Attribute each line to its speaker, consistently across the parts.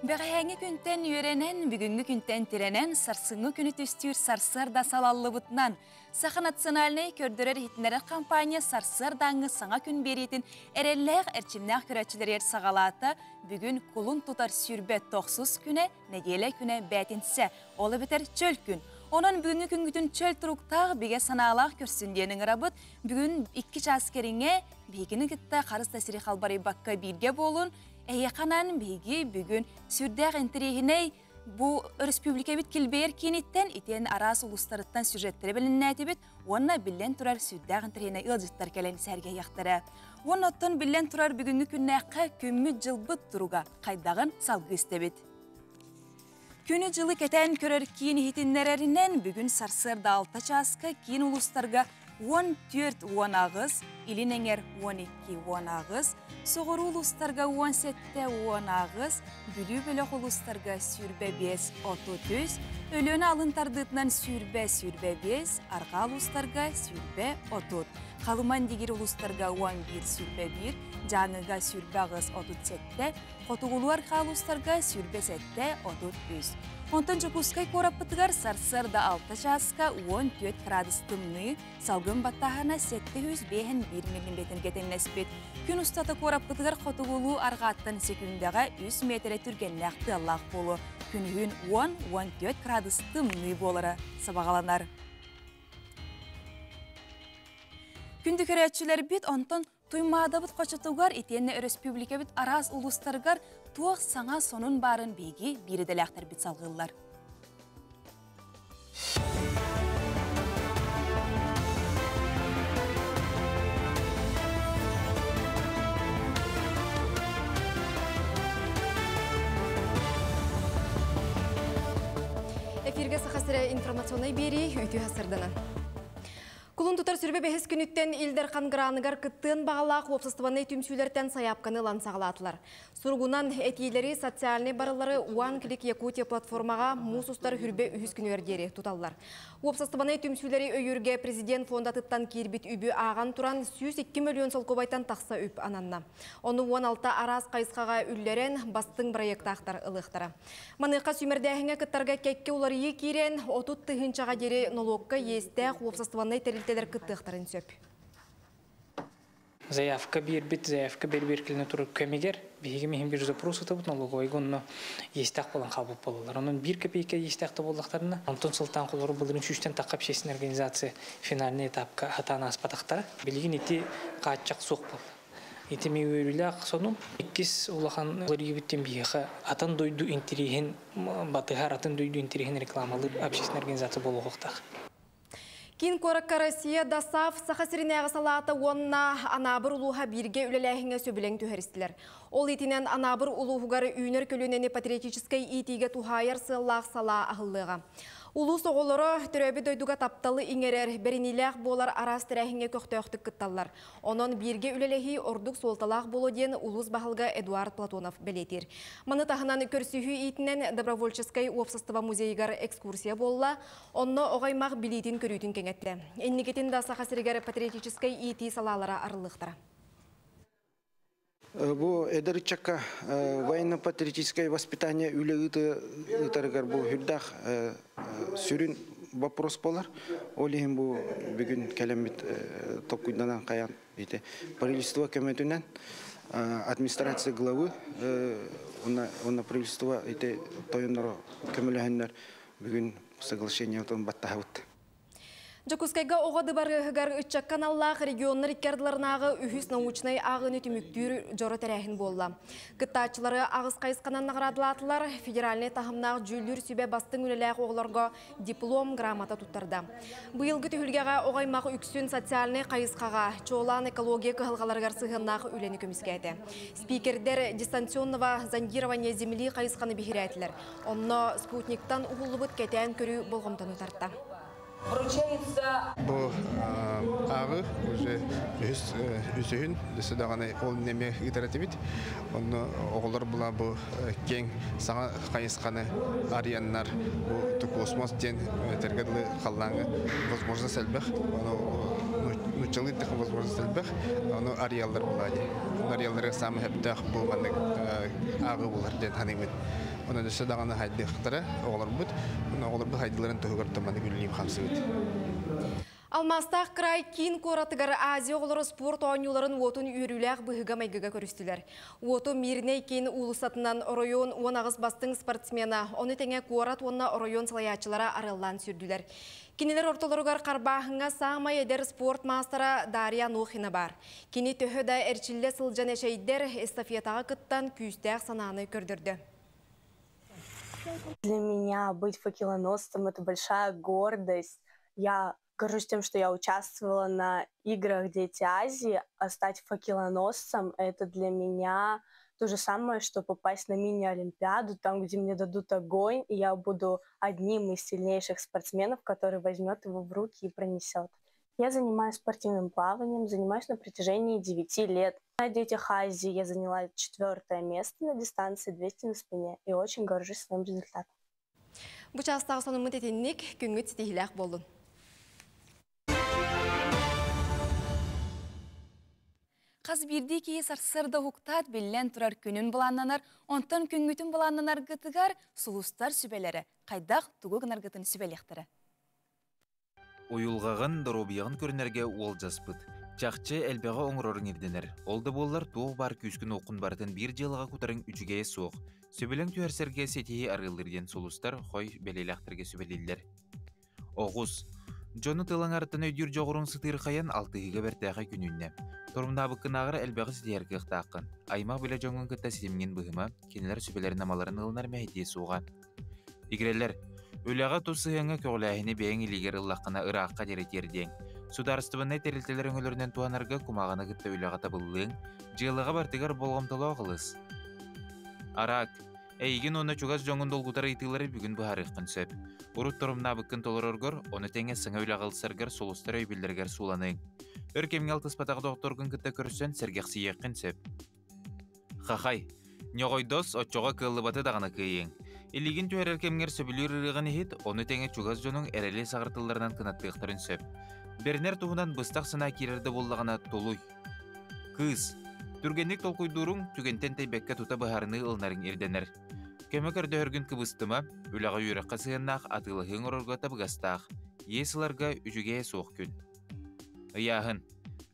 Speaker 1: Бэҕэһээҥҥи күнтэн үөрэнэн, бүгүҥҥү күнтэн тирэнэн, сарсыҥҥы күнү түстүүр сарсыарда салаллыбытынан, Саха национальнай көрдөрөр-иһитиннэрэр компания сарсыардааҥҥы саҥа күн биэриитин эрэллээх, эрчимнээх көрөөччүлэригэр саҕалаата. Бүгүн кулун тутар 29 күнэ, нэдиэлэ күнэ бээтинсэ, ол эбэтэр чөл күн. Онон бүгүҥҥү күҥҥүтүн чөл туруктаах, бигэ санаалаах көрсүн диэн ыҥырабыт. Бүгүн 2 чаас кэриҥэ биһигини кытта харыс да сири халбарыйбакка бииргэ буолун. Эһиэхэ анаан биһиги бүгүн сүрдээх интэриэһинэй бу өрөспүүбүлүкэбит килбэйэр кииниттэн итиэн араас улуустарыттан сюжеттэри бэлэмнээтибит уонна биллэн турар сүрдээх интэриэһинэй ыалдьыттар кэлэн сэһэргэһиэхтэрэ. Уонна оттон биллэн турар бүгүҥҥү күннээххэ күммүт-дьылбыт туруга хайдаҕын салгыы истэбит. Күнү-дьылы кэтээн көрөр киин иһитиннэрэринэн бүгүн сарсыарда 6 чааска киин улуустарга 14-18, Илин эҥэр 12-18, соҕуруу улуустарга 17-18, Бүлүү бөлөх улуустарга 25-33, Өлүөнэ алын тардыытынан 20-25, арҕаа улуустарга 20-30, Халыман дигир улуустарга 11-21, Дьааҥыга 28-37, Хотугулуу-арҕаа улуустарга 27-33. Онтон Дьокуускай куораппытыгар сарсыарда 6 чааска 14 градус тымныы, салгын баттааһына 751 миллиметргэ тэҥнэспит. Күн устата куораппытыгар хотугулуу арҕааттан секүндэҕэ 3 миэтэрэ түргэннээх тыаллаах буолуо. Күнүһүн 10-14 градус тымныы буолара сабаҕаланар. Күндү көрөөччүлэрбит, онтон Туймаадабыт хочотугар итиэннэ өрөспүүбүлүкэбит араас улуустарыгар туох саҥа сонун баарын биһиги биир идэлээхтэрбит салҕыыллар.
Speaker 2: Эфиргэ Саха сирэ информационнай биэрии үтүө сырдынан. Кулун тутар сүрбэ бэһис күнүттэн Ил Дархан граныгар кыттыан баҕалаах уопсастыбаннай түмсүүлэртэн сайаапканы ылан саҕалаатылар. Суругунан этиилэри социальнай барыллары One Click Якутия платформаҕа муус устар хүрбэ үһүс күнүгэр диэри туталлар. Уопсастыбаннай түмсүүлэри өйүүргэ президент фондатыттан киирбит үбү ааҕан туран 102 мөлүйүөн солкуобайтан тахса үп ананна. Ону 16 араас хайысхаҕа үллэрэн бастыҥ бырайыактаахтар ылыахтара. Маныаха сүүмэрдээһиҥҥэ кыттарга кэккэ уларыйыы киирэн, 30 тыһыынчаҕа диэри нолуокка иэстээх уопсастыбаннай тэрилтэлэр кыттыахтарын сөп.
Speaker 3: Заявка биэрбит, заявка бэрбиэркилэнэ турар кэмигэр биһиги миһин бир запрос ытабыт налоговойга онно иэстээх буолан хаалбыт буолаллар. Онон биир копейка иэстээх да буоллахтарына, онтон сылтаан холору былырын сүүстэн тахха общественная организация финальный этапка хатаан ааспатахтара. Билигин ити хааччах суох буолла. Ити үөрүүлээх сонун. Иккис улахан уларыйыбыттан биһиэхэ атын дойду интириэһин батыһар, атын дойду интириэһин рекламалыыр общественная организация буолуохтаах.
Speaker 2: Киин куоракка Россия ДОСААФ Саха сиринээҕи салаата уонна Анаабыр улууһа бииргэ үлэлээһиҥҥэ сөбүлэҥ түһэристилэр. Ол иитинэн Анаабыр улууһугар үүнэр көлүөнэни патриотическай иитиигэ туһаайар сыаллаах салаа аһыллыаҕа. Улуус оҕолоро төрөөбүт дойдуга тапталы иҥэрэр, бэриниилээх буолар араас тэрээһиҥҥэ көхтөөхтүк кытталлар. Онон бииргэ үлэлэһии ордук суолталаах буолуо диэн улуус баһылыга Эдуард Платонов бэлиэтиир. Маны таһынан көрсүһүү иитинэн добровольческай уопсастыба музейыгар экскурсия буолла, онно оҕо аймах билиитин-көрүүтүн кэҥэттэ. Инникитин да Саха сиригэр патриотическай иитии салаалара арыллыахтара.
Speaker 4: Бу эдэр ыччакка военно-патриотическое воспитание үлэ ыытарыгар бу үрдээх сүрүн вопрос болар. Ол иһин бу бүгүн кэлэммит толкуйданан хайан ити правительство көмөтүнэн администрация главы уонна правительство ити тойонноро көмөлөһөннөр бүгүн соглашение баттаһабыт.
Speaker 2: Дьокуускайга оҕо дыбарыаһыгар ыччакка аналлаах регионнар икки ардыларынааҕы үһүс научнай ааҕыыны түмүктүүр дьоро тэрээһин буолла. Кыттааччылары аҕыс хайысханан наҕараадалаатылар, федеральнай таһымнаах дьүүллүүр сүбэ бастыҥ үлэлээх оҕолорго диплом, грамота туттарда. Быйылгы түһүлгэҕэ оҕо аймах үксүн социальнай хайысхаҕа, чуолаан экология кыһалҕаларыгар сыһыаннаах үлэни көмүскээтэ. Спикердэр дистанционного зондирования земли хайысханы биһирээтилэр. Онно спутниктан уһуллубут кэтээн көрүү болҕомтону тарта.
Speaker 5: Бу ааҕы уже үһүс үсүһүн өссө даҕаны ол нэмэ ыытар этибит. Онно оҕолор була бу киэҥ саҥа хайысханы арыйаннар бу космос диэн этэргэ дылы халлааҥҥа возможность элбэх. Ону нуччалыы эттэххэ возможность элбэх. Ону арыйаллар була дии. Арыйалларыгар саамай сөптөөх бу маннык ааҕыы буолар диэн саныыбын. Онон өссө даҕаны хайдыахтара оҕолорбут. Онон оҕолорбут хайдыларын туһугар туманы күллүүм хамсыбыт.
Speaker 2: Алмаастаах край киин куоратыгар Азия оҕолоро спорт оонньууларын уотун үөрүүлээх быһыыга-майгыга көрүстүлэр. Уоту Мирнэй киин уулуссатынан оройуон 18 бастыҥ спортсмена, ону тэҥэ куорат уонна оройуон салайааччылара арыаллаан сүүрдүлэр. Кинилэр ортолоругар харбааһыҥҥа саамай эдэр спорт маастара Дарья Анохина баар. Кини төһө да эрчиллэ сылдьан эчэйдэр, эстафетаҕа кыттан күүстээх санааны көрдөрдө.
Speaker 6: Для меня быть факелоносцем – это большая гордость. Я горжусь тем, что я участвовала на играх «Дети Азии», а стать факелоносцем – это для меня то же самое, что попасть на мини-олимпиаду, там, где мне дадут огонь, и я буду одним из сильнейших спортсменов, который возьмет его в руки и пронесет. Я занимаюсь спортивным плаванием, занимаюсь на протяжении 9 лет. На «Детях Азии» я заняла 4-е место на дистанции 200 на спине и очень горжусь своим результатом.
Speaker 2: Бу чаастааҕы сонуммут итинник, күҥҥүт ситиһиилээх буоллун.
Speaker 1: Хас биирдии киһи сарсыарда уһуктаат биллэн турар күнүн былааннанар, онтон күҥҥүтүн былааннанаргытыгар сулустар сүбэлэрэ хайдах тугу гынаргытын сүбэлиэхтэрэ.
Speaker 7: Уйулҕаҕын, доруобуйаҕын көрүнэргэ уолдьаспыт. Чахчы элбэҕи оҥороруҥ ирдэнэр. Ол да буоллар туох баар күүскүн-уоххун барытын биир дьыалаҕа кутарыҥ үчүгэйэ суох. Сөбүлэҥ түһэрсэргэ ситиһии арыаллыыр диэн сулустар хой бэлиэлээхтэргэ сүбэлииллэр. Оҕус. Дьону тыл аҥарыттан өйдүүр дьоҕуруҥ сытыырхайан алтыһыыга бэртээхэй күнүүннэ. Торумнаабыккынааҕар элбэҕи ситиһэр кыахтааххын. Аймах билэ дьоҥҥун кытта ситимҥин быһыма, кинилэр сүбэлэрин-амаларын ылынар мэһэйдиэ суоҕа. Игирэлэр, үлэҕэ тус сыһыаҥҥа көҕүлээһини бэйэҥ илиигэр ыллаххына ыраахха диэри тиэрдиэҥ. Судаарыстыбаннай тэрилтэлэр өҥөлөрүнэн туһанарга кумааҕыны кытта үлэҕэ табыллыаҥ, дьыалаҕа барытыгар болҕомтолоох ылыс. Араак, эйигин уонна чугас дьоҥҥун долгутар ыйытыылары бүгүн быһаарыаххын сөп. Урут торумнаабыккын толороргор, ону тэҥэ саҥа үлэҕэ ылсаргар сулустар өйөбүллэригэр сууланыаҥ. Өр кэмҥэ алтыспатах доҕотторгун кытта көрсөн сэргэхсийиэххин сөп. Хахай, ньоҕойдос, оччоҕо кыаллыбаты даҕаны кыайыаҥ. Илиигин түһэрэр кэмҥэр сөбүлүүр ырыаҕын иһит, ону тэҥэ чугас дьонуҥ эрэли саҕартылларынан кынаттыахтарын сөп. Бэринэр туһунан быстах санаа киирэр да буоллаҕына тулуй. Кыыс, түргэнник толкуйдууруҥ, түгэнтэн тэйбэккэ тута быһаарыныы ылынарыҥ ирдэнэр. Көмө көрдөһөргүн кыбыстыма, үлэҕэ-үөрэххэ сыһыаннаах атыылаһыы оҥорорго табыгастаах. Иэс ыларга үчүгэйэ суох күн. Ыйааһын.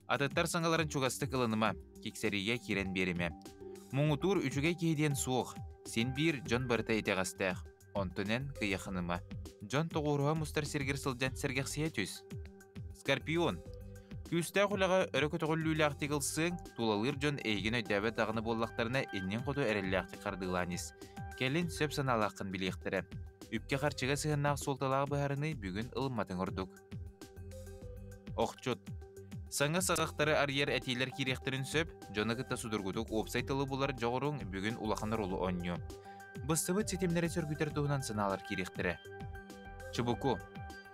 Speaker 7: Атыттар саҥаларын чугастык ылыныма, киксэриигэ киирэн биэримэ. Муҥутуур үчүгэй киһи диэн суох, син биир дьон барыта итэҕэстээх, онтон эн кыйаханыма. Дьон тоҕуоруһа мустар сиргэр сылдьан сэргэхсийэ түс. Скорпион. Күүстээх үлэҕэ өрө көтөҕүллүүлээхтик ылсыаҥ, тулалыыр дьон эйигин өйдөөбөт даҕаны буоллахтарына иннин хоту эрэллээхтик хардыылаан ис. Кэлин сөп санаалааххын билиэхтэрэ. Үпкэ-харчыга сыһыаннаах суолталаах быһаарыныы бүгүн ылымматыҥ ордук. Охчут. Саҥа саҕахтары арыйар этиилэр киириэхтэрин сөп, дьону кытта судургутук уопсай тылы булар дьоҕуруҥ бүгүн улахан оруолу оонньуо. Быстыбыт ситимнэри сөргүтэр туһунан санаалар киириэхтэрэ. Чубуку.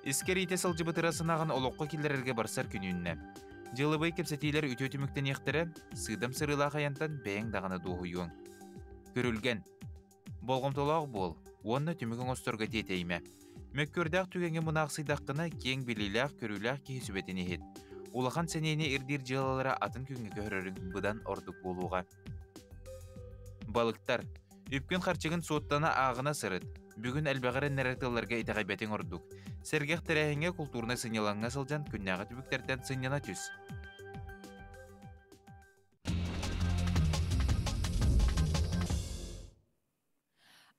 Speaker 7: Искэр иитэ сылдьыбыт ыра санааҕын олоххо киллэрэргэ барсар күн үүннэ. Дьыалабыай кэпсэтиилэр үтүө түмүктэниэхтэрэ, сыыдам сырыылаах айантан бэйэҥ даҕаны дуоһуйуоҥ. Күрүлгэн. Болҕомтолоох буол уонна түмүк оҥосторго тиэтэйимэ. Мөккүөрдээх түгэҥҥэ мунаахсыйдаххына, киэҥ билиилээх-көрүүлээх киһи сүбэтин иһит. Улахан сэниэни ирдиир дьыалалара атын күҥҥэ көһөрөрүҥ быдан ордук буолуоҕа. Балыктар. Үпкүн-харчыгын суоттана ааҕына сырыт. Бүгүн элбэҕи эрэннэрэр тылларга итэҕэйбэтиҥ ордук. Сэргэх тэрээһиҥҥэ култуурунай сынньалаҥҥа сылдьан күннээҕи түбүктэртэн сынньана түс.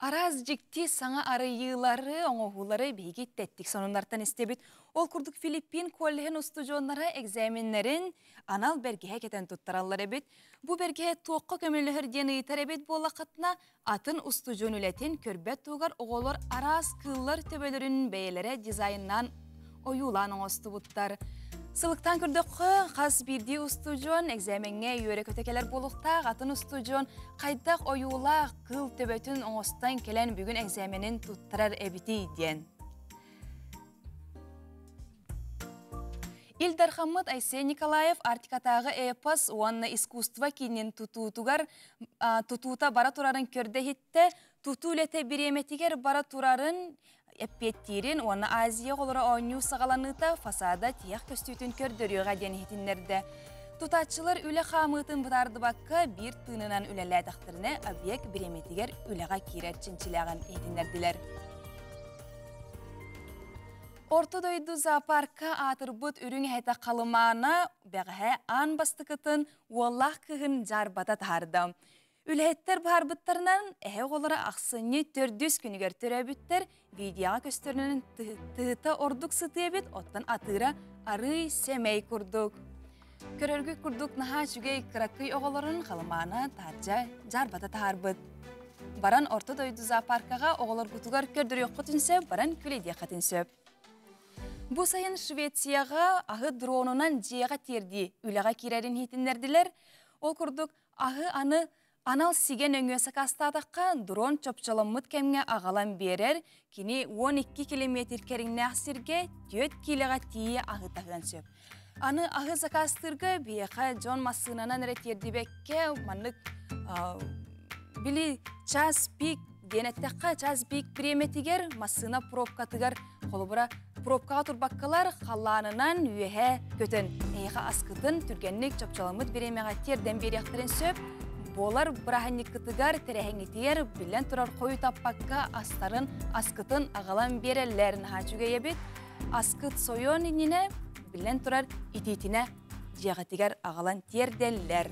Speaker 1: Араас дьикти саҥа арыйыылары, оҥоһуулары биһиги тэттик сонуннартан истэбит. Ол курдук Филиппин коллеһын устудьуоннара экзаменнэрин анал бэргэһэ кэтэн туттараллар эбит. Бу бэргэһэ туохха көмөлөһөр диэн ыйытар эбит буоллаххытына, атын устудьуон үлэтин көрбөт туһугар оҕолор араас кыыллар төбөлөрүн бэйэлэрэ дизайннаан ойуулаан оҥостубуттар. Сылыктаан көрдөххө, хас биирдии устудьуон экзамеҥҥэ үөрэ-көтө кэлэр буолуохтаах, атын устудьуон хайдах ойуулаах кыыл төбөтүн оҥостон кэлэн бүгүн экзаменин туттарар эбитий диэн. Ил Дархаммыт Айсен Николаев Арктикатааҕы эпос уонна искусство киинин тутуутугар тутуута бара турарын көрдө иһиттэ, тутуу үлэтэ бириэмэтигэр бара турарын эппиэттиирин уонна Азия оҕолоро оонньуу саҕаланыыта фасада тиһэх көстүүтүн көрдөрүөҕэ диэн иһитиннэрдэ. Тутааччылар үлэ хаамыытын бытаардыбакка биир тыынынан үлэлээтэхтэринэ объект бириэмэтигэр үлэҕэ киирэр чинчилээҕин иһитиннэрдилэр. Орто дойду зоопарка аатырбыт үрүҥ эһэтэ Халымаана бэҕэһээ аан бастакытын уоллаах кыыһын дьаарбата таһаарда. Үлэһиттэр быһаарбыттарынан, эһэ оҕолоро ахсынньы төрдүс күнүгэр төрөөбүттэр, видеоҕа көстөрүнэн тыһыта ордук сытыы эбит, оттон атыыра арыый сэмэй курдук. Көрөргүт курдук наһаа үчүгэй кыракый оҕолорун Халымаана таһырдьа дьаарбата таһаарбыт. Баран Орто дойду зоопаркаҕа оҕолоргутугар көрдөрүөххүтүн сөп, баран күлэйдиэххитин сөп. Бу сайын Швецияҕа аһы дронунан дьиэҕэ тиэрдии үлэҕэ киирэрин иһитиннэрдилэр. Ол курдук аһы аны анал сигэ нөҥүө сакаастаатахха дрон чопчоломмут кэмҥэ аҕалан биэрэр, кини 12 километр кэриҥнээх сиргэ 4 киилэҕэ тиийэ аһы таһыан сөп. Аны аһы сакаастыырга биһиэхэ дьон массыынанан эрэ тиэрдибэккэ маннык били час пик диэн эттэххэ час пик бириэмэтигэр массыына пробкатыгар холобура пробкаҕа турбаккалар халлаанынан үөһэ көтөн эһиэхэ аскытын түргэнник чопчоламмыт бириэмэҕэ тиэрдэн биэриэхтэрин сөп буолар бырааһынньыккытыгар тэрэһэҥҥитигэр биллэн турар хойутаппакка астарын аскытын аҕалан биэрэллэр наһаа үчүгэй эбит аскыт сойуон иннинэ биллэн турар итиитинэ дьиэҕитигэр аҕалан тиэрдэллэр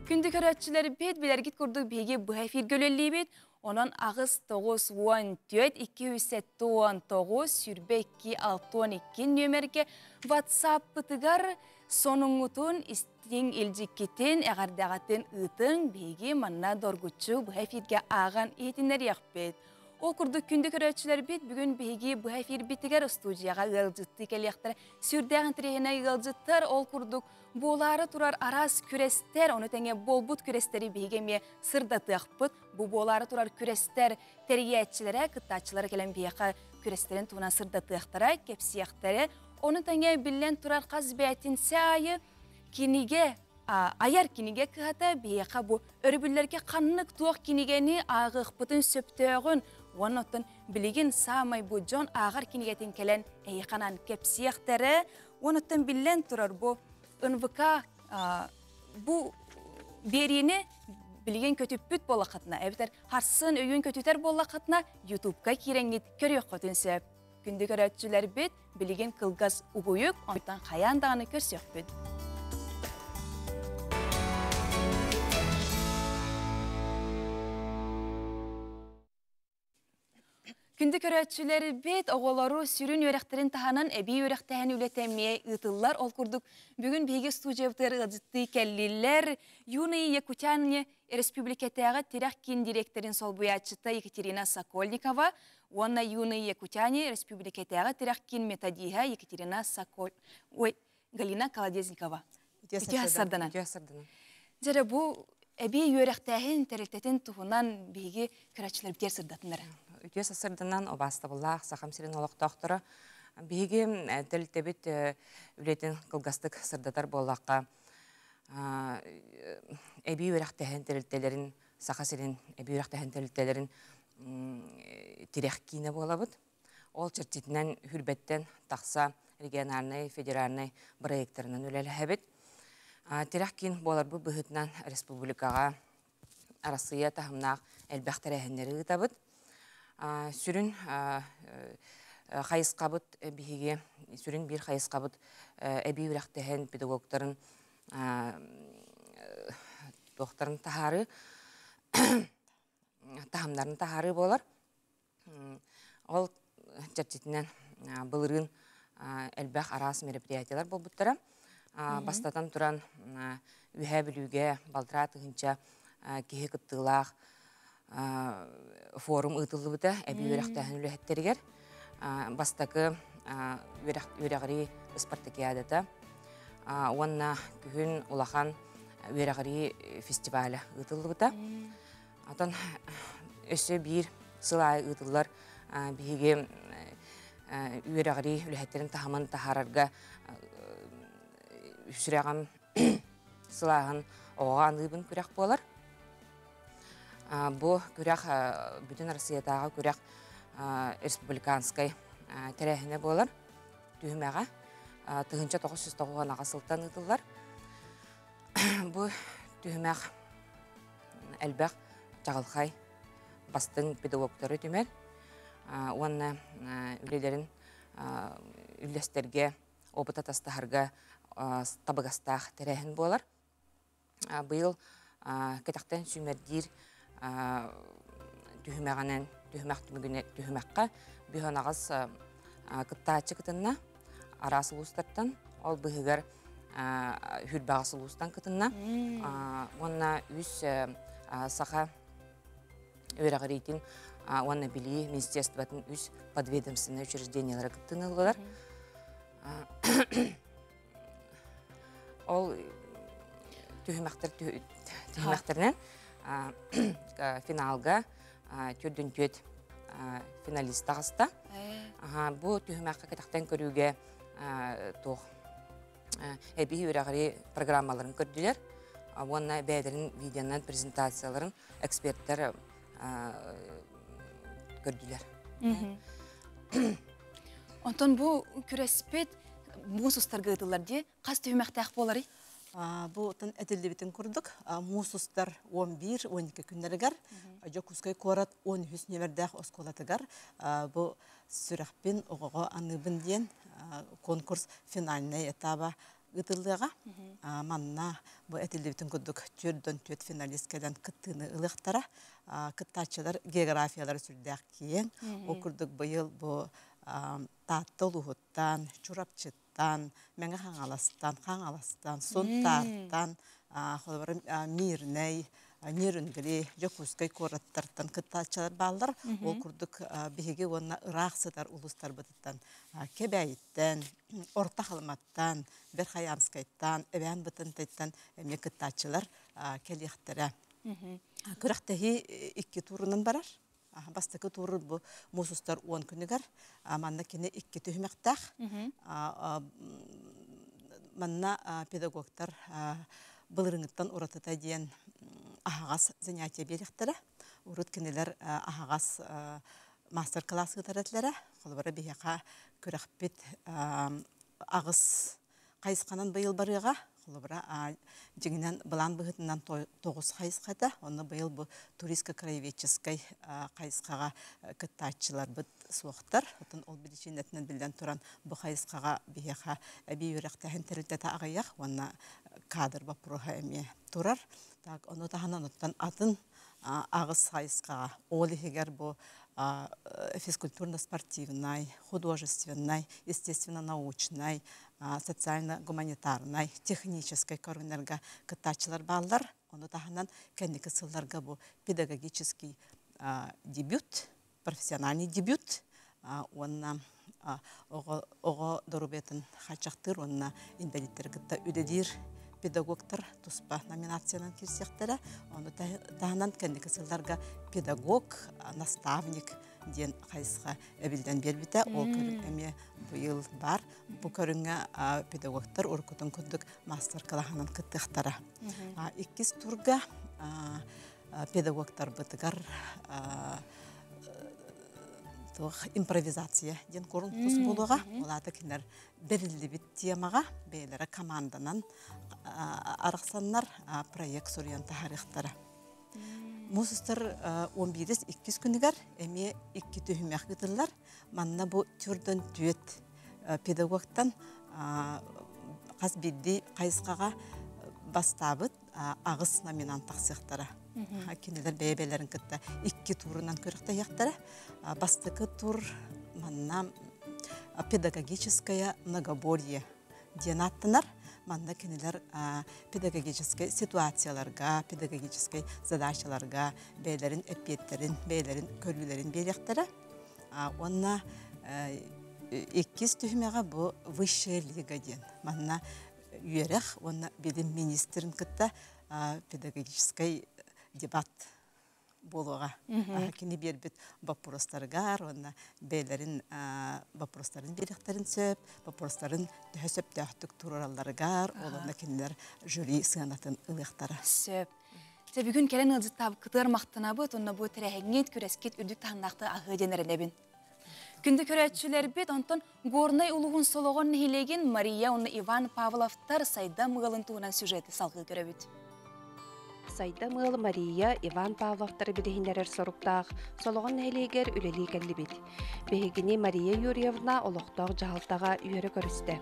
Speaker 1: Күндү көрөөччүлэрбит, билэргит курдук биһиги быһа эфиргэ үлэлиибит. Онон 8 9 14 279 22 62 нүөмэргэ WhatsApp-пытыгар сонуҥҥутун истиҥ илдьиккитин, эҕэрдэҕитин ыытыҥ, биһиги манна доргуччу быһа эфиргэ ааҕан иһитиннэриэхпит. Ол курдук күндү көрөөччүлэрбит бүгүн биһиги быһа эфирбитигэр студияҕа ыалдьыттыы кэлиэхтэрэ. Сүрдээх интэриэһинэй ыалдьыттар, ол курдук буолаары турар араас күрэстэр, ону тэҥэ буолбут күрэстэри биһиги эмиэ сырдатыахпыт. Бу буолаары турар күрэстэр тэрийээччилэрэ, кыттааччылара кэлэн биһиэхэ күрэстэрин туһунан сырдатыахтара, кэпсиэхтэрэ. Ону тэҥэ биллэн турар хас бээтинсэ аайы кинигэ айар кинигэ кыһата биһиэхэ бу өрөбүллэргэ ханнык туох кинигэни ааҕыахпытын сөптөөҕүн уонна оттон билигин саамай бу дьон ааҕар кинигэтин кэлэн эйиэхэ кэпсиэхтэрэ уонна оттон биллэн турар бу НВК бу биэриини билигин көтүппүт буоллаххытына эбэтэр харсын өйүн көтүтэр буоллаххытына ютубка киирэҥҥит көрүөххүтүн сөп күндү көрөөччүлэрбит билигин кылгас угуйук онтон хайаан даҕаны көрсүөхпүт Күндү көрөөччүлэрбит оҕолору сүрүн үөрэхтэрин таһынан эбии үөрэхтээһин үлэтэ эмиэ ыытыллар. Ол курдук бүгүн биһиги студиябытыгар ыалдьыттыы кэллилэр. Юные якутяне республикатааҕы тирэх киин директорын солбуйааччыта Екатерина Сокольникова уонна Юные якутяне республикатааҕы тирэх киин методиһа Екатерина Соколь... Ой, Галина Колодезникова. Үтүө сарданан. Дьэрэ бу эбии үөрэхтээһин тэрилтэтин туһунан биһиги көрөөччүлэрбитигэр сырдатыннар.
Speaker 8: Үтүө сарданан убаастабыллаах Сахам сирин олохтоохторо биһиги тэрилтэбит үлэтин кылгастык сырдатар буоллахха эбии үөрэхтээһин тэрилтэлэрин Саха сирин эбии үөрэхтээһин тэрилтэлэрин тирэх киинэ буолабыт. Ол чэрчитинэн хүрбэттэн тахса региональнай, федеральнай проекттарынан үлэлэһэбит. Тирэх киин буоларбыт быһыытынан республикаҕа Арассыыйа таһымнаах элбэх тэрээһиннэри ыытабыт. Сүрүн хайысхабыт биһиги сүрүн биир хайысхабыт эбии үрэхтэһэн педагогтарын туохтарын таһаарыы таһымнарын таһаарыы буолар. Ол чэрчитинэн былырыын элбэх араас мероприятиялар буолбуттара. Бастатан туран Үөһээ Бүлүүгэ балтараа тыһыынча киһи кыттыылаах форум ыытыллыбыта эбии үөрэхтээһин үлэһиттэригэр. Бастакы үөрэҕирии спартакиадата уонна күһүн улахан үөрэҕирии фестиваля ыытыллыбыта. Отон өссө биир сыл аайы ыытыллар биһиги үөрэҕирии үлэһиттэрин таһымын таһаарарга сүрэҕим сылааһын оҕоҕо аныыбын күрэх буолар. Бу күрэх бүтүн Россиятааҕы күрэх республиканскай тэрээһинэ буолар түһүмэҕэ. 1998 сылтан ыытыллар. Бу түһүмэх элбэх чаҕылхай бастыҥ педагогтары түмэр уонна үлэлэрин үллэстэргэ, опыт атастаһарга табыгастаах тэрээһин буолар. Быйыл кэтэхтэн сүүмэрдиир түһүмэҕинэн түһүмэх түмүгүнэ түһүмэххэ бүһөн аҕыс кыттааччы кытынна араас улуустартан ол быһыгар хүрбэҕэс улуустан кытынна уонна үс саха үөрэҕириитин уонна билии министерствотын үс подведомственнай учреждениелара кыттыны Ол түһүмэхтэр түһүмэхтэринэн финалга төрдүн түөт финалист таҕыста. Бу түһүмэххэ кэтэхтэн көрүүгэ туох эбии үөрэҕири программаларын көрдүлэр уонна бэйэлэрин видеонан презентацияларын эксперттэр көрдүлэр.
Speaker 1: Онтон бу күрэспит муус устарга ыытыллар дии. Хас түһүмэхтээх буоларый?
Speaker 9: Бу тын этиллибитин курдук, муус устар 11-12 күннэригэр Дьокуускай куорат 13 нүөмэрдээх оскуолатыгар бу сүрэхпин оҕоҕо аныыбын диэн конкурс финальнай этаба ыытыллыаҕа. Манна бу этиллибитин курдук 4 финалист кэлэн кыттыыны ылыахтара. Кыттааччылар географиялара сүрдээх киэҥ. Ол курдук быйыл бу Таатта улууһуттан, Чурапчыттан, Мэҥэ Хаҥаластан, Хаҥаластан, Сунтаартан, холобура Мирнэй, Нерюнгри, Дьокуускай куораттартан кыттааччылар бааллар. Ол курдук биһиги уонна ыраах сытар улуустарбытыттан Кэбээйиттэн, Орто Халыматтан, Верхоянскайтан, Эбээн Бытантайтан эмиэ кыттааччылар кэлиэхтэрэ. Күрэхтэһии икки туурунан барар. Бастакы тууру бу муус устар 10 күнүгэр. Манна кини икки түһүмэхтээх. Манна педагогтар былырыҥыттан уратыта диэн аһаҕас занятие биэриэхтэрэ. Урут кинилэр аһаҕас мастер-класс ыытар этилэрэ. Холобура биһиэхэ күрэхпит аҕыс хайысханан быйыл барыаҕа. Холобура, дьиҥинэн былаан быһыытынан тоҕус хайысхата. Онно быйыл бу туристско-краеведческай хайысхаҕа кыттааччыларбыт суохтар. Оттон ол биричиинэтинэн биллэн туран бу хайысхаҕа биһиэхэ эбии үөрэхтээһин тэрилтэтэ аҕыйах уонна кадр боппуруоһа эмиэ турар. Так, ону таһынан оттон атын аҕыс хайысхаҕа ол иһигэр бу физкультурно-спортивнай, художественнай, естественно-научнай, социально-гуманитарнай, техническай көрүҥнэргэ кыттааччылар бааллар. Ону таһынан кэнники сылларга бу педагогический дебют, профессиональный дебют уонна оҕо доруобуйатын хааччахтыыр уонна инбэлииттэри кытта үлэлиир педагогтар туспа номинациянан киирсиэхтэрэ. Ону таһынан кэнники сылларга педагог, наставник диэн хайысха эбиллэн биэрбитэ. Ол көрүҥ эмиэ быйыл баар. Бу көрүҥҥэ педагогтар уруккутун курдук маастар-кылааһынан кыттыахтара. Иккис турга педагогтарбытыгар туох импровизация диэн курус буолуоҕа. Ол аата кинилэр бэриллибит темаҕа бэйэлэрэ команданан арахсаннар проект суруйан таһаарыахтара. Муус устар 11 иккис күнүгэр эмиэ икки түһүмэх ыытыллар. Манна бу түрдөн түөт педагогтан хас биирдии хайысхаҕа бастаабыт аҕыс номинант тахсыахтара. Кинилэр бэйэ-бэйэлэрин кытта икки туурунан күрэхтэһиэхтэрэ. Бастакы тур манна педагогическое многоборье диэн ааттанар. Манна кинилэр педагогическай ситуацияларга, педагогическай задачаларга бэйэлэрин эппиэттэрин, бэйэлэрин көрүүлэрин биэриэхтэрэ. Уонна иккис түһүмэҕэ бу высшая лига диэн. Манна үөрэх уонна билим министрин кытта педагогическай дебат буолуоҕа. Кини биэрбит боппуруостарыгар уонна бэйэлэрин боппуруостарын биэриэхтэрин сөп, боппуруостарын төһө сөптөөхтүк туруоралларыгар, ол онно кинилэр жюри сыанатын ылыахтара.
Speaker 1: Сөп. Дьэ бүгүн кэлэн ыалдьыттаабыккытыгар махтанабыт, онно бу тэрээһиҥҥит, күрэскит үрдүк таһымнаахтык аһыа диэн эрэнэбин. Күндү көрөөччүлэрбит, онтон Горнай улууһун Солоҕон нэһилиэгин Мария уонна Иван Павловтар Сайдам ыалын туһунан сюжеты салгыы көрөбүт.
Speaker 10: Сайдам ыал Мария, Иван Павловтары билиһиннэрэр соруктаах Солоҕон нэһилиэгэр үлэлии кэллибит. Биһигини Мария Юрьевна олохтоох дьаһалтаҕа үөрэ көрүстэ.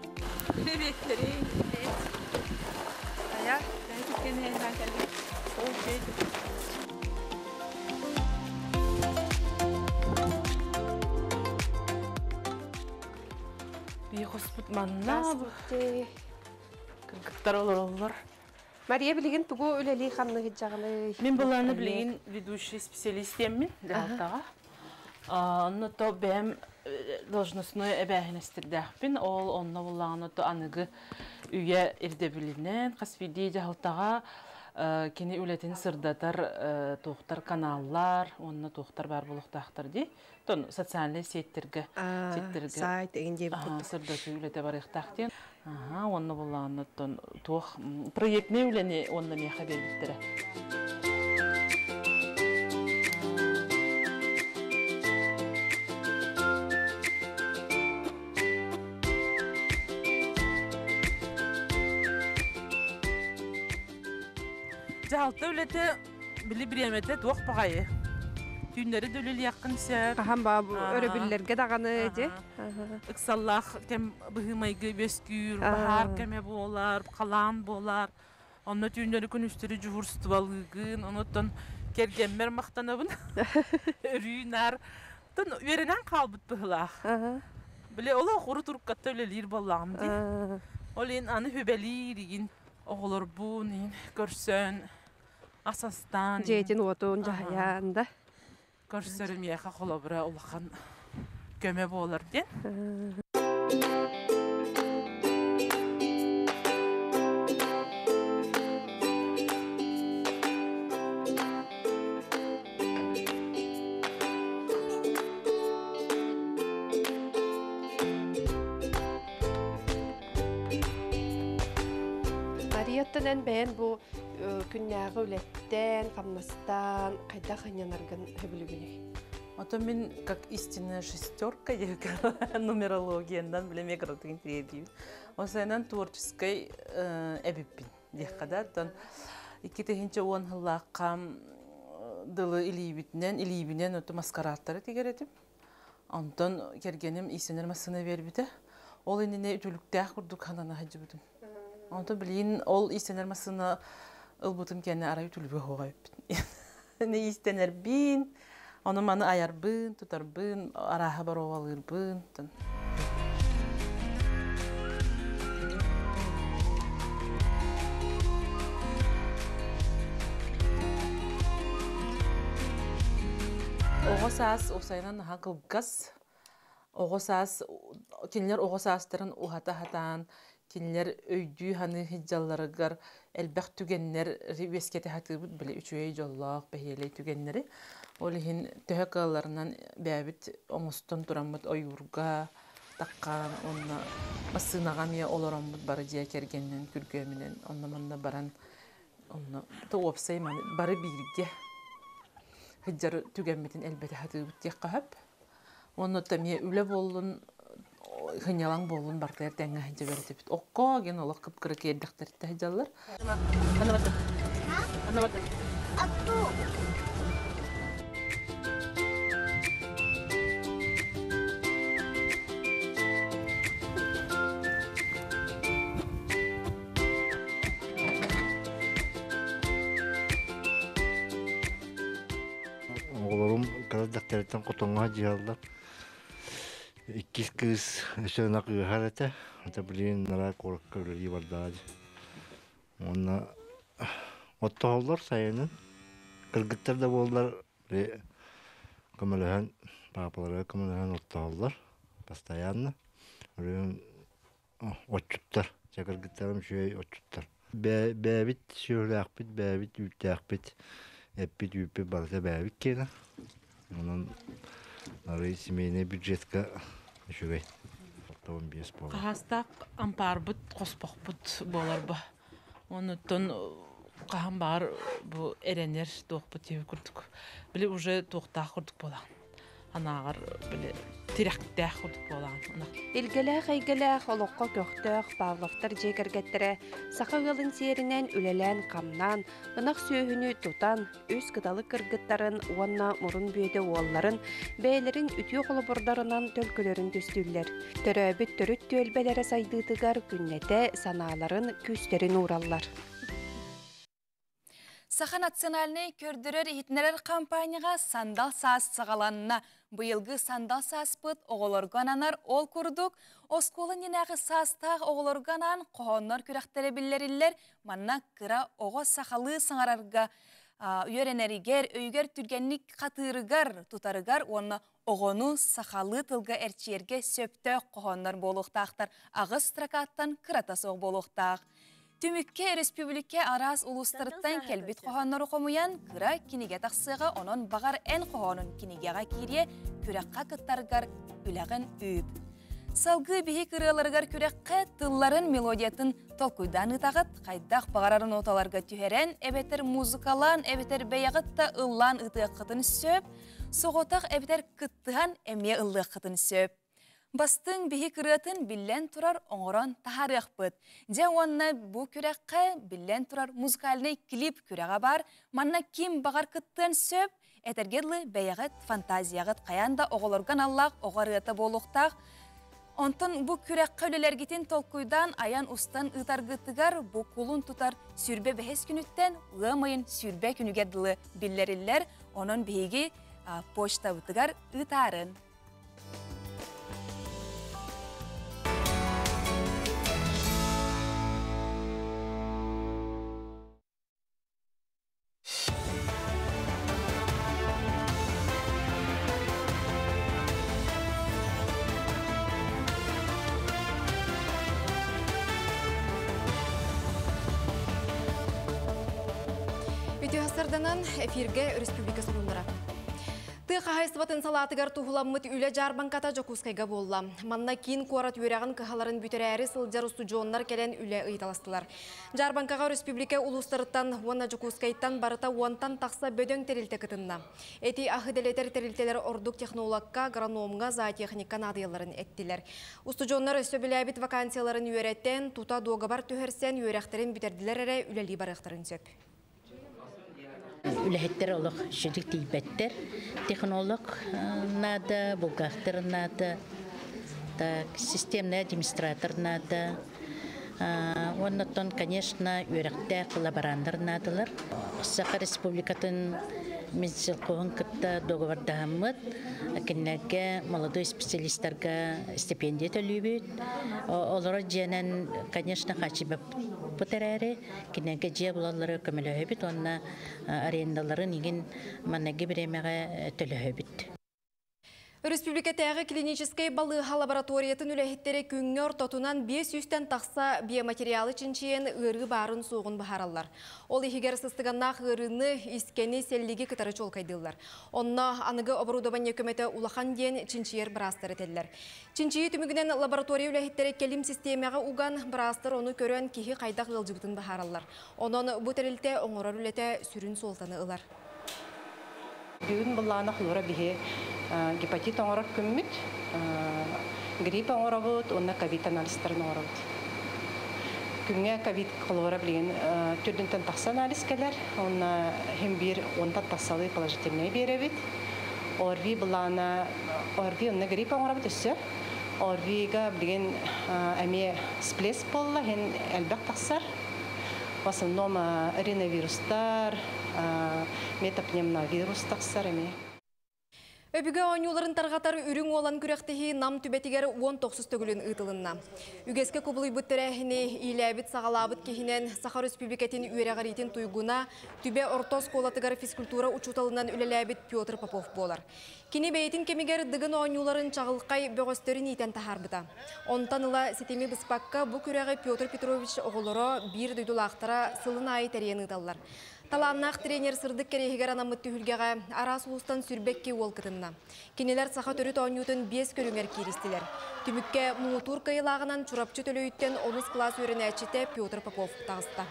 Speaker 11: Хоспут манна кыргыттар олороллор.
Speaker 10: Мария билигин тугу үлэлии хамныгыджаҕыный?
Speaker 11: Мин былааны билигин ведущий специалист диэммин дьаһалтаҕа. Онно то бэйэм должностной эбээһинэстэрдээхпин. Ол онно буллаҕына то аныгы үйэ ирдэбилинэн хас биирдии дьаһалтаҕа кини үлэтин сырдатар туохтар каналлар уонна туохтар баар буолуохтаахтар дии. Тон социальнай сеттерге сеттерге
Speaker 10: сайт эгин диэбит курдук
Speaker 11: сырдатыы үлэтэ барыахтаах диэн. Аха, уонна буллаҕына тон туох проектный үлэни уонна миэхэ биэрбиттэрэ. Дьаһалта үлэтэ били бириэмэтэ туох баҕайы. Түүннэри да үлэлиэххин сөп.
Speaker 10: Хаһан баа өрөбүллэргэ даҕаны ити.
Speaker 11: Ыксаллаах кэм быһыымайгы үөскүүр, баһаар кэмэ буолар, халаан буолар. Онно түүннэри күнүстэри дьуһурствалыыгын, онуттан кэргэммэр махтанабын. Өрүү наар тон үөрэнэн хаалбыт быһылаах. Били олох урут уруккатта үлэлиир буоллаҕым дии. Ол иһин аны хүбэлиир игин оҕолорбун иһин көрсөн ас астаан
Speaker 10: Дьиэтин уотун дьаһайаан да.
Speaker 11: Көрсөрүм миэхэ холобура улахан көмө буолар диэн.
Speaker 10: Марияттан эн бэйэн бу күннээҕи үлэттэн, хамнастан хайдах ханньанаргын хөбүлүгүнүй?
Speaker 11: Ото мин как истинная шестерка нумерологияндан биле мегратыгын тириэдиибин. Осайнан творческой эбиппин диэххэ да. Оттон 2010 сыллаахха дылы илиибитинэн, илиибинэн оту маскарадтары тигэр этим. Онтон кэргэним иистэнэр массыына биэрбитэ. Ол иннинэ үтүлүктээх курдук ханана сылдьыбытым. Онтон билигин ол иистэнэр массыына ылбытым кэннэ арай үтүлүгү оһоҕо эбиппин. Не иистэнэрбин, ону маны айарбын, тутарбын, арааһа боруобалыырбын. Оҕо саас уопсайынан наһаа кылгас. Оҕо саас кинилэр оҕо саастарын уһата сатаан, кинилэр өйдүү саныы сылдьалларыгар элбэх түгэннэр үөскэтэ сатыыбыт, били үчүгэй дьоллоох, бэһиэлэй түгэннэри. Ол иһин төһө кыалларынан бэйэбит оҥостон тураммыт ойуурга таххаан уонна массыынаҕа эмиэ олороммут бары дьиэ кэргэнинэн күргүөмүнэн онно-манна баран онно уопсай бары бииргэ сылдьар түгэммитин элбэтэ сатыыбыт диэххэ сөп. Онно эмиэ үлэ буоллун, хынньалаҥ буоллун бартыгар тэҥҥэ сылдьа этибит. Окко ген олох кып-кыра киэрдэхтэртэ сылдьаллар.
Speaker 12: Оҕолорум кыра дьахтарыттан хотоҥҥо дьиаллар. Иккис кыыс өссө ынах ыаһар этэ. Это блин нара куоракка үлэлии бардаҕа дии. Уонна оттоһоллор сайынын. Кыргыттар да буоллар көмөлөһөн, паапаларыгар көмөлөһөн оттоһоллор постоянно. Үрүҥ отчуттар, чэ кыргыттарым үчүгэй отчуттар. Бэйэбит сүөһүлээхпит, бэйэбит үүттээхпит, эппит үүппүт барыта бэйэбит киэнэ. Онон арый семейный бюджетка үчүгэй. 65 буолар.
Speaker 11: Хаһаастаах ампаарбыт, хоспохпут буолар бу. Онуттан хаһан баҕар бу эрэнэр туохпут диэби курдук. Били уже туохтаах курдук буолаҕын. Анааҕар били тирэхтээх курдук буолаҕын.
Speaker 10: Илгэлээх эйгэлээх олоххо көхтөөх Павловтар дьиэ кэргэттэрэ саха ыалын сиэринэн үлэлээн-хамнаан, ынах сүөһүнү тутан, үс кыталык кыргыттарын уонна мурун бүөтэ уолларын бэйэлэрин үтүө холобурдарынан төлкөлөрүн түстүүллэр. Төрөөбүт төрүт түөлбэлэрэ сайдыытыгар күннэтэ санааларын, күүстэрин уураллар.
Speaker 1: Саха национальнай көрдөрөр-иһитиннэрэр компанияҕа сандал саас саҕаланна. Быйылгы сандал сааспыт оҕолорго ананар ол курдук оскуола иннинээҕи саастаах оҕолорго анаан хоһооннор күрэхтэрэ биллэриллэр. Манна кыра оҕо сахалыы саҥарарга үөрэнэригэр, өйүгэр түргэнник хатыырыгар, тутарыгар уонна оҕону сахалыы тылга эрчийэргэ сөптөөх хоһооннор буолуохтаахтар. Аҕыс строкаттан кырата суох буолуохтаах. Түмүккэ өрөспүүбүлүкэ араас улуустарыттан кэлбит хоһооннору хомуйан кыра кинигэ тахсыаҕа, онон баҕар эн хоһоонун кинигэҕэ киириэ, күрэххэ кыттаргар үлэҕин ыыт. Салгыы биһик ырыаларыгар күрэххэ тылларын мелодиятын толкуйдаан ыытаҕыт, хайдах баҕарар ноталарга түһэрэн, эбэтэр музыкалаан, эбэтэр бэйэҕит да ыллаан ыытыаххытын сөп, соҕотох эбэтэр кыттыһан эмиэ ыллыаххытын сөп. Бастыҥ биһик ырыатын биллэн турар оҥорон таһаарыахпыт. Дьэ уонна бу күрэххэ биллэн турар музыкальнай клип күрэҕэ баар. Манна ким баҕар кыттыан сөп. Этэргэ дылы бэйэҕит фантазияҕыт хайаан да оҕолорго аналлаах оҕо ырыата буолуохтаах. Онтон бу күрэххэ үлэлэргитин толкуйдаан айан устан ыытаргытыгар бу кулун тутар сүүрбэ бэһис күнүттэн ыам ыйын сүүрбэ күнүгэр дылы биллэриллэр. Онон биһиги почтабытыгар ыытаарын.
Speaker 2: Үтүө сарданан эфиргэ республика сонуннара. Тыа хаһаайыстыбатын салаатыгар туһуламмыт үлэ дьаарбаҥката Дьокуускайга буолла. Манна киин куорат үөрэҕин кыһаларын бүтэрээри сылдьар устудьуоннар кэлэн үлэ ыйыталастылар. Дьаарбаҥкаҕа өрөспүүбүлүкэ улуустарыттан уонна Дьокуускайтан барыта уонтан тахса бөдөҥ тэрилтэ кытынна. Эти аһы дэлэтэр тэрилтэлэр ордук технологка, агрономҥа, зоотехникка наадыйалларын эттилэр. Устудьуоннар өссө билээбит вакансияларын үөрэтэн, тута дуогабар түһэрсэн, үөрэхтэрин бүтэрдилэр эрэ үлэлии барыахтарын сөп.
Speaker 13: Үлэһиттэр олох сүдүк тиийбэттэр. Технолог наада, бухгалтер наада, так, системный администратор наада. Оннотон, конечно, үөрэхтээх лабораннар наадалар. Саха Республикатын Минсельхоһун кытта договордаһаммыт, кинилэргэ молодой специалисттарга стипендия төлүүбүт. Олорор дьиэнэн, конечно, хааччыйбаппыт эрээри, кинилэргэ дьиэ булаллары көмөлөһөбүт уонна арендаларын игин манныгы бириэмэҕэ төлөһөбүт.
Speaker 2: Өрөспүүбүлүкэтээҕи клиническэй балыыһа лабораториятын үлэһиттэрэ күҥҥэ ортотунан 500-тэн тахса биоматериалы чинчийэн ыарыы баарын-суоҕун быһаараллар. Ол иһигэр сыстыганнаах ыарыыны, искэни, сэллиги кытары чуолкайдыыллар. Онно аныгы оборудование көмөтө улахан диэн чинчийэр быраастар этэллэр. Чинчийии түмүгүнэн лаборатория үлэһиттэрэ кэлим систиэмэҕэ уган, быраастар ону көрөн киһи хайдах ыалдьыбытын быһаараллар. Онон бу тэрилтэ оҥорор үлэтэ сүрүн суолтаны ылар.
Speaker 14: Бүгүн былаана хлора биһи гепатит оҥорор күммүт, грипп оҥоробут уонна ковид анализтарын оҥоробут. Күҥҥэ ковид хлора билигин төрдүнтэн тахса анализ кэлэр, уонна хим биир уонтан тахсалыы положительнай биэрэбит. ОРВИ былаана ОРВИ уонна грипп оҥоробут өссө. ОРВИга билигин эмиэ сплеск буолла, хин элбэх тахсар. В основном риновирустар, метапневмовирус тахсар эмиэ.
Speaker 2: Өбүгэ оонньууларын тарҕатар Үрүҥ Уолан күрэхтэһии Нам түбэтигэр 19 төгүлүн ыытылынна. Үгэскэ кубулуйбут тэрээһини иилээбит-саҕалаабыт киһинэн Саха Өрөспүүбүлүкэтин үөрэҕириитин туйгуна, Түбэ орто оскуолатыгар физкультура учууталынан үлэлээбит Петр Попов буолар. Кини бэйэтин кэмигэр Дыгын оонньууларын чаҕылхай бөҕөстөрүн иитэн таһаарбыта. Онтон ыла ситими быспакка бу күрэҕи Петр Петрович оҕолоро, биир дойдулаахтара сылын аайы тэрийэн ыыталлар. Талааннаах тренер сырдык кэриэһигэр анаммыт түһүлгэҕэ араас улуустан сүрбэкки уол кытынна. Кинилэр саха төрүт оонньуутун биэс көрүҥэр кииристилэр. Түмүккэ муҥутуур кыайыылааҕынан Чурапчы Төлөйүттэн онус кылаас үөрэнээччитэ Петр Попов таҕыста.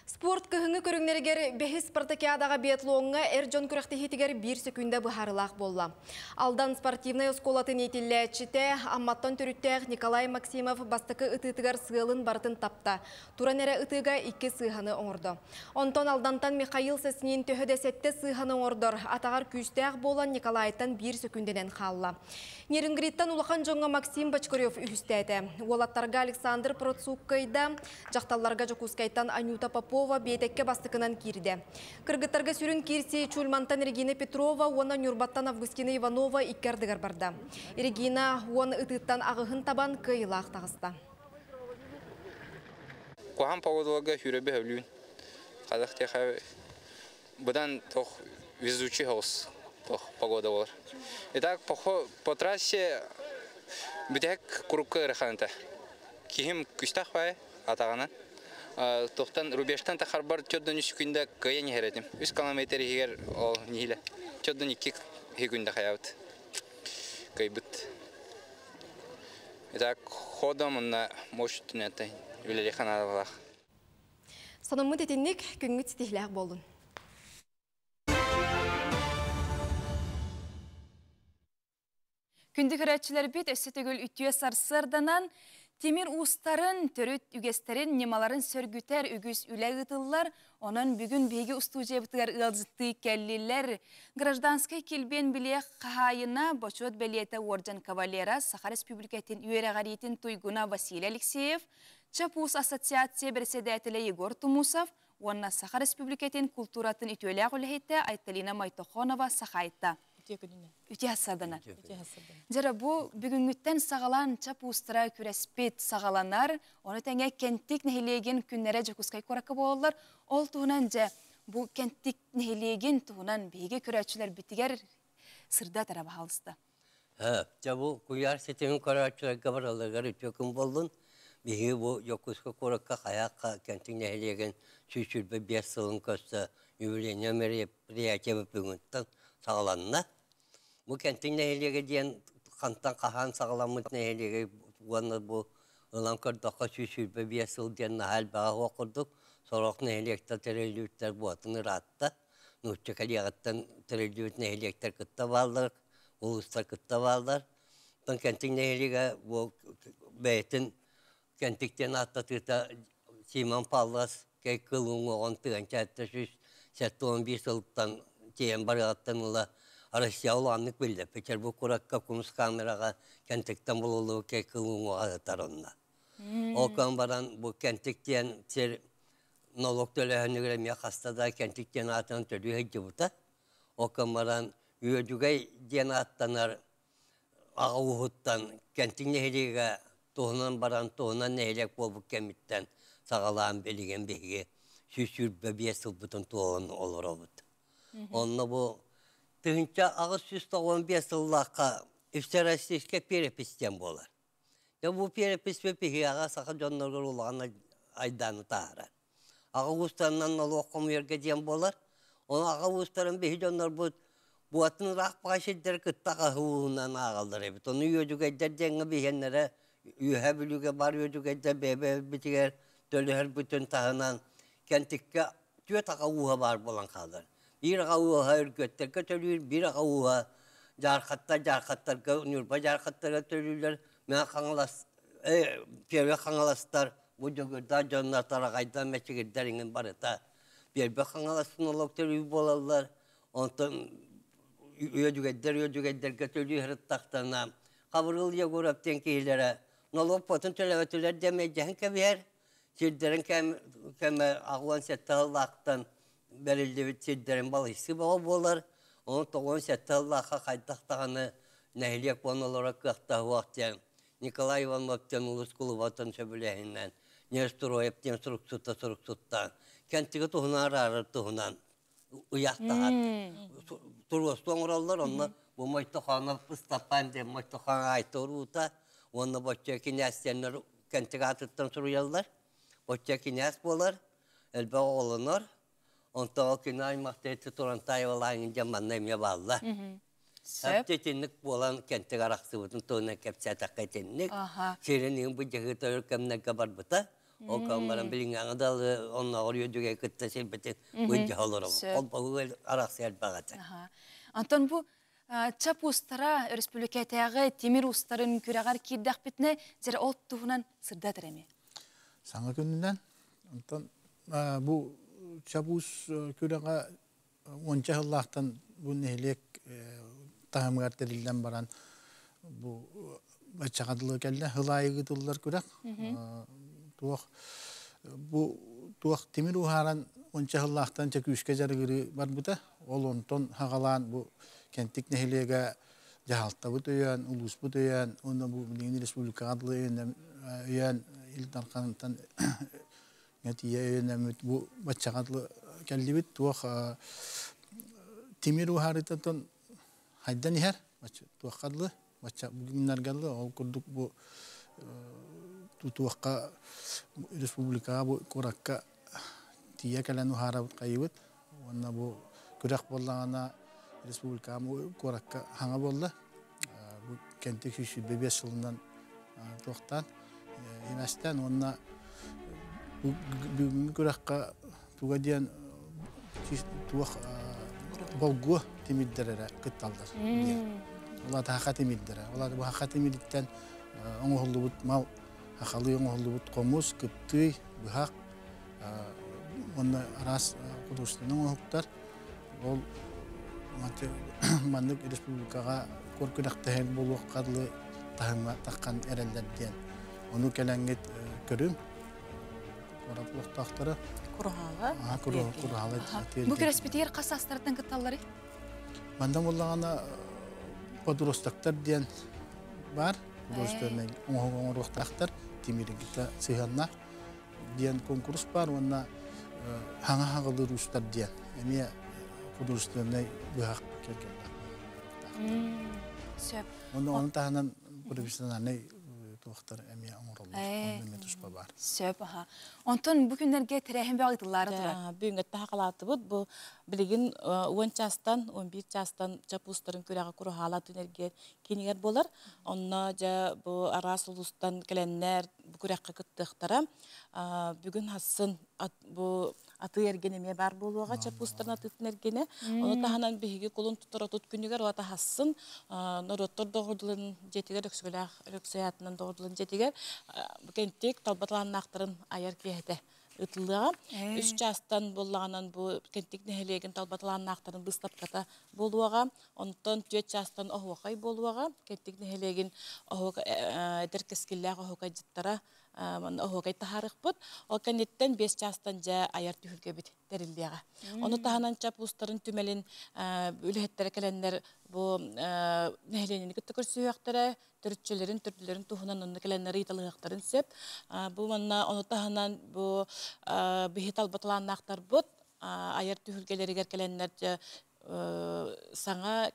Speaker 2: Спорт Спорт кыһыҥҥы көрүҥнэригэр бэһис спартакиадаҕа биатлоҥҥа эр дьон күрэхтэһиитигэр биир сөкүүндэ быһаарыылаах буолла. Алдан спортивнай оскуолатын иитиллээччитэ, Амматтан төрүттээх Николай Максимов бастакы ытыытыгар сыалын барытын тапта. Туран эрэ ытыыга икки сыыһаны оҥордо. Онтон Алдантан Михаил Соснин төһө да сэттэ сыыһаны оҥордор, атаҕар күүстээх буолан Николайтан биир сөкүүндэнэн хаалла. Нерюнгриттан улахан дьоҥҥо Максим Бочкарев үһүстээтэ. Уолаттарга Александр Процук кыайда, дьахталларга Дьокуускайтан Анюта Попова биэтэккэ бастакынан киирдэ. Кыргыттарга сүрүн киирсии Чульмантан Регина Петрова уонна Ньурбаттан Августина Иванова икки ардыгар барда. Регина уон ытыыттан аҕыһын табан кыайыылаах таҕыста.
Speaker 15: Куһаҕан погодаларга сүүрэрбэ сөбүлүүн. Хадах диэхэ быдан тох везучий соҕус тох погода буолар. Итак, по трассе бүтэһик курукка ыараханыта. Киһим күстэх баай атаҕынан. Тохтан рубежтан тахарбар төрдөн үс күндэ кыайан иһэр этим. Үс километр иһигэр ол нихилэ. Төрдөн икки күндэ хайабыт. Кыайбыт. Итак, ходом онна мощь түнәтэ үлэлиэх наадалаах.
Speaker 2: Сонуммут итинник, күҥҥүт ситиһилээх буоллун.
Speaker 1: Күндү көрөөччүлэрбит, өссө төгүл үтүө сарсыарданан тимир уустарын, төрүт үгэстэрин, ньымаларын сөргүтэр үгүс үлэ ыытыллар. Онон бүгүн биһиги устуудьуйабытыгар ыалдьыттыы кэллилэр. Гражданскай килбиэн билиэх хаһаайына, Бочуот бэлиэтэ уордьан кавалера, Саха Республикатын үөрэҕириитин туйгуна Василий Алексеев, Чап-Уус ассоциация бэрэссэдээтэлэ Егор Тумусов уонна Саха Республикатын култууратын үтүөлээх үлэһитэ Айталина Мойтохонова Сахайта. Үтүө сарданар. Дьара бу бүгүҥҥүттэн саҕалаан чап уустара күрэспит саҕаланар. Ону тэҥэ Кэнтик нэһилиэгин күннэрэ Дьокуускай куоракка буолаллар. Ол туһунан дьэ бу Кэнтик нэһилиэгин туһунан биһиги көрөөччүлэрбитигэр сырдатара баһаалыста.
Speaker 16: Дьэ бу куйаар ситимин көрөөччүлэргэ бараларыгар үтүө күн буоллун. Биһиги бу Дьокуускай куоракка Хайаахха Кэнтик нэһилиэгин 125 сылын көрсө юбилейное мероприятие бүгүнтэн саҕаланна. Бу Кэнтик нэһилиэгэ диэн хантан хаһан саҕаламмыт нэһилиэгэ уонна бу ылан көрдөххө 125 сыл диэн наһаа элбэҕэ суох курдук. Сорох нэһилиэктэр тэриллибиттэр буотун ыраатта. Нуучча кэлиэҕиттэн тэриллибит нэһилиэктэр кытта бааллар, улуустар кытта бааллар. Оттон Кэнтик нэһилиэгэ бу бэйэтин Кэнтиктэн ааттатыыта Симон Паллас кэй кыл уҥуоҕун тыһыынча 775 сылтан тиийэн барыаҕыттан ыла Россия улааннык биллэр. Петербург куоракка кумус камераҕа Кэнтиктэн булуллубут кэй кыл уҥуоҕа сытар онно. Ол көн баран бу Кэнтик диэн сир нолуок төлөөһүнүгэр эмиэ хаста да Кэнтик диэн аатынан төлүү сылдьыбыта. Ол көн баран Үөдүгэй диэн ааттанар аҕа ууһуттан Кэнтик нэһилиэгэ туһунан баран туһунан нэһилиэк буолбут кэмиттэн саҕалаан билигин биһиги 125 сылбытын туолан олоробут. Онно бу 1895 сыллаахха Всероссийская перепись диэн буолар. Дьэ бу перепись биһиэхэ саха дьонноругар улахан айдааны таһаарар. Аҕа уустарынан нолуок хомуйарга диэн буолар. Ону аҕа уустарын биһи дьоннорбут буатын ыраах баҕай сирдэри кытта хаһыынан ааҕаллар эбит. Ону үөдүгэйдэр диэҥҥэ биһиэннэрэ Үөһээ Бүлүүгэ бар үөдүгэйдэр бэйэ-бэйэбитигэр төлөһөрбүтүн таһынан Кэнтиккэ түөрт аҕа ууһа баар буолан хаалар. Биир аҕа ууһа Өргүөттэргэ төлүүр, биир аҕа ууһа Дьаархаттар Дьаархаттарга, Ньурба Дьаархаттарга төлүүллэр, Мэҥэ Хаҥалас, Первый Хаҥаластар, бу Дьөгүрдээх дьоннор Тараҕайдар, Мэчигирдэр иҥин барыта Первый Хаҥаластан олох төлүүр буолаллар. Онтон үөдүгэйдэр үөдүгэйдэргэ төлүү сырыттахтарына Хабырыыл Егоров диэн киһилэрэ нолуок төлөөтүлэр диэн мэйдэһэн кэбиһэр. Сирдэрин кэмэ 87 сыллаахтан бэриллибит сирдэрин балыйсыы бөҕө буолар. Ону 97 сыллаахха хайдах даҕаны нэһилиэк буолан олорор кыахтаах диэн Николай Иванов диэн улуус кулубатын сөбүлэһинэн Нестроев диэн суруксутта суруксуттаан Кэнтиги туһунан араарар туһунан ыйаахтаһар. Туруосту оҥороллор, онно бу Мойтохоонов Ыстапаан диэн Мойтохоон Айта уруута уонна Боччо кинээс диэннэр Кэнтик аатыттан суруйаллар. Боччо кинээс буолар, элбэх оҕолонор. Онтон ол кини аймахта ити Турантаевалааҥын диэн манна эмиэ бааллар.
Speaker 1: Сөп.
Speaker 16: Итинник буолан Кэнтик арахсыбытын туһунан кэпсээтэххэ итинник. Сирин иһин бу дьаһыыта өр кэмнэргэ барбыта. Ол кэлэн баран билиҥҥээҥи далы оннооҕор үөдүгэй кытта сирбитин былдьаһа олоробут. Холбоһуга арахсыы элбэх этэ.
Speaker 1: Антон бу чап уустара өрөспүүбүлүкэтээҕи тимир уустарын күрэҕэр киирдэхпитинэ, дьэ ол туһунан сырдатар эми.
Speaker 17: Саҥа күнүнэн онтон бу чап уус күрэҕэ уонча сыллаахтан бу нэһилиэк таһымыгар тэриллэн баран бу баччаҕа дылы кэллэ сыл аайы ыытыллар күрэх туох бу туох тимир уһааран уонча сыллаахтан чэ күүскэ дьарыгырыы барбыта ол онтон хаҕалаан бу Кэнтик нэһилиэгэ дьаһалтабыт өйөөн улууспут өйөөн уонна бу билигин республикаҕа дылы өйөөн Ил Дархантан тиийэ өйөнөммүт бу баччаҕа дылы кэллибит туох тимир уһаарыытын хайдан иһэр туохха дылы бачча бүгүннэргэ дылы ол курдук бу туохха республикаҕа бу куоракка тиийэ кэлэн уһаарабыт хайыбыт уонна бу күрэх буоллаҕына республикаҕа куоракка хаҥа буолла бу Кэнтик 125 сылынан туохтаан имэстээн уонна бүгүҥҥү күрэххэ туга диэн туох болгуо тимирдэр эрэ кытталлар диэн. Ол аата хаха тимирдэрэ. Ол аата бу хаха тимириттэн оҥоһуллубут мал хахалыы оҥоһуллубут хомус, кыптыый, быһах уонна араас художественнай оҥоһуктар. Ол маннык республикаҕа куор күрэхтэһэр буолуохха дылы таһымҥа таххан эрэллэр диэн. Ону кэлэҥҥит көрүҥ. Куорат олохтоохторо.
Speaker 11: Куруһаала.
Speaker 17: Куруһаала.
Speaker 1: Бу күрэспитигэр хас саастарыттан кытталларый?
Speaker 17: Мандан буоллаҕына подростоктар диэн баар. Художественнай оҥоһук оҥоруохтаахтар. Тимиргитэ сыһыаннаах диэн конкурс баар уонна хаҥа хаҕылыыр уустар диэн эмиэ художественнай быһах кэргэннээх.
Speaker 1: Сөп.
Speaker 17: Онно ону таһынан профессиональнай туохтар эмиэ оҥороллор. Онно эмиэ туспа баар.
Speaker 1: Сөп, аха. Онтон бу күннэргэ тэрээһин бөҕө ыытыллаары турар.
Speaker 11: Бүгүҥҥэ таһакалаатыбыт. Бу билигин 10 чаастан, 11 чаастан чапустарын күрэҕэ куруһаалатын эргиэн кинигэр буолар. Онно дьэ бу араас улуустан кэлэннэр бу күрэххэ кыттыахтара. Бүгүн хассын бу атыы эргин эмиэ баар буолуоҕа чапустарын атыытын эргинэ. Ону таһынан биһиги кулун тутар отут күнүгэр уота хассын норуоттар доҕордуларын дьиэтигэр Өксөкүлээх Өлөксөй аатынан доҕордуларын дьиэтигэр кэнтик талба талааннаахтарын айар киэһэтэ ыытыллыаҕа. Үс чаастан буоллаҕынан бу Кэнтик нэһилиэгин талба талааннаахтарын быыстапката буолуоҕа. Онтон түөрт чаастан оһуохай буолуоҕа. Кэнтик нэһилиэгин эдэр кэскиллээх оһуокайдьыттара оһуокай таһаарыахпыт. Ол кэнниттэн биэс чаастан дьэ айар түһүлгэбит тэриллиэҕэ. Ону таһынан чап уустарын түмэлин үлэһиттэрэ кэлэннэр бу нэһилиэнньэни кытта көрсүһүөхтэрэ, төрүччүлэрин, төрдүлэрин туһунан онно кэлэннэр ыйыталаһыахтарын сөп. Бу манна ону таһынан бу биһи талба талааннаахтарбыт айар түһүлгэлэригэр кэлэннэр дьэ саҥа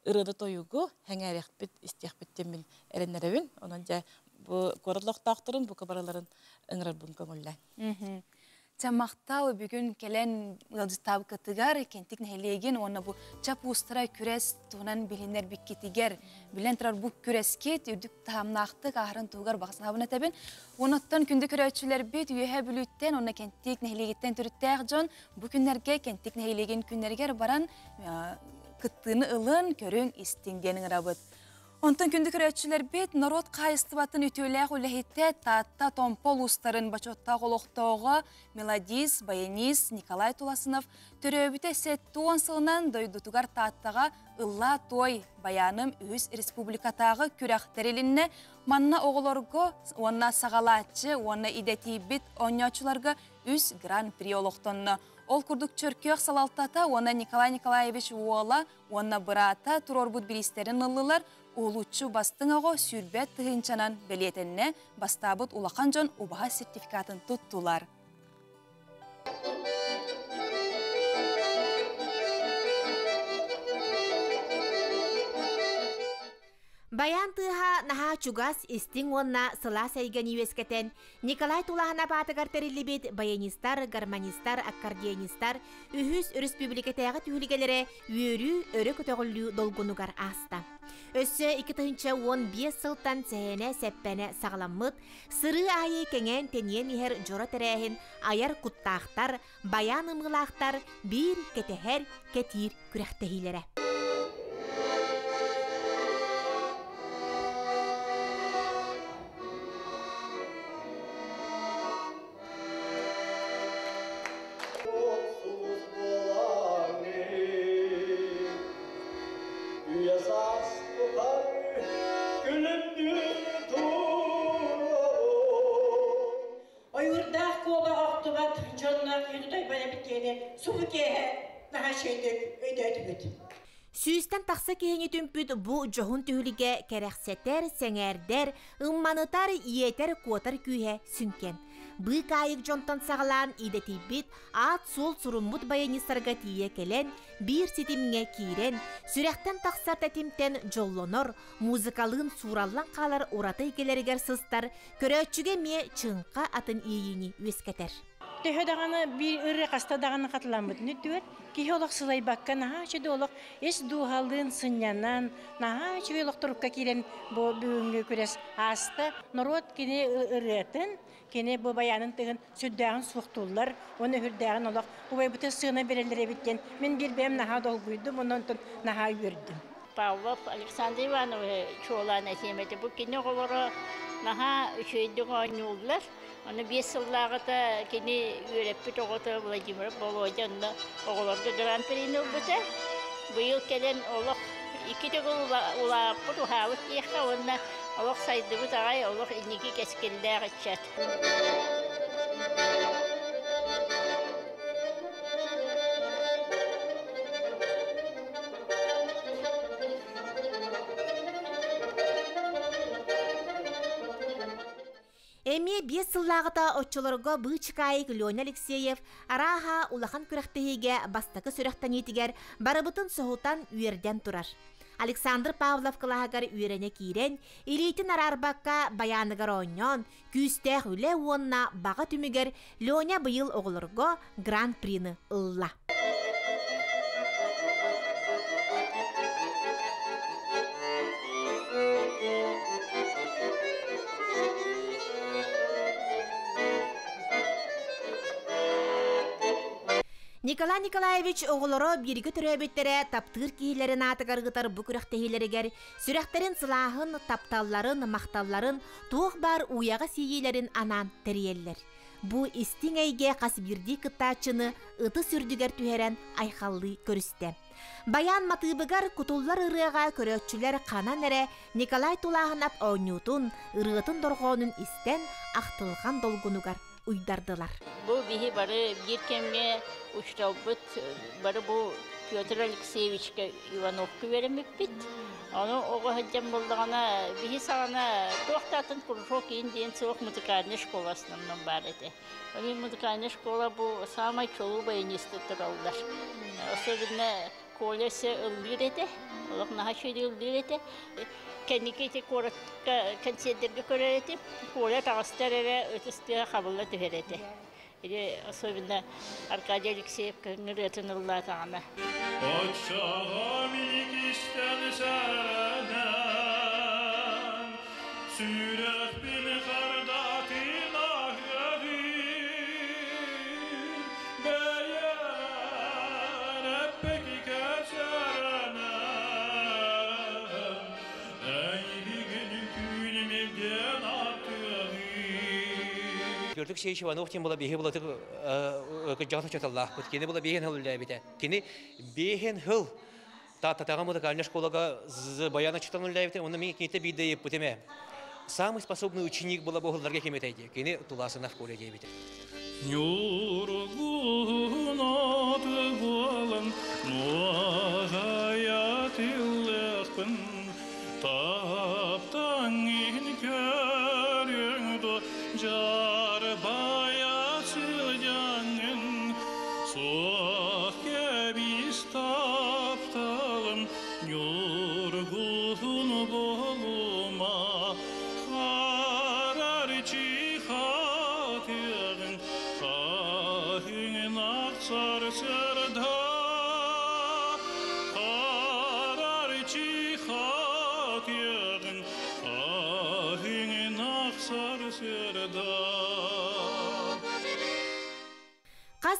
Speaker 11: ырыаны-тойугу сэҥээриэхпит, истиэхпит диэммин эрэннэрэбин. Онон дьэ бу куорат олохтоохторун бука барыларын ыҥырарбын көҥүллээн.
Speaker 1: Чэ махтал бүгүн кэлэн ыалдьыттаабыккытыгар Кэнтик нэһилиэгин уонна бу чап уустара күрэс туһунан билиннэрбиккитигэр билэн турар бу күрэскит үрдүк таһымнаахтык ааһарын туһугар баҕа санаабын этэбин. Оноттон күндү көрөөччүлэрбит Үөһээ Бүлүүттэн уонна Кэнтик нэһилиэгиттэн төрүттээх дьон бу күннэргэ Кэнтик нэһилиэгин күннэригэр баран кыттыыны ылын, көрүҥ, истиҥ диэн ыҥырабыт. Онтон күндү көрөөччүлэрбит норуот хаһаайыстыбатын үтүөлээх үлэһитэ Таатта Томпо улуустарын бочуоттаах олохтооҕо мелодист, баянист Николай Туласынов төрөөбүтэ 70 сылынан дойдутугар Тааттаҕа Ыллаа туой баяным үһүс республикатааҕы күрэх тэрилиннэ. Манна оҕолорго уонна саҕалааччы уонна идэтийбит оонньооччуларга үс гран-при олохтонно. Ол курдук Чөркөөх салалтата уонна Николай Николаевич уола уонна быраата туруорбут бириистэрин ыллылар, уһулуччу бастыҥ оҕо сүүрбэт тыһыынчанан бэлиэтэннэ, бастаабыт улахан дьон убаһа сертификатын туттулар.
Speaker 18: Баян тыаһа наһаа чугас, истиҥ уонна сылаас эйгэни үөскэтэн, Николай Тулааһынап аатыгар тэриллибит баянистар, гармонистар, аккордеонистар үһүс өрөспүүбүлүкэтээҕи түһүлгэлэрэ үөрүү, өрө көтөҕүллүү долгунугар ааста. Өссө 2015 сылтан сэһэнэ-сэппэнэ саҕаламмыт, сырыы аайы кэҥээн-тэнийэн иһэр дьоро тэрээһин айар куттаахтар, баян ымыылаахтар биир кэтэһэр, кэтиир күрэхтэһиилэрэ.
Speaker 19: Ойуурдаах куобах охтубат дьонноох киһи тутайбат эбит диэни субу киэһэ наһаа үчүгэйдик өйдөөтүбүт.
Speaker 18: Сүүстэн тахса киһини түмпүт бу дьоһун түһүлгэ кэрэхсэтэр, сэҥээрдэр, ымманытар, иэтэр-куотар күүһэ сүҥкэн. Быыкаайык дьонтон саҕалаан идэтийбит, аат-суол суруммут баянистарга тиийэ кэлэн, биир ситимҥэ киирэн, сүрэхтэн тахсар тэтимтэн дьоллонор, музыкалыын суураллан хаалар ураты эйгэлэригэр сыстар көрөөччүгэ эмиэ чыҥха атын иэйиини үөскэтэр.
Speaker 19: Төһө даҕаны биир ырыа хаста даҕаны хатыламмытын үрдүгэр киһи олох сылайбакка наһаа үчүгэй олох ис дууһалыын сынньанан наһаа үчүгэй олох турукка киирэн бу бүгүҥҥү күрэс ааста. Норуот кини ырыатын, кини бу баянын тыгын сүрдээҕин суохтууллар уонна сүрдээҕин олох убайбытын сыана береллер эбит диэн мин биир бэйэм наһаа долгуйдум онон наһаа үөрдүм.
Speaker 20: Павлов Александр Иванович чуолаан этиэм этэ. Бу кини оҕолоро наһаа үчүгэйдик оонньууллар. Аны 5 сыллааҕыта кини үөрэппит оҕото Владимир Володя онно оҕолорго гран-прини ылбыта. Быйыл кэлэн олох икки төгүл улааппыт, уһаабыт диэххэ уонна олох сайдыбыт аҕай, олох инники кэскиллээх ыччат.
Speaker 18: Эмиэ 5 сыллааҕыта оччолорго быычыкаайык Леня Алексеев арааһа улахан күрэхтэһиигэ бастакы сүрэхтэниитигэр барыбытын соһутан үөрдэн турар. Александр Павлов кылааһыгар үөрэнэ киирэн, илиитин араарбакка байааныгар оонньоон, күүстээх үлэ уонна баҕа түмүгэр Леня быйыл оҕолорго гран-прины ылла. Николай Николаевич оҕолоро бииргэ төрөөбүттэрэ таптыыр киһилэрин аатыгар ыытар бу күрэхтэһиилэригэр сүрэхтэрин сылааһын, тапталларын, махталларын, туох баар уйаҕа сиийиилэрин анаан тэрийэллэр. Бу истиҥ эйгэ хас биирдии кыттааччыны ытыс үрдүгэр түһэрэн айхаллыы көрүстэ. Баян матыыбыгар кутуллар ырыаҕа көрөөччүлэр ханан эрэ Николай Тулааһынап оонньуутун, ырыатын дорҕоонун истэн ахтылҕан долгунугар уйдардылар.
Speaker 20: Бу биһи бары биир кэмҥэ учууталбыт бары бу Петр Алексеевичка Ивановка үөрэммиппит. Ону оҕо сылдьан буоллаҕына биһи саҕана туох да атын кружок иин диэн суох музыкальнай школа основном баар этэ. Ол музыкальная школа бу самай чулуу баянисты тураллар. Особенно Коля өссө ыллыыр этэ, олох наһаа үчүгэй ыллыыр этэ. Кэнники ити куоракка концертергэ көрөр этим. Коля таҕыстар эрэ ытыс тыаһа хабылла түһэр этэ. Или особенно Аркадий Алексеев ырыатын ыллаатаҕына.
Speaker 21: Оччоҕо миникистэн сэрэнэн, сүрэхпин хардатын аһыаҕын, бэйэҕэр эппэкикэ сэрэнэн, эйигин түүнүмүгэн аттыаҕын.
Speaker 22: Петр Алексеевич Иванов диэн була биһи булатык кырдьаҕас учууталлаахпыт. Кини була биһин хыл үллээбитэ. Кини биһин хыл Тааттатааҕы музыкальнай школага баян учуутал үллээбитэ. Онно мин киниттэн биирдэ ыйыппытым ээ. Самый способный ученик была бу хылларга ким этэй дии. Кини Туласынов Коля диэбитэ.
Speaker 21: Ньургуһун аты буолан нуоҕайа тиллэхпин таптаҥ иһин көрүөҥ дуо дьарбайа сылдьаҥҥын суох кэбис тапталым ньургуһун буолуоҕун.
Speaker 18: Хас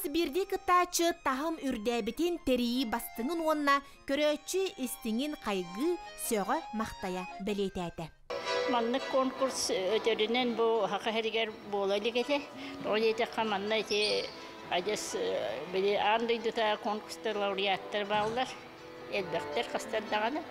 Speaker 18: биирдии кыттааччы таһым үрдээбитин тэрийии бастыҥын уонна көрөөччү истиҥин хайгыы, сөҕө махтайа бэлиэтээтэ.
Speaker 20: Маннык конкурс өтөрүнэн бу Саха сиригэр буола илик этэ. Тоҕо диэтэххэ манна ити адьас били аан дойдута конкурстар лауреаттар бааллар. Элбэхтэр хастар даҕаны.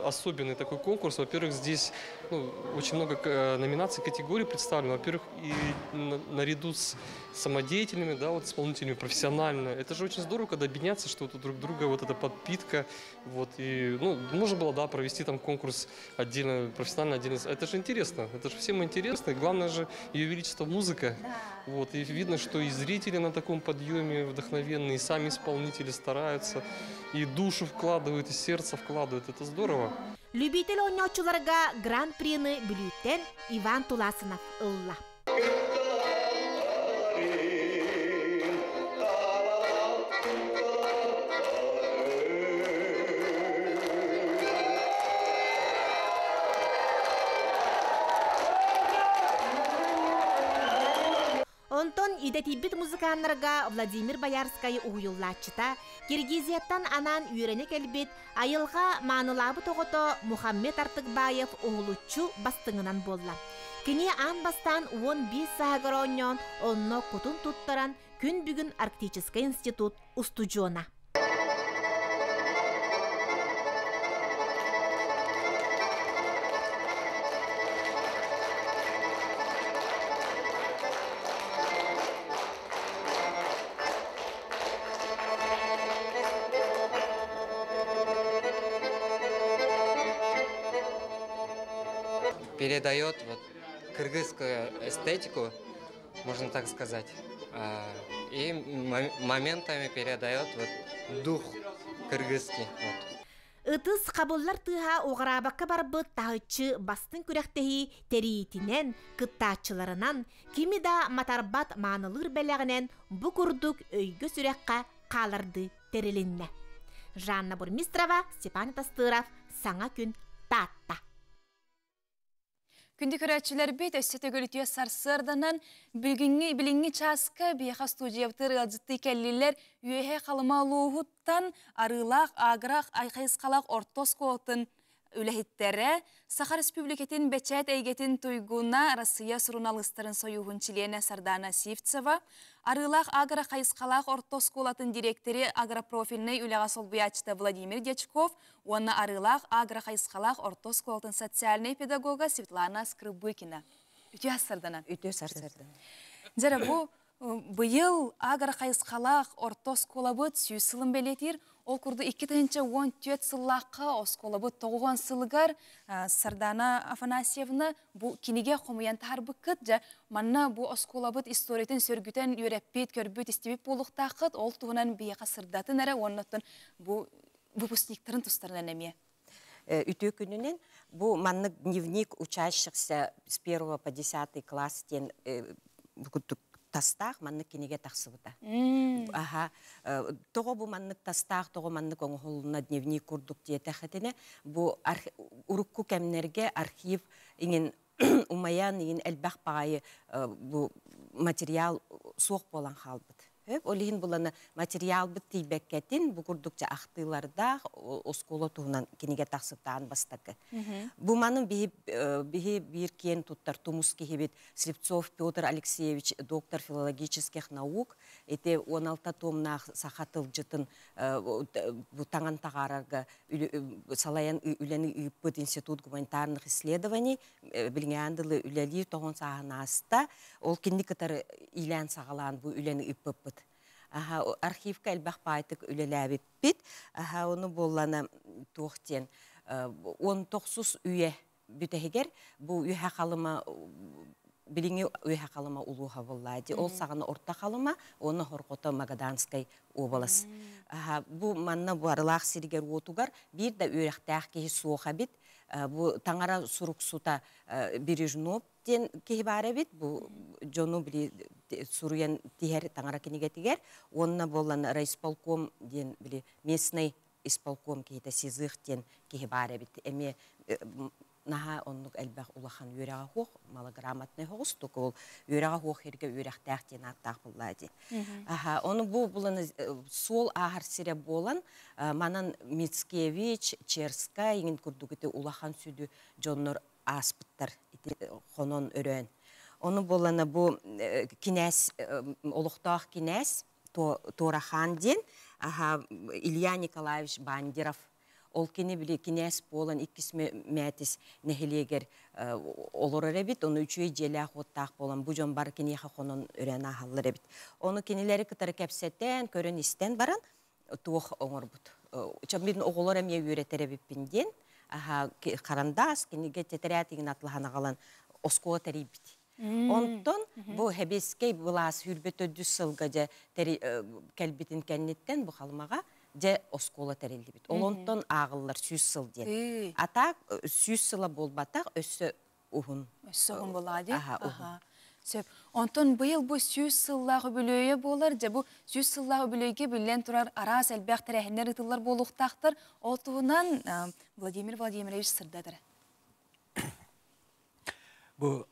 Speaker 3: Особенный такой конкурс. Во-первых, здесь ну, очень много номинаций, категорий представлено. Во-первых, и наряду с самодеятельными, да, вот исполнителями профессионально. Это же очень здорово, когда объединяться, что вот у друг друга вот эта подпитка. Вот, и, ну, можно было, да, провести там конкурс отдельно, профессионально, отдельно. Это же интересно, это же всем интересно. И главное же, Ее Величество музыка. Да. Вот, и видно, что и зрители на таком подъеме вдохновенные, и сами исполнители стараются, и душу вкладывают, и сердце вкладывают. Это здорово.
Speaker 18: Любитель оонньооччуларга гран-прины Бүлүүттэн Иван Туласынов ылла. Онтон идэтийбит музыканнарга Владимир Боярскай уһуйуллааччыта, Киргизияттан анаан үөрэнэ кэлбит айылҕа маанылаабыт оҕото Мухаммед Артыкбаев уһулуччу бастыҥынан буолла. Кини аан бастаан 15 сааһыгар оонньоон, онно кутун туттаран, күн бүгүн Арктическай институт устудьуона.
Speaker 4: Передает вот кыргызскую эстетику, можно так сказать, и моментами передает вот дух кыргызский. Вот.
Speaker 18: Ытыс қабыллар тыыһа уҕараабакка барбыт таһыччы бастыҥ күрэхтэһии тэриитинэн, кыттааччыларынан, кими да матарбат маанылыыр бэлэҕинэн бу курдук өйгө-сүрэххэ хаалардыы тэрилиннэ. Жанна Бурмистрова, Степан Тастыров, Саҥа күн, Таатта.
Speaker 1: Күндү көрөөччүлэрбит өссө төгүл үтүө сарсыарданан бүгүҥҥү билиҥҥи чааска биһиэхэ студиябытыгар ыалдьыттыы кэллилэр Үөһээ Халыма улууһуттан Арыылаах Аграх хайысхалаах орто оскуолатын үлэһиттэрэ Саха Республикатын бэчээт эйгэтин туйгуна Россия суруналыыстарын сойууһун чилиэнэ Сардана Сивцева, Арыылаах Агро хайысхалаах орто оскуолатын дириэктэри агропрофильнай үлэҕэ солбуйааччыта Владимир Дьячков уонна Арыылаах агро хайысхалаах орто оскуолатын социальнай педагога Светлана Скрыбыкина. Үтүө сарсыарданан.
Speaker 8: Үтүө сарсыарданан.
Speaker 1: Дьэ бу быйыл агро хайысхалаах орто оскуолабыт 100 сылын бэлиэтиир. Ол курдук 2014 сыллаахха оскуолабыт 90 сылыгар Сардана Афанасьевна бу кинигэ хомуйан таһаарбыккыт. Дьэ манна бу оскуолабыт историятын сөргүтэн үөрэппит, көрбүт, истибит буолуохтааххыт. Ол туһунан биһиэхэ сырдатын эрэ уонна бу выпускниктарын тустарынан эмиэ.
Speaker 23: Үтүө күнүнэн бу маннык дневник учащихся с первого по десятый класс диэн тастаах маннык кинигэ тахсыбыта. Аха, тоҕо бу маннык тастаах, тоҕо маннык оҥоһулунна дневник курдук диэтэххитинэ, бу урукку кэмнэргэ архив иҥин умайан иҥин элбэх баҕайы бу материал суох буолан хаалбыт. Ол иһин буланы материалбыт тиийбэккэтин бу курдук ахтыылардаах оскуола туһунан кинигэ тахсыптаан бастакы. Бу манын биһи биир киэн туттар тумус киһибит Слепцов Петр Алексеевич, доктор филологических наук, ити 16 томнаах саха тылдьытын бу таҥан таҕаарарга салайан үлэни ыыппыт Институт гуманитарных исследований билиҥҥээҥҥэ дылы үлэлиир тоҕон сааһын ааста. Ол кинини кытары иилээн саҕалаан бу үлэни ыыппыппыт. Аха, архивка элбэх баайтык үлэлээбиппит. Аха, ону буоллана туох диэн 19 үйэ бүтэһигэр бу Үөһэ Халыма билиҥҥи Үөһэ Халыма улууһа буолла дии. Ол саҕана Орто Халыма уонна Хорҕото Магаданскай уобалас. Аха, бу манна бу Арылаах сиригэр уотугар биир да үөрэхтээх киһи суох эбит. Бу таҥара суруксута Бережнов диэн киһи баар эбит. Бу дьону били суруйан тиһэр таҥара кинигэтигэр. Уонна буолан райисполком диэн били местный исполком киһитэ Сизых диэн киһи баар эбит. Эмиэ наһаа оннук элбэх улахан үөрэҕэ суох, малограмотнай соҕус, только ол үөрэҕэ суох эргэ үөрэхтээх диэн ааттаах буллаа дии. Аха, ону бу булан суол ааһар сирэ буолан, манан Мицкевич, Черскай иҥин курдук ити улахан сүдү дьоннор ааспыттар ити хонон өрөөн. Ону буолана бу кинээс олохтоох кинээс Туорахан диэн аха Илья Николаевич Бандеров ол кини били кинээс буолан иккис мээтис нэһилиэгэр олорор эбит ону үчүгэй дьиэлээх-уоттаах буолан бу дьон бары киниэхэ хонон өрөөн ааһаллар эбит ону кинилэри кытары кэпсэтэн көрөн-истэн баран туох оҥорбут мин оҕолор эмиэ үөрэтэр эбиппин диэн аха харандаас кинигэ тэтэрээт игин атлаһан аҕалан оскуола тэрийбит Онтон бу Хэбиэскэй былаас сүүрбэ төрдүс сылга дьэ кэлбитин кэнниттэн бу Халымаҕа дьэ оскуола тэриллибит. Ол онтон ааҕыллар 100 сыл диэн. А так 100 сыла буолбатах, өссө уһун.
Speaker 1: Өссө уһун буолаа дии. Аха. Сөп. Онтон быйыл бу 100 сыллаах үбүлүөйэ буолар. Дьэ бу 100 сыллаах үбүлүөйгэ биллэн турар араас элбэх тэрээһиннэр ыытыллар буолуохтаахтар. Ол туһунан Владимир Владимирович сырдатар.
Speaker 5: Бу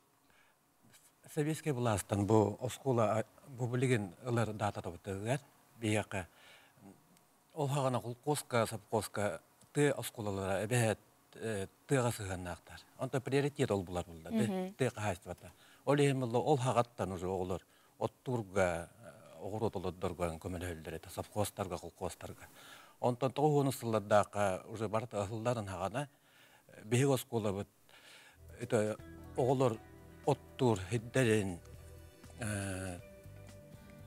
Speaker 5: советскай былаастан бу оскуола бу билигин ылар даататабытыгар биһиэхэ ол хаҕана холкуоска, совхозка тыа оскуолалара эбэһээт тыаҕа сыһыаннаахтар. Онто приоритет ол булар булла тыа хаһаайыстыбата. Ол иһин булла ол хаҕаттан уже оҕолор оттуурга, оҕуруот олордорго көмөлөһөллөр этэ, совхозтарга, холкуостарга. Онтон тоҕус сыллардаахха уже барыта ыһылларын хаҕана биһиги оскуолабыт это оҕолор оттуур сирдэрин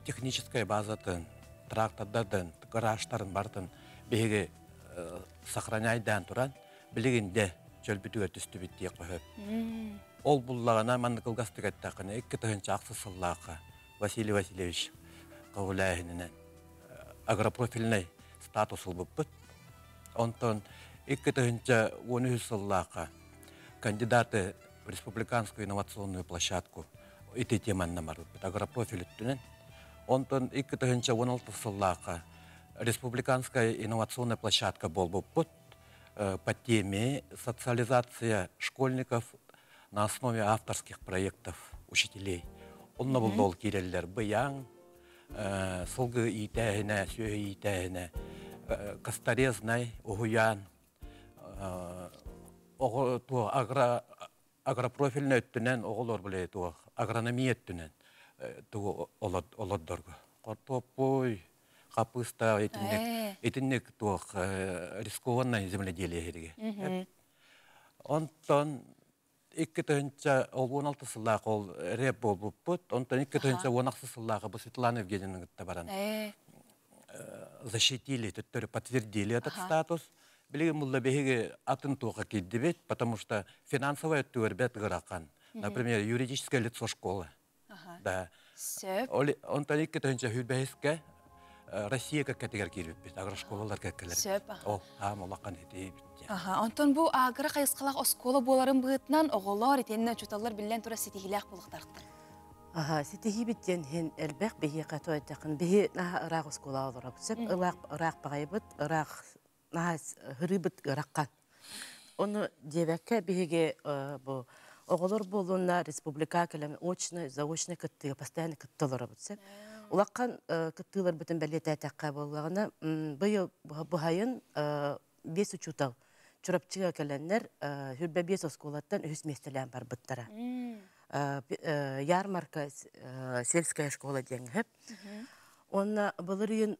Speaker 5: техническай базатын, трактордарын, гаражтарын барытын биһиги сохраняйдаан туран билигин де чөлбүтүгэр түстүбүт диэх көһөп. Ол буллаҕына маннык кылгастык эттэххинэ 2006 сыллаахха Василий Васильевич көҕүлээһининэн агропрофильнай статус ылбыппыт. Онтон 2013 сыллаахха кандидаты в республиканскую инновационную площадку ити теманна барбыппыт агропрофиль өттүнэн. Онтон 2016 сыллаахха республиканская инновационная площадка буолбуппут по теме социализация школьников на основе авторских проектов учителей. Онно булла ол киирэллэр быйаҥ, сылгы иитээһинэ, сүөһү иитээһинэ, косторезнай уһуйаан, оҕо туох агро агропрофильнай өттүнэн оҕолор билэ туох агрономия өттүнэн тугу олордорго. Хортуоппуй, хапыста итинник итинник туох рискованное земледелие иһиригэ. Онтон 2016 сыллаах ол рэп буолбуппут. Онтон 2016 сыллааҕы бу Светлана Евгеньевна кытта баран защитили, төттөрү подтвердили этот статус. Билигин булла биһиги атын туоха киирдибит, потому что финансовая өттүгэр бэт ыарахан. Например, юридическое лицо школы. Да.
Speaker 1: Сөп.
Speaker 5: Онтон 2025-кэ Россия кэккэтигэр киирбиппит, агрошколалар кэккэлэр.
Speaker 1: Сөп.
Speaker 5: Ол аам улахан этиибит.
Speaker 1: Аха, онтон бу агро хайысхалаах оскуола буоларын быһыытынан оҕолор итиэннэ учууталлар биллэн турар ситиһиилээх буолуохтаахтар.
Speaker 6: Аха, ситиһиибит диэн иһин элбэх биһиэхэ тойтахын биһи наһаа ыраах оскуолаҕа олоробут. Сөп ыраах ыраах баҕайыбыт, ыраах наһаа һырыыбыт ыараххан. Ону диэбэккэ биһиги бу оҕолор буоллунна республика кэлэн очно, заочно кыттыыга постоянно кытта олоробут. Сөп. Улахан кыттыыларбытын бэлиэтээтэххэ буоллаҕына, быйыл быһайын биэс учуутал Чурапчыга кэлэннэр Хүрбэ биэс оскуолаттан үһүс миэстэлээн барбыттара. Ярмарка сельская школа диэн сөп. Уонна былырыын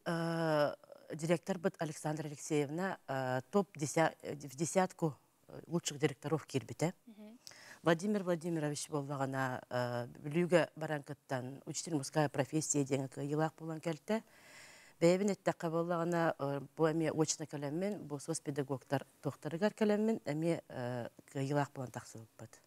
Speaker 6: директорбыт Александра Алексеевна топ в десятку лучших директоров киирбитэ. Владимир Владимирович буоллаҕына Бүлүүгэ баран кыттан учитель мужская профессия диэн кыайыылаах буолан кэлтэ. Бэйэбин эттэххэ буоллаҕына бу эмиэ очно кэлэммин, бу соцпедагогтар туохтарыгар кэлэммин эмиэ кыайыылаах буолан тахсыбыппыт.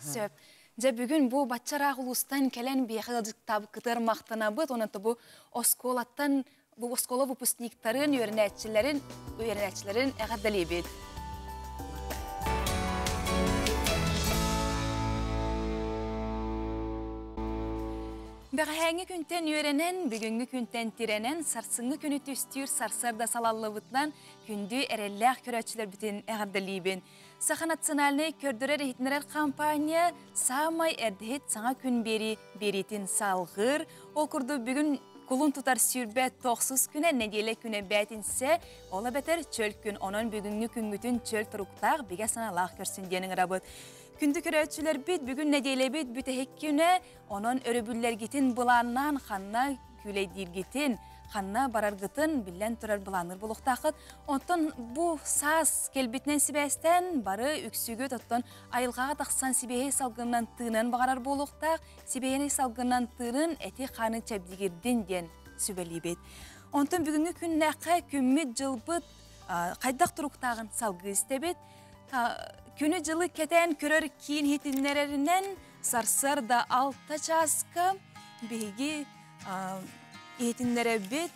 Speaker 1: Сөп. Дьэ бүгүн бу баччараах улуустан кэлэн биэхэ ыалдьыттаабыккытыгар махтанабыт. Онон бу оскуолаттан бу оскуола выпускниктарын, үөрэнээччилэрин, үөрэнээччилэрин эҕэрдэлиибит. Бэҕэһээҥҥи күнтэн үөрэнэн, бүгүҥҥү күнтэн тирэнэн, сарсыҥҥы күнү түстүүр сарсыарда салаллыбытынан күндү эрэллээх көрөөччүлэрбитин эҕэрдэлиибин. Саха национальнай көрдөрөр-иһитиннэрэр компания саамай эрдэһит саҥа күн биэрии биэриитин салҕыыр. Ол курдук бүгүн кулун тутар 29 күнэ нэдиэлэ күнэ бээтинсэ, ол эбэтэр чөл күн. Онон бүгүҥҥү күҥҥүтүн чөл туруктаах, бигэ санаалаах көрсүн диэн ыҥырабыт. Күндү көрөөччүлэрбит, бүгүн нэдиэлэбит бүтэһик күнэ, онон өрөбүллэргитин былааннаан ханна күүлэйдииргитин, ханна бараргытын биллэн турар былаанныыр буолуохтааххыт. Оттон бу саас кэлбитинэн сибээстээн бары үксүгүт оттон айылҕаҕа тахсан сибиэһэй салгынынан тыынан баҕарар буолуохтаах, сибиэһэй салгынынан тыынын эти-хааны чэбдигирдин диэн сүбэлиибит. Онтон бүгүҥҥү күннээххэ күммүт-дьылбыт хайдах туруктааҕын салгыы истэбит. Күнү-дьылы кэтээн көрөр киин иһитиннэрэринэн сарсыарда 6 чааска биһиги иһитиннэрэбит.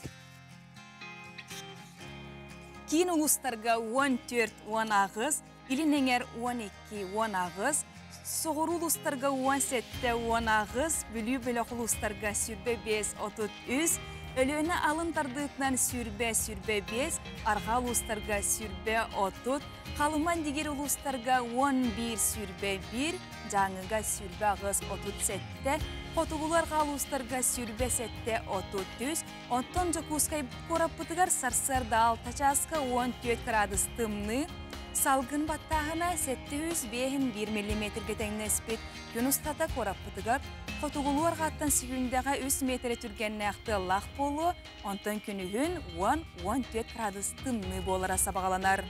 Speaker 1: Киин улуустарга 14-18, Илин эҥэр 12-18, Соҕуруу улуустарга 17-18, Бүлүү бөлөх улуустарга 25-33, Өлүөнэ алын тардыытынан 120-125, Арҕаа улуустарга 130, Халыман дигир улуустарга 11-21, Дьааҥыга 28-37, Хотугулуу арҕаа улуустарга 27-33, оттон Дьокуускай куораппытыгар сарсыарда 6 чааска 14 градус тымныы, салгын баттааһына 705 миллиметргэ тэҥнэспит. Күн устата куораппытыгар хотугулуу арҕааттан сүһүндэҕэ 3 миэтэрэ түргэннээх тыаллаах буолуо, онтон күнүһүн 10-14 градус тымныы буолара сабаҕаланар.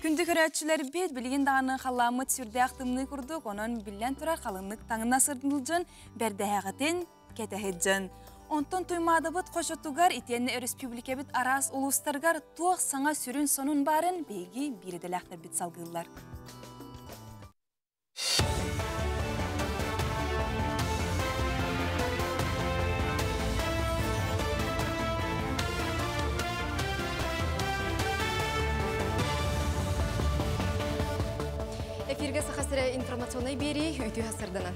Speaker 1: Күндү көрөөччүлэрбит, билигин даҕаны халлааммыт сүрдээх тымныы курдук, онон биллэн турар халыҥнык таҥна сылдьан, бэрдэһэҕитин кэтэһит дьон. Онтон Туймаадабыт хочотугар итиэннэ өрөспүүбүлүкэбит араас улуустарыгар туох саҥа сүрүн сонун баарын биһиги биир идэлээхтэрбит салгыыллар.
Speaker 2: Эфиргэ Саха сирэ информационнай биэрии үтүө сырдынан.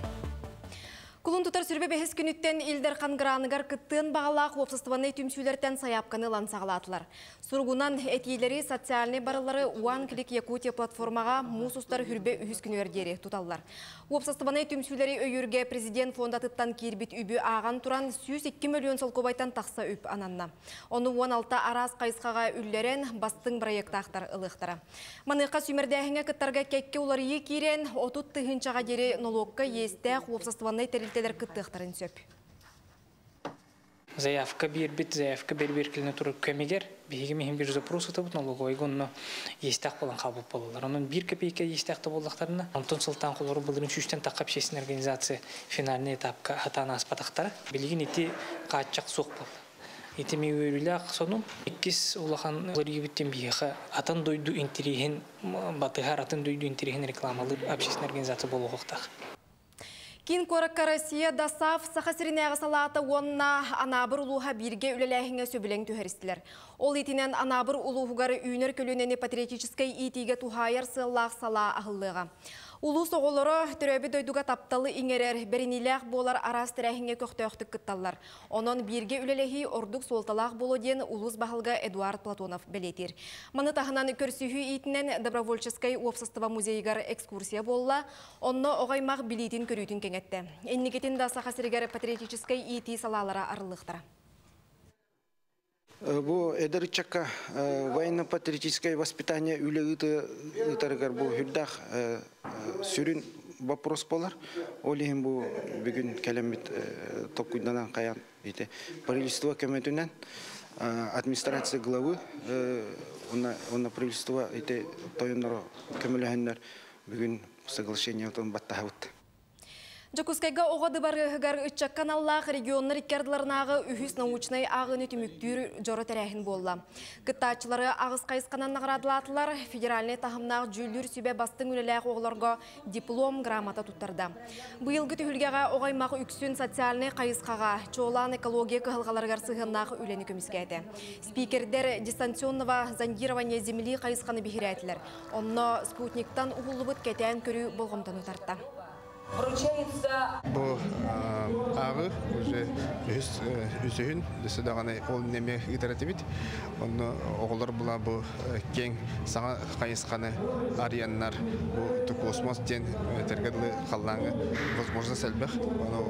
Speaker 2: Кулун тутар сүрбэ бэһис күнүттэн Ил Дархан граныгар кыттыан баҕалаах уопсастыбаннай түмсүүлэртэн сайаапканы ылан саҕалаатылар. Суругунан этиилэри социальнай барыллары One Click Якутия платформаҕа муус устар хүрбэ үһүс күнүгэр диэри туталлар. Уопсастыбаннай түмсүүлэри өйүүргэ президент фондатыттан киирбит үбү ааҕан туран 102 мөлүйүөн солкуобайтан тахса үп ананна. Ону 16 араас хайысхаҕа үллэрэн бастыҥ бырайыактаахтар ылыахтара. Маныаха сүүмэрдээһиҥҥэ кыттарга кэккэ уларыйыы киирэн, 30 тыһыынчаҕа диэри нолуокка иэстээх уопсастыбаннай тэрилтэлэр кыттыахтарын сөп.
Speaker 7: Заявка биэрбит, заявка бэрбиэркилэнэ турар кэмигэр биһиги миһин бир запрос ытабыт налоговойга онно иэстээх буолан хаалбыт буолаллар. Онон биир копейка иэстээх да буоллахтарына, онтон сылтаан холору былырын сүүстэн тахха общественная организация финальный этапка хатаан ааспатахтара. Билигин ити хааччах суох буолла. Ити ми үөрүүлээх сонун. Иккис улахан уларыйыбыттан биһиэхэ атын дойду интириэһин батыһар, атын дойду интириэһин рекламалыыр общественная организация буолуохтаах.
Speaker 2: Киин куоракка Россия ДОСААФ Саха сиринээҕи салаата уонна Анаабыр улууһа бииргэ үлэлээһиҥҥэ сөбүлэҥ түһэристилэр. Ол иитинэн Анаабыр улууһугар үүнэр көлүөнэни патриотическай иитиигэ туһаайар сыаллаах салаа аһыллыаҕа. Улуус оҕолоро төрөөбүт дойдуга тапталы иҥэрэр, бэриниилээх буолар араас тэрээһиҥҥэ көхтөөхтүк кытталлар. Онон бииргэ үлэлэһии ордук суолталаах буолуо диэн улуус баһылыга Эдуард Платонов бэлиэтиир. Маны таһынан көрсүһүү иитинэн добровольческай уопсастыба музейыгар экскурсия буолла. Онно оҕо аймах билиитин-көрүүтүн кэҥэттэ. Инникитин да Саха сиригэр патриотическай иитии салаалара арыллыахтара.
Speaker 9: Бу эдэр ыччакка военно-патриотическое воспитание үлэ ыытарыгар бу үрдээх сүрүн вопрос болар. Ол иһин бу бүгүн кэлэммит толкуйданан хайан ити правительство көмөтүнэн администрация главы онна правительство ити тойонноро көмөлөһөннөр бүгүн соглашение баттаһабыт.
Speaker 2: Дьокуускайга оҕо дыбарыаһыгар ыччакка аналлаах регионнар икки ардыларынааҕы үһүс научнай ааҕыыны түмүктүүр дьоро тэрээһин буолла. Кыттааччылары аҕыс хайысханан наҕараадалаатылар, федеральнай таһымнаах дьүүллүүр сүбэ бастыҥ үлэлээх оҕолорго диплом, грамота туттарда. Быйылгы түһүлгэҕэ оҕо аймах үксүн социальнай хайысхаҕа, чуолаан экология кыһалҕаларыгар сыһыаннаах үлэни көмүскээтэ. Спикердэр дистанционного зондирования земли хайысханы биһирээтилэр. Онно спутниктан уһуллубут кэтээн көрүү болҕомтону тарта.
Speaker 10: Вручается...
Speaker 12: Бу ааҕы уже үһүс үсүһүн өссө даҕаны ол неме ыытар этибит. Онно оҕолор була бу киэҥ саҥа хайысханы арыйаннар бу космос диэн этэргэ дылы халлааҥҥа возможность элбэх. Ону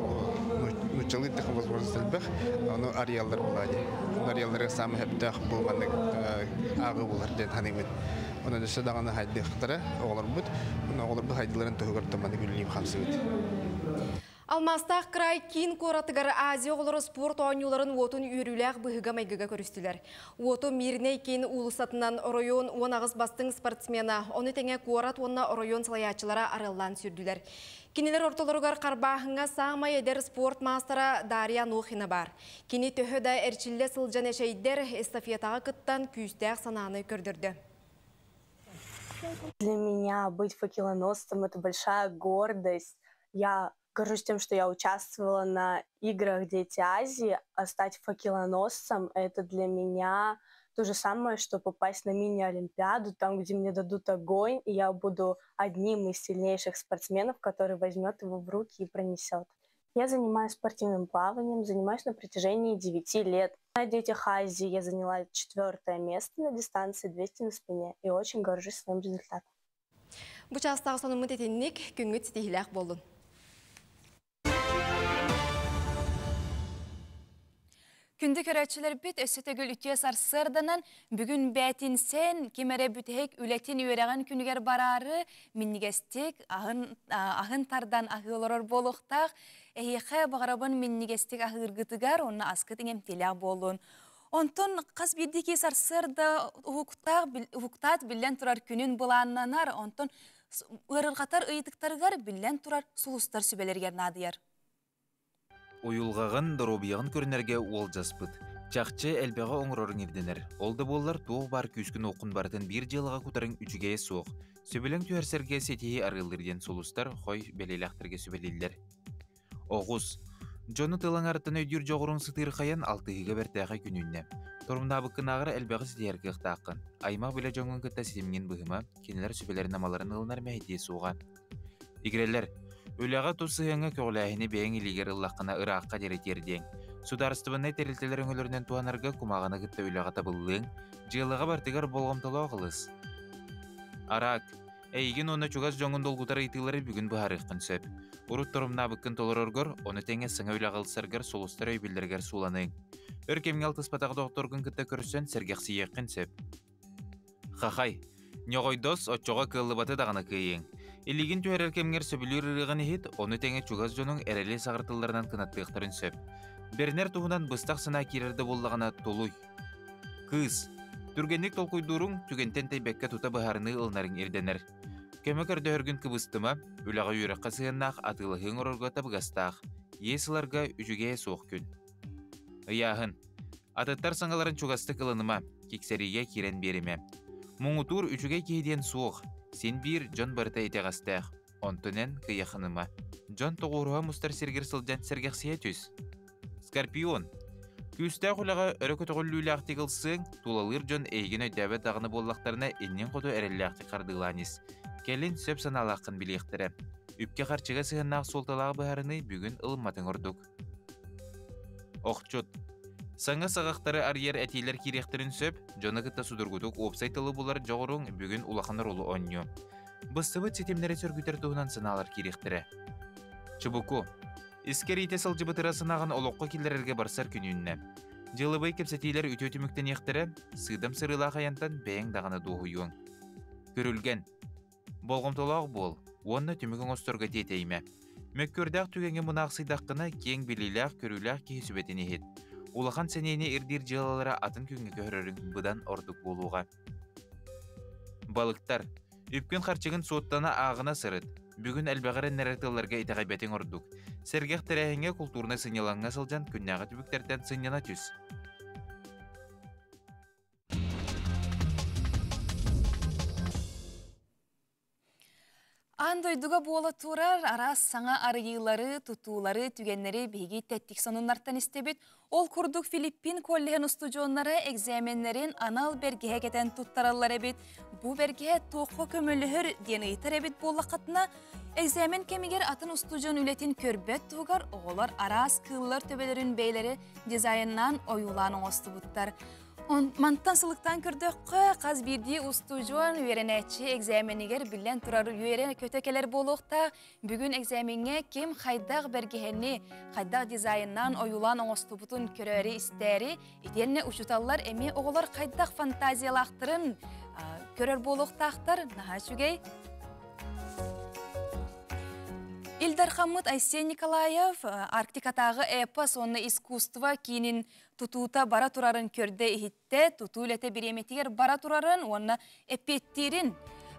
Speaker 12: нуччалыы эттэххэ возможность элбэх. Ону арыйаллар була дии. Арыйалларыгар саамай сөптөөх бу маннык ааҕыы буолар диэн саныыбын. Онон өссө даҕаны хайдыахтара оҕолорбут. Оҕолорбут хайдыларын туһугар маннык үлэлиим хамсыбыт.
Speaker 2: Алмаастаах край киин куоратыгар Азия оҕолоро спорт оонньууларын уотун үөрүүлээх быһыыга-майгыга көрүстүлэр. Уоту Мирнэй киин уулуссатынан оройуон 18 бастыҥ спортсмена, ону тэҥэ куорат уонна оройуон салайааччылара арыаллаан сүүрдүлэр. Кинилэр ортолоругар харбааһыҥҥа саамай эдэр спорт маастара Дарья Анохина баар. Кини төһө да эрчиллэ сылдьан эчэйдэр, эстафетаҕа кыттан күүстээх санааны көрдөрдө.
Speaker 13: Для меня быть факелоносцем – это большая гордость. Я горжусь тем, что я участвовала на играх «Дети Азии», а стать факелоносцем – это для меня то же самое, что попасть на мини-олимпиаду, там, где мне дадут огонь, и я буду одним из сильнейших спортсменов, который возьмет его в руки и пронесет. Я занимаюсь спортивным плаванием, занимаюсь на протяжении 9 лет. На «Детях Азии» я заняла четвертое место на дистанции 200 на спине и очень горжусь своим результатом.
Speaker 2: Бу чаастааҕы сонуммут итинник, күҥҥүт ситиһиилээх буоллун.
Speaker 1: Күндү көрөөччүлэрбит өссө төгүл үтүө сарсыарданан бүгүн бээтинсэн ким эрэ бүтэһик үлэтин үөрэҕин күнүгэр бараары минньигэстик аһын аһын тардан аһыы олорор буолуохтаах. Эһиэхэ баҕарабын минньигэстик аһыыргытыгар уонна аскыт иҥэмтиэлээх буоллун. Онтон хас биирдии киһи сарсыарда уһуктаах уһуктаат биллэн турар күнүн былааннанар, онтон ыарырҕатар ыйытыктарыгар биллэн турар сулустар сүбэлэригэр наадыйар.
Speaker 24: Уйулҕаҕын, доруобуйаҕын көрүнэргэ уолдьаспыт. Чахчы элбэҕи оҥороруҥ ирдэнэр. Ол да буоллар туох баар күүскүн-уоххун барытын биир дьыалаҕа кутарыҥ үчүгэйэ суох. Сөбүлэҥ түһэрсэргэ ситиһии арыаллыыр диэн сулустар хой бэлиэлээхтэргэ сүбэлииллэр. Оҕус. Дьону тыл аҥарыттан өйдүүр дьоҕуруҥ сытыырхайан алтыһыыга бэртээхэй күн үүннэ. Торумнаабыккынааҕар элбэҕи ситиһэр кыахтааххын. Аймах-билэ дьоҥҥун кытта ситимҥин быһыма, кинилэр сүбэлэрин-амаларын ылынар мэһэйдиэ суоҕа. Игирэлэр, үлэҕэ тус сыһыаҥҥа көҕүлээһини бэйэҥ илиигэр ыллаххына ыраахха диэри тиэрдиэҥ. Судаарыстыбаннай тэрилтэлэр өҥөлөрүнэн туһанарга кумааҕыны кытта үлэҕэ табыллыаҥ, дьыалаҕа барытыгар болҕомтолоох ылыс. Араак, Эйигин уонна чугас дьоҥҥун долгутар ыйытыылары бүгүн быһаарыаххын сөп. Урут торумнаабыккын толороргор, ону тэҥэ саҥа үлэҕэ ылсаргар сулустар өйбүллэригэр сууланыаҥ. Өр кэмҥэ алтыспатах доҕотторгун кытта көрсөн сэргэхсийиэххин сөп. Хахай. Ньоҕойдос, оччоҕо кыаллыбаты даҕаны кыайыаҥ. Илиигин түһэрэр кэмҥэр сөбүлүүр ырыаҕын иһит, ону тэҥэ чугас дьонуҥ эрэли саҕартылларынан кынаттыахтарын сөп. Бэринэр туһунан быстах санаа киирэр да буоллаҕына тулуй. Кыыс. Түргэнник толкуйдууруҥ, түгэнтэн тэйбэккэ тута быһаарыныы ылынарыҥ ирдэнэр. Көмө көрдөһөргүн кыбыстыма, үлэҕэ-үөрэххэ сыһыаннаах атыылаһыы оҥорорго табыгастаах. Иэс ыларга үчүгэйэ суох күн. Ыйааһын. Атыттар саҥаларын чугастык ылыныма, киксэриигэ киирэн биэримэ. Муҥутуур үчүгэй киһи диэн суох, син биир дьон барыта итэҕэстээх, онтон эн кыйаханыма. Дьон тоҕуоруһа мустар сиргэр сылдьан сэргэхсийэ түс. Скорпион. Күүстээх үлэҕэ өрө көтөҕүллүүлээхтик ылсыаҥ, тулалыыр дьон эйигин өйдөөбөт даҕаны буоллахтарына иннин хоту эрэллээхтик хардыылаан ис. Кэлин сөп санаалааххын билиэхтэрэ. Үпкэ-харчыга сыһыаннаах суолталаах быһаарыныы бүгүн ылымматыҥ ордук. Охчут. Саҥа саҕахтары арыйар этиилэр киириэхтэрин сөп, дьону кытта судургутук уопсай тылы булар дьоҕуруҥ бүгүн улахан оруолу оонньуо. Быстыбыт ситимнэри сөргүтэр туһунан санаалар киириэхтэрэ. Чубуку. Искэр иитэ сылдьыбыт ыра санааҕын олоххо киллэрэргэ барсар күн үүннэ. Дьыалабыай кэпсэтиилэр үтүө түмүктэниэхтэрэ, сыыдам сырыылаах айантан бэйэҥ даҕаны дуоһуйуоҥ. Күрүлгэн. Болҕомтолоох буол уонна түмүк оҥосторго тиэтэйимэ. Мөккүөрдээх түгэҥҥэ мунаахсыйдаххына, киэҥ билиилээх-көрүүлээх киһи сүбэтин иһит. Улахан сэниэни ирдиир дьыалалара атын күҥҥэ көһөрөрүҥ быдан ордук буолуоҕа. Балыктар. Үпкүн-харчыгын суоттана ааҕына сырыт. Бүгүн элбэҕи эрэннэрэр тылларга итэҕэйбэтиҥ ордук. Сэргэх тэрээһиҥҥэ култуурунай сынньалаҥҥа сылдьан күннээҕи түбүктэртэн сынньана түс.
Speaker 1: Аан дойдуга буола турар араас саҥа арыйыылары, тутуулары, түгэннэри биһиги тэттик сонуннартан истэбит. Ол курдук Филиппин коллеһын устудьуоннара экзаменнэрин анал бэргэһэ кэтэн туттараллар эбит. Бу бэргэһэ туохха көмөлөһөр диэн ыйытар эбит буоллаххытына, экзамен кэмигэр атын устудьуон үлэтин көрбөт туһугар оҕолор араас кыыллар төбөлөрүн бэйэлэри дизайннаан ойуулаан оҥостубуттар. Мантан сылыктаан көрдөххө, хас биирдии устудьуон үөрэнээччи экзаменигэр биллэн турар үөрэ көтө кэлэр буолуохтаах. Бүгүн экзамеҥҥэ ким хайдах бэргэһэни, хайдах дизайннаан ойуулаан оҥостубутун көрөөрү-истээри, итиэннэ учууталлар эмиэ оҕолор хайдах фантазиялаахтарын көрөр буолуохтаахтар. Наһаа үчүгэй. Ил Дархаммыт Айсен Николаев Арктикатааҕы эпос уонна искусство киинин тутуута бара турарын көрдө-иһиттэ, тутуу үлэтэ бириэмэтигэр бара турарын уонна эппиэттиирин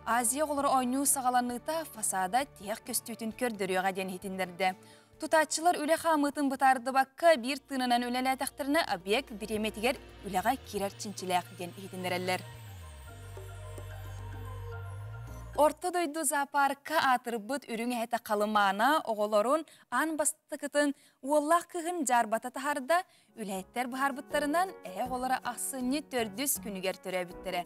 Speaker 1: Азия оҕолоро оонньуу саҕаланыыта фасада тиһэх көстүүтүн көрдөрүөҕэ диэн иһитиннэрдэ. Тутааччылар үлэ хаамыытын бытаардыбакка биир тыынынан үлэлээтэхтэринэ объект бириэмэтигэр үлэҕэ киирэр чинчилээх диэн иһитиннэрэллэр. Орто дойду зоопарка аатырбыт үрүҥ эһэтэ Халымаана оҕолорун аан бастакытын Уоллаах кыһын дьаарбата таһаарда, үлэһиттэр быһаарбыттарынан эһэ оҕолоро ахсынньы төрдүс күнүгэр төрөөбүттэрэ.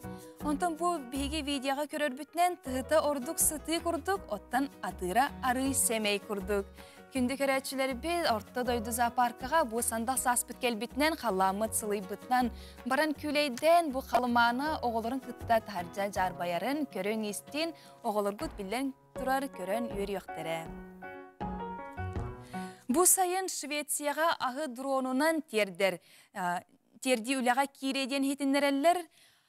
Speaker 1: Онтон бу биһиги видеоҕа көрөрбүтүнэн тыһыта ордук сытыы курдук, оттон атыыра арыый сэмэй курдук. Күндү көрөөччүлэрбит Орто дойду зоопаркаҕа бу сандал сааспыт кэлбитинэн, халлааммыт сылыйбытынан баран күүлэйдээн бу халымаана оҕолорун кытта таһырдьа дьаарбайарын көрүҥ-истин, оҕолоргут биллэн турар көрөн үөрүөхтэрэ. Бу сайын Швецияҕа аһы дронунан тиэрдэр тиэрдии үлэҕэ киириэ диэн иһитиннэрэллэр.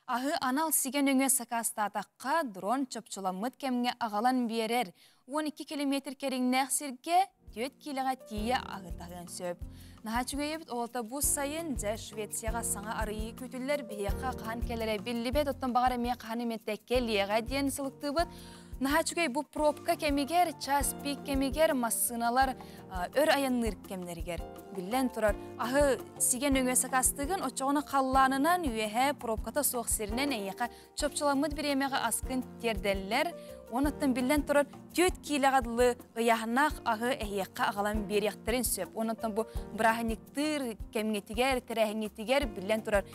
Speaker 1: Аһы анал сигэ нөҥүө сакаастаатахха, дрон чопчуламмыт кэмҥэ аҕалан биэрэр. 12 километр кэриҥнээх сиргэ 4 киилэҕэ тиийэ аһы таһыан сөп. Наһаа үчүгэй эбит, оҕото бу сайын дьэ Швецияҕа саҥа арыйыы күүтүллэр, биһиэхэ хаһан кэлэрэ биллибэт, оттон баҕар эмиэ хаһан эмэ кэлиэҕэ диэн сылыктыыбыт. Наһаа үчүгэй бу пробка кэмигэр, час пик кэмигэр массыыналар өр айанныыр кэмнэригэр биллэн турар аһы сигэ нөҥүө сакаастыгын, оччоҕуна халлаанынан үөһэ пробката суох сиринэн эйиэхэ чопчуламмыт бириэмэҕэ аскын тиэрдэллэр. Онуттан биллэн турар 4 киилэҕэ дылы ыйааһыннаах аһы эһиэхэ аҕалан биэриэхтэрин сөп. Онуттан бу бырааһынньыктыыр кэмҥитигэр, тэрээһиҥҥитигэр биллэн турар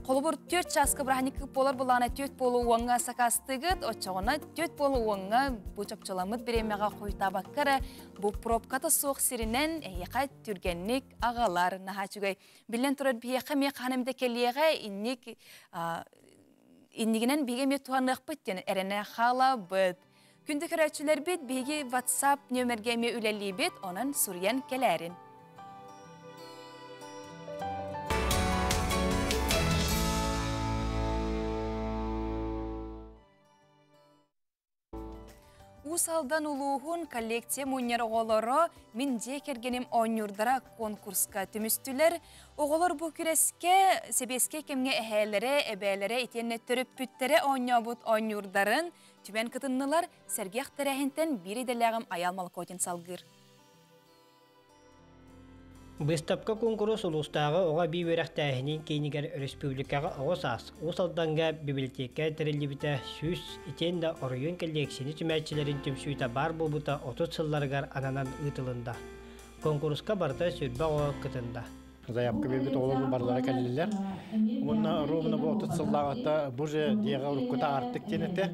Speaker 1: Холобур, 4 чааска бырааһынньык буолар булаана 4 буолу уоҥҥа сакаастыгыт, оччоҕуна 4 буолу уоҥҥа бу чопчуламмыт бириэмэҕэ хойутаабакка эрэ бу пробката суох сиринэн эһиэхэ түргэнник аҕалар наһаа үчүгэй. Биллэн турар, биһиэхэ эмиэ хаһан эмитэ кэлиэҕэ, инник иннигинэн биһиги эмиэ туһаныахпыт диэн эрэнэ хаалабыт. Күндү көрөөччүлэрбит, биһиги WhatsApp нүөмэргэ эмиэ үлэлиибит, онон суруйан кэлээрин. Уус Алдан улууһун коллекция мунньар оҕолоро Мин дьиэ кэргэним оонньуурдара конкурска түмүстүлэр. Оҕолор бу күрэскэ сэбиэскэй кэмҥэ эһээлэрэ, эбээлэрэ итиэннэ төрөппүттэрэ оонньообут оонньуурдарын түмэн кытыннылар. Сэргэх тэрээһинтэн биир идэлээҕим Айаал Молокотин салгыыр.
Speaker 10: Быыстапка куонкурус улуустааҕы оҕо эбии үөрэхтээһинин киинигэр өрөспүүбүлүкэҕэ оҕо саас Уус Алдаҥҥа бибилэтиэкэ тэриллибитэ 100 итиэннэ оройуон кэллиэксийэни түмээччилэрин түмсүүтэ баар буолбута 30 сылларыгар ананан ыытылынна. Куонкуруска барыта 20 оҕо кытынна.
Speaker 14: Заявка биэрбит оҕолорбут барылара кэллилэр. Уонна ровно бу 30 сыллааҕыта бу же дьиэҕэ уруккута Аартык диэн этэ.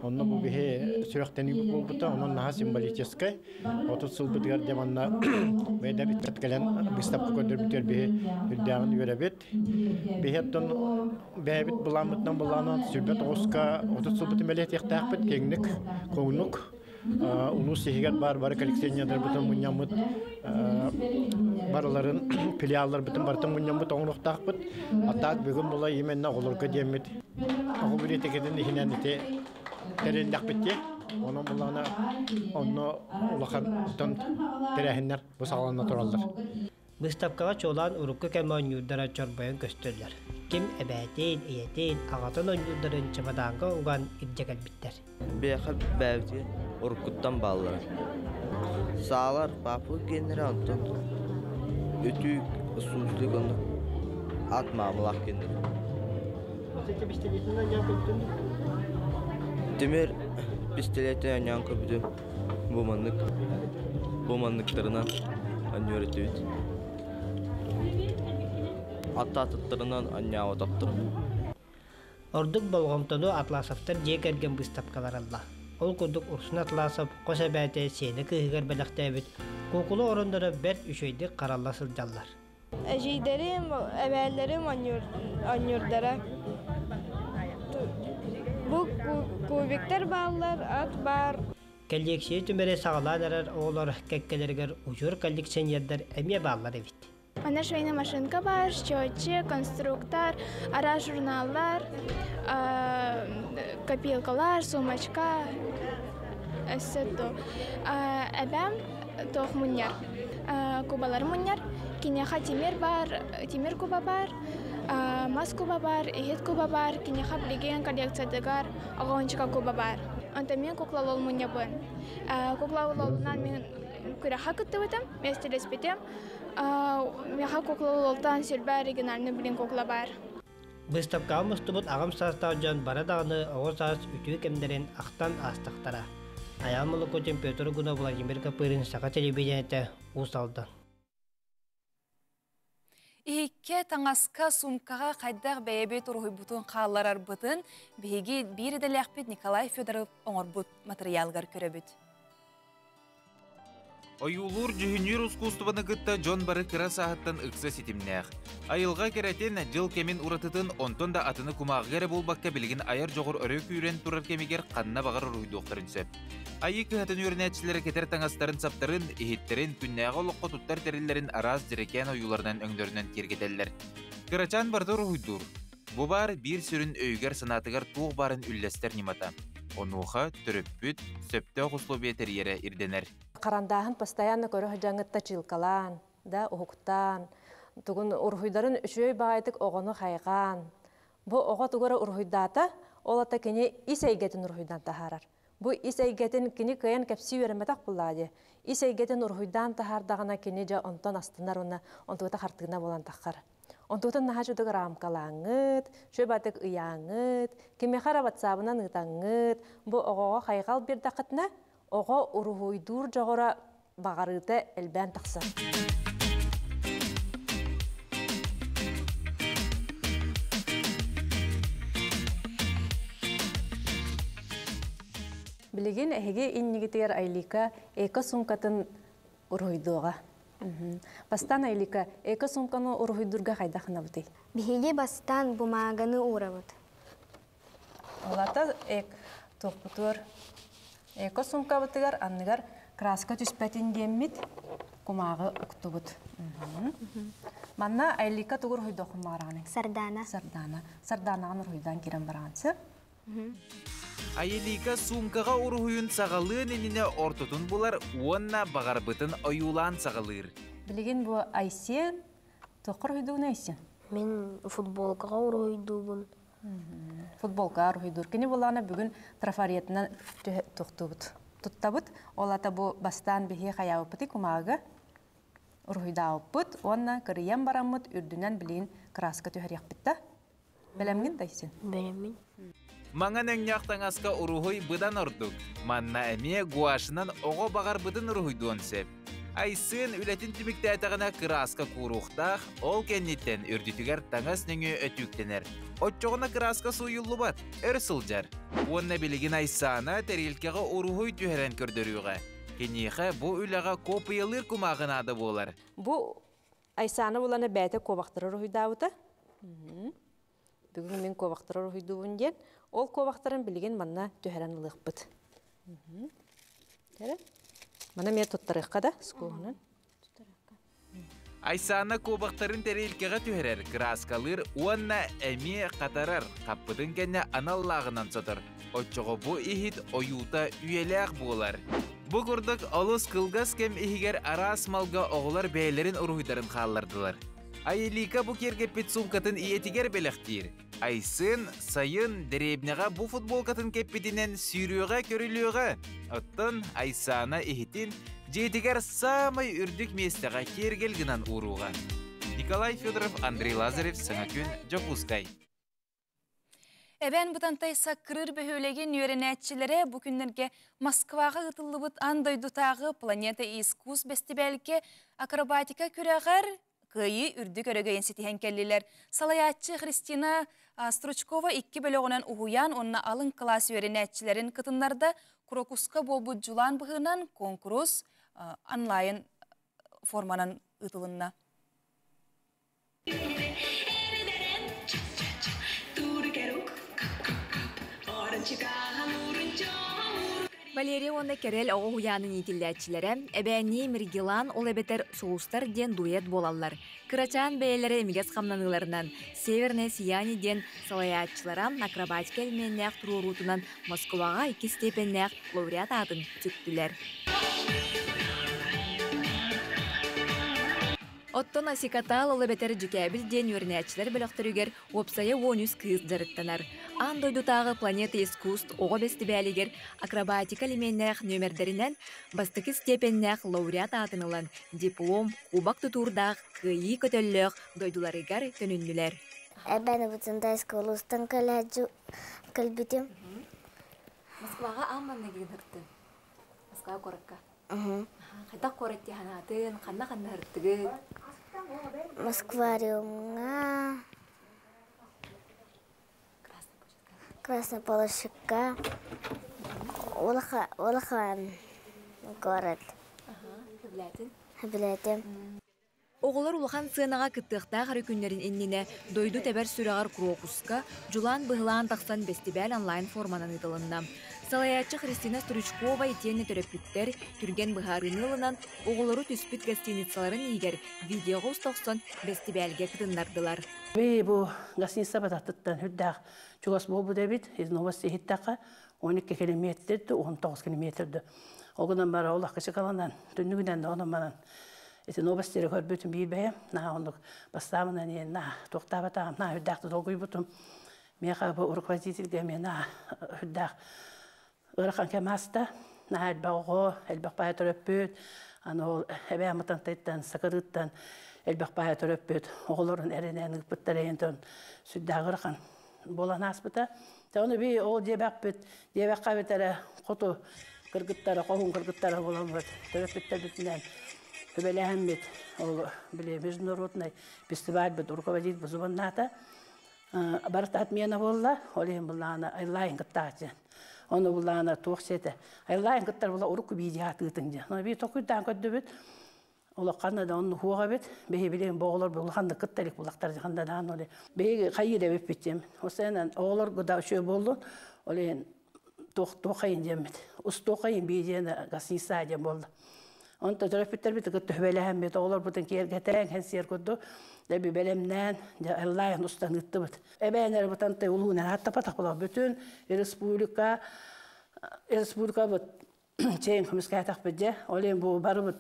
Speaker 14: Онно бу биһи сүрэхтэниибит буолбута, онон наһаа символическай. 30 сылбытыгар дьэ манна бэйдэ ыччат кэлэн быыстапка көрдөрбүтүгэр биһи үрдээҕин үөрэбит. Биһи оттон бэйэбит былааммытынан былаанан 29-ка 30 сылбытын бэлиэтиэхтээхпит киэҥник, хоҥнук улуус иһигэр баар бары коллекционердарбытын мунньаммыт барыларын филиалларбытын барытын мунньаммыт оҥоруохтаахпыт. А так бүгүн була именно оҕолорго диэммит оҕо библиотекатын иһинэн ити тэриллэхпит дии. Онон буллаҕына онно улахан тэрээһиннэр бу саҕалана тураллар.
Speaker 10: Быыстапкаҕа чуолаан урукку кэм оонньуурдара чорбойон көстөллөр. Ким эбээтин, ийэтин, аҕатын оонньуурдарын чымадаанга уган илдьэ кэлбиттэр.
Speaker 15: Биэхэ бэйэбитигэр уруккуттан бааллара. Саалар паапа гиэннэрэ онтон үтүүк, суустук оннук ат маамалаах гиэннэрэ. Тимир Пистолеттен анньаан көрбүтүм. Бу маннык бу манныктарынан анньыар этибит. Аттаатыттарынан анньаабатахтар.
Speaker 10: Ордук болҕомтону Атласовтар дьиэ кэргэн быыстапкалара ылла. Ол курдук Урсун Атласов хос эбээтэ сиэнэ кыыһыгар бэлэхтээбит куукула оронноро бэрт үчүгэйдик харалла сылдьаллар.
Speaker 11: Эдьиийдэрим, эбээлэрим оонньуурдара. Бу кубиктар бааллар, ат баар.
Speaker 10: Кэллиэксийэ түмэри саҕалаан эрэр оҕолор кэккэлэригэр удьуор коллекционердар эмиэ бааллар эбит.
Speaker 11: Манна швейная машинка баар, счетчик, конструктор, араас журналлар, копилкалар, сумочка, өссө эбээм туох мунньар, кубалары мунньар. Киниэхэ тимир баар, тимир куба баар, мас куба баар, иһит куба баар, киниэхэ билигин коллекциятыгар оҕончука куба баар. Онтон мин кукла лол мунньабын. Кукла лолунан мин күрэххэ кыттыбытым, миэстэлэспитим. Миэхэ кукла лолтан сүрбэ оригинальный блин кукла баар.
Speaker 10: Быыстапкаҕа мустубут аҕам саастаах дьон бары даҕаны оҕо саас үтүө кэмнэрин ахтан аастахтара. Айаал Молокутин, Петр Гунов, Владимир Копырин, Саха телевидениетэ, Уус Алдан.
Speaker 1: Иһиккэ, таҥаска, суумкаҕа хайдах бэйэбит уруһуйбутун хаалларарбытын биһиги биир идэлээхпит Николай Федоров оҥорбут матырыйаалыгар көрөбүт.
Speaker 24: Ойуулуур дьүһүннүүр ускуустубаны кытта дьон бары кыра сааһыттан ыкса ситимнээх. Айылҕа кэрэтин, дьыл кэмин уратытын, онтон да атыны кумааҕыга эрэ буолбакка билигин айар дьоҕур өрө күүрэн турар кэмигэр ханна баҕар уруһуйдуохтарын сөп. Айыы кыһатын үөрэнээччилэрэ кэтэр таҥастарын-саптарын, иһиттэрин, күннээҕи олоххо туттар тэриллэрин араас дьэрэкээн ойууларынан өҥнөрүнэн киэргэтэллэр. Кырачаан барыта уруһуйдуур. Бу баар биир сүрүн өйүгэр-санаатыгар туох баарын үллэстэр ньымата. Онуоха төрөппүт сөптөөх условия тэрийэрэ ирдэнэр.
Speaker 16: Харандааһын постоянно көрө сылдьаҥҥыт тачыылкалаан, да уһуктаан, тугун уруһуйдарын үчүгэй баҕайытык оҕону хайҕаан, бу оҕо тугу эрэ уруһуйдаата, ол ата кини ис эйгэтин уруһуйдан таһаарар. Бу ис эйгэтин кини кыайан кэпсии үөрэммэтэх буоллаҕа дии. Ис эйгэтин уруһуйдаан таһаардаҕына кини дьэ онтон астынар уонна онтугата хартыына буолан таххар. Онтугутун наһаа чудук рамкалааҥҥыт, чүөбатык ыйааҥҥыт, кимиэхэ эрэ ватсабынан ыытаҥҥыт, бу оҕоҕо хайҕал биэрдэххитинэ, оҕо уруһуйдуур дьоҕура баҕарыыта элбээн тахсар. Билигин эһиги иннигитигэр Айлика эко-суумкатын уруһуйдуоҕа. Бастаан Айлика, эко-суумканы уруһуйдуурга хайдах гынабытый?
Speaker 17: Биһиги бастаан бумаганы уурабыт.
Speaker 16: Олата эк туохпутугар эко-суумкабытыгар анныгар краска түспэтин диэммит кумааҕы уктубут. Манна Айлика тугу уруһуйдуоххун баҕараҕыный?
Speaker 17: Сардаана.
Speaker 16: Сардаана. Сардаанаҕын уруһуйдаан киирэн бараҕын сөп?
Speaker 24: Айылика суумкаҕа уруһуйун саҕалыан иннинэ ортотун булар уонна баҕарбытын ойуулаан саҕалыыр.
Speaker 16: Билигин бу Айсен туохха уруһуйдуугун Айсен?
Speaker 17: Мин футболкаҕа уруһуйдуубун.
Speaker 16: Футболкаҕа уруһуйдуур. Кини булаана бүгүн трафаретынан туохтуубут. Туттабыт. Ол ата бу бастаан биһи хайаабыппытый кумааҕыга уруһуйдаабыппыт уонна кырыйан бараммыт үрдүнэн билигин краска түһэриэхпит да. Бэлэмҥин да син?
Speaker 17: Бэлэммин.
Speaker 24: Маҥан өҥнөөх таҥаска уруһуй быдан ордук. Манна эмиэ гуашынан оҕо баҕарбытын уруһуйдуон сөп. Айсыын үлэтин түмүктээтэҕинэ кырааска кууруохтаах, ол кэнниттэн үрдүтүгэр таҥас нөҥүө өтүүктэнэр. Оччоҕуна кырааска сууйуллубат, өр сылдьар. Уонна билигин Айсаана тэриэлкэҕэ уруһуй түһэрэн көрдөрүөҕэ. Киниэхэ бу үлэҕэ куопуйалыыр кумааҕы наада буолар.
Speaker 16: Бу Айсаана булана бэйэтэ куобахтары уруһуйдаабыта. Бүгүн мин куобахтары уруһуйдуубун диэн. Ол куобахтарын билигин манна түһэрэн ылыахпыт. Мана эмиэ туттарыахха да скоһунан.
Speaker 24: Айсаана куобахтарын тэриэлкэҕэ түһэрэр, кырааскалыыр уонна эмиэ хатарар, хаппытын кэннэ анал лааҕынан сотор. Оччоҕо бу иһит ойуута үйэлээх буолар. Бу курдук олус кылгас кэм иһигэр араас малга оҕолор бэйэлэрин уруһуйдарын хааллардылар. Айылика бу киэргэппит суумкатын ийэтигэр бэлэхтиир. Айсын сайын дэриэбинэҕэ бу футболкатын кэппитинэн сүүрүөҕэ-көрүлүөҕэ. Оттон Айсаана иһитин дьиэтигэр саамай үрдүк миэстэҕэ киэргэл гынан ууруоҕа. Николай Федоров, Андрей Лазарев, Саҥа күн, Дьокуускай.
Speaker 1: Эбээн Бытантай Саккырыыр бөһүөлэгин үөрэнээччилэрэ бу күннэргэ Москваҕа ыытыллыбыт аан дойдутааҕы Планета искусств бэстибээлгэ акробатика күрэҕэр кыайыы үрдүк өрөгөйүн ситиһэн кэллилэр. Салайааччы Христина Стручкова икки бөлөҕүнэн уһуйаан уонна алын кылаас үөрэнээччилэрин кытыннарда. Крокуска буолбут дьулаан быһыынан куонкурус онлайн форманан ыытылынна.
Speaker 19: Валерия уонна Кэрэл оҕо уһуйаанын иитиллээччилэрэ эбээннии Миргилан ол эбэтэр Сулустар диэн дуэт буолаллар. Кырачаан бэйэлэрэ имигэс хамнаныыларынан «Северное сияние» диэн салайааччылара акробатика элэмиэннээх туруоруутунан Москваҕа иккис степеннээх лауреат аатын сүктүлэр. Оттон Асикатаал ол эбэтэр Дьүкээбил диэн үөрэнээччилэр бөлөхтөрүгэр уопсайа 13 кыыс дьарыктанар. Аан дойдутааҕы Планета искусств оҕо бэстибээлигэр акробатика элэмиэннээх нүөмэрдэринэн бастакы степеннээх лауреат аатын ылан, диплом, кубок тутуурдаах кыайыы көтөллөөх дойдуларыгар төнүннүлэр.
Speaker 17: Эбээн Бытантайскай улуустан кэлбитим.
Speaker 19: Москваҕа аан маҥнайгы гыныртын. Москва куоракка. Хайдах куорат дии санаатын, ханна-ханна сырыттыгыт?
Speaker 17: Москвариумҥа, Красная Площадька, Улахан город. Сөбүлээтим.
Speaker 19: Оҕолор улахан сыанаҕа кыттыахтаах эрэ күннэрин иннинэ дойду тэбэр сүрэҕэр Крокуска дьулаан быһылаан тахсан бэстибээл онлайн-форманан ыытылынна. Салайааччы Христина Стручкова итиэннэ төрөппүттэр түргэн быһаарыыны ылынан, оҕолору түспүт гостиницаларын иһигэр видеоҕа уста охсон бэстибээлгэ кытыннардылар.
Speaker 20: Би бу гостиница бататтыттан үрдээх чугас буолбут эбит. Из новости иһиттэххэ 12 километрды, 19 километрды. Ол гынан бара ол аккачыкаланан, түннүгүнэн да онон манан Ити новостери көрбүтүм биир бэйэм, наһаа оннук бастаабынан иһин наһаа туохтаабатаҕым, наһаа үрдээх долгуйбутум. Миэхэ бу руководительгэ эмиэ наһаа үрдээх ыарахан кэм ааста. Наһаа элбэх оҕо, элбэх баайа төрөппүт, аны ол эбээ Аматантайтан, Сакырыыттан элбэх баайа төрөппүт оҕолорун эрэнэн ыыппыттар эйэнтэн сүрдээх ыарахан буолан ааспыта. Ону би ол диэбэхпит, диэбэххэ эбит эрэ хоту кыргыттара, хоһуун кыргыттара буоламмыт, төрөппүттэрбитинэн үбэлэһэммит, ол били международный фестивальбыт руководитель бузубаннаата. Барыта отмена буолла, ол иһин буллаана айлаайын кыттааччы. Ону буллаана туох сиэтэ. Айлаайын кыттар була урукку биидии атыытын дьэ. Но би токуйдаан көрдүбүт, Улахан да онну хуох эбит. Биһи билигин бу оҕолор улаханнык кытта илик булактар ханда даан оле. Биһиги хайыы да эбиппит диэммит. Осенан оҕолорго да үчүгэй буоллун. Ол иһин туох туохайын диэммит. Устуохайын биидиэн гостиница диэн буолла. Онто төрөппүттэрбит кытта хүбэлэһэммит, оҕолорбутун киэргэтэн, кэнсиэр курдук дьэ бэлэмнээн, дьэ ыллаайын устан ыыттыбыт. Эбээнэр бутантай улуунан аттапатах була бүтүн республика республикабыт чэйин көмүскээтэх дьэ ол иһин бу барыбыт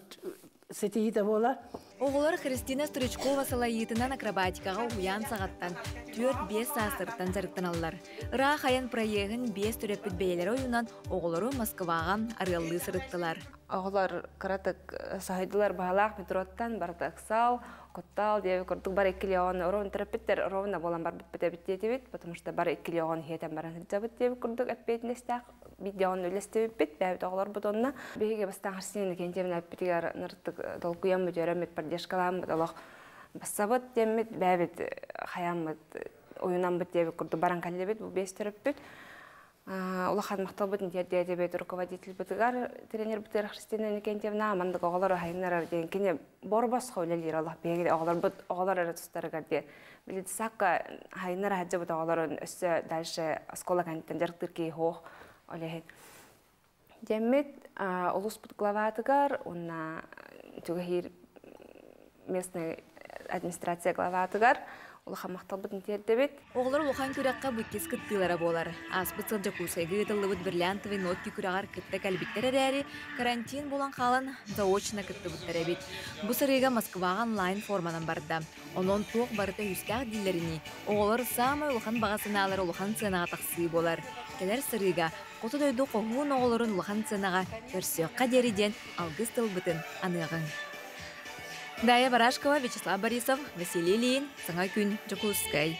Speaker 20: ситиһиитэ буолар.
Speaker 19: Оҕолор Христина Стручкова салайыытынан акробатикаҕа уһуйаан саҕаттан 4-5 саастарыттан дьарыктаналлар. Ыраах айан проеһын биэс төрөппүт бэйэлэрэ ойуунан оҕолору Москваҕа арыаллыы сырыттылар.
Speaker 21: Оҕолор кыратык саһайдылар баһалаах метроттан барыта ыксал, куттал диэби курдук бар иккилиоҕон ровно төрөппүттэр ровно буолан барбыппыт эбит диэтибит, потому что бар иккилиоҕон иһиэтэн баран сылдьабыт диэбит курдук эппиэтинэстээх видеоны үллэстибиппит, бэйэбит оҕолорбут онно. Биһиги бастаан Арсений Иннокентьевна эппитигэр ныртык долгуйаммыт, үөрэммит, поддержкалааммыт, олох бассабыт диэммит, бэйэбит хайаммыт, уйунаммыт диэбит курдук баран кэллибит, бу биэс төрөппүт. Улахан махталбытын тиэрдиэтибит руководительбытыгар, тренербытыгар Христина Иннокентьевна мандык оҕолору хайыннарар диэн кини борбосхо үлэлиир олох биһиги оҕолорбут оҕолор эрэ тустарыгар диэн били сакка хайыннара сылдьыбыт оҕолорун өссө дальше оскуола кэнниттэн дьарыктыыр киһи суох ол иһин дьэммит улууспут главатыгар уонна түгэһиир местный администрация главатыгар улахан махталбытын тиэрдэбит.
Speaker 19: Оҕолор улахан күрэххэ бу иккис кыттыылара буолар. Ааспыт сыл Дьокуускайга ыытыллыбыт Бриллиантовый нотки күрэҕэр кытта кэлбиттэр эрээри, карантин буолан хаалан, заочно кыттыбыттар эбит. Бу сырыыга Москваҕа онлайн форманан барда. Онон туох барыта үстээх дииллэринии, оҕолор саамай улахан баҕа санаалара улахан сыанаҕа тахсыы буолар. Кэлэр сырыыга хоту дойду хоһуун оҕолорун улахан сыанаҕа көрсүөххэ диэри диэн алгыс тылбытын аныаҕыҥ. Дая Барашкова, Вячеслав Борисов, Василий Ильин, Саҥа күн, Дьокуускай.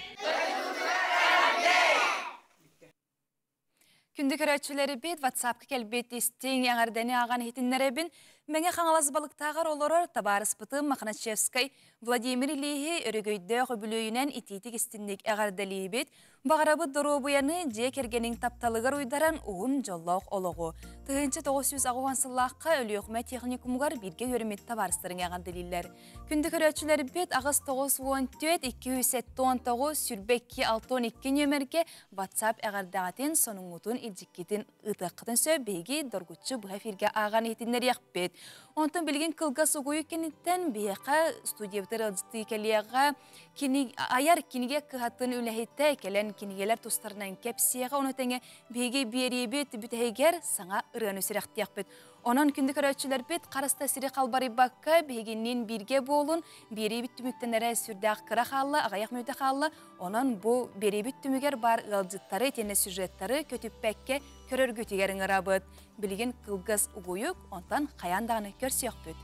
Speaker 1: Күндү көрөөччүлэрбит WhatsApp-ка кэлбит истиҥ эҕэрдэни ааҕан иһитиннэрэбин. Мэҥэ Хаҥалас Балыктааҕар олорор табаарыспытын Мохначевскай Владимир Ильиһи өрөгөйдөөх үбүлүөйүнэн итиитик истинник эҕэрдэлиибит. Баҕарабыт доруобуйаны дьиэ кэргэниҥ тапталыгар уйдаран уһун дьоллоох олоҕу. 1980 сыллаахха Өлүөхүмэ техникумугар бииргэ үөрэммит табаарыстарыҥ эҕэрдэлииллэр. Күндү көрөөччүлэрбит 894 279 22 62 нүөмэргэ WhatsApp эҕэрдэҕитин, сонуҥҥутун, илдьиккитин ыытыаххытын сөп биһиги доргуччу быһа эфиргэ ааҕан иһитиннэриэхпит. Онтон билигин кылгас угуйу кэнниттэн биһиэхэ студиябытыгар ыалдьыттыы кэлиэҕэ кини айар кинигэ кыһатын үлэһитэ кэлэн кинигэлэр тустарынан кэпсиэҕэ ону тэҥэ биһиги биэриибит бүтэһигэр саҥа ырыаны сүрэхтиэхпит. Онон күндү көрөөччүлэрбит харыста сири халбарыйбакка биһигинниин бииргэ буолун, биэриибит түмүктэнэрэ сүрдээх кыра хаалла, аҕыйах мүнүүтэ хаалла. Онон бу биэриибит түмүгэр баар ыалдьыттары итиэннэ сюжеттары көтүппэккэ көрөргүтүгэр ыҥырабыт. Билигин кылгас угуйук, онтон хайаан даҕаны көрсүөхпүт.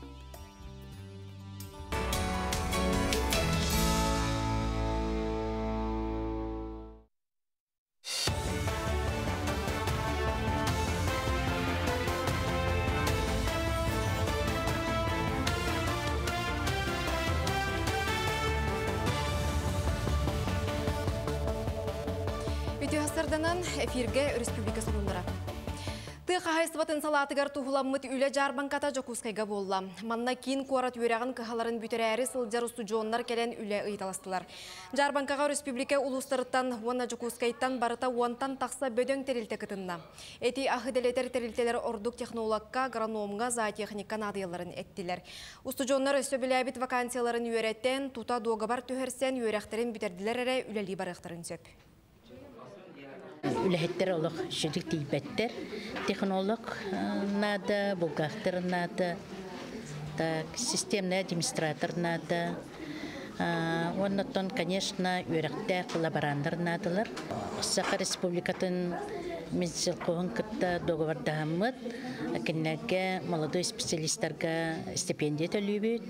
Speaker 2: Үтүө сарданан эфиргэ республика сонуннара. Тыа хаһайыстыбатын салаатыгар туһуламмыт үлэ дьаарбаҥката Дьокуускайга буолла. Манна киин куорат үөрэҕин кыһаларын бүтэрээри сылдьар устудьуоннар кэлэн үлэ ыйыталастылар. Дьаарбаҥкаҕа өрөспүүбүлүкэ улуустарыттан уонна Дьокуускайтан барыта уонтан тахса бөдөҥ тэрилтэ кытынна. Эти аһы дэлэтэр тэрилтэлэр ордук технологка, агрономҥа, зоотехникка наадыйалларын эттилэр. Устудьуоннар өссө билээбит вакансияларын үөрэтэн, тута дуогабар түһэрсэн, үөрэхтэрин бүтэрдилэр эрэ үлэлии барыахтарын сөп.
Speaker 3: Үлэһиттэр олох сүдүк тиийбэттэр. Технолог наада, бухгалтер наада, так, системный администратор наада. Оннотон, конечно, үөрэхтээх лабораннар наадалар. Саха Республикатын Минсельхоһун кытта договордаһаммыт, кинилэргэ молодой специалистарга стипендия төлүүбүт.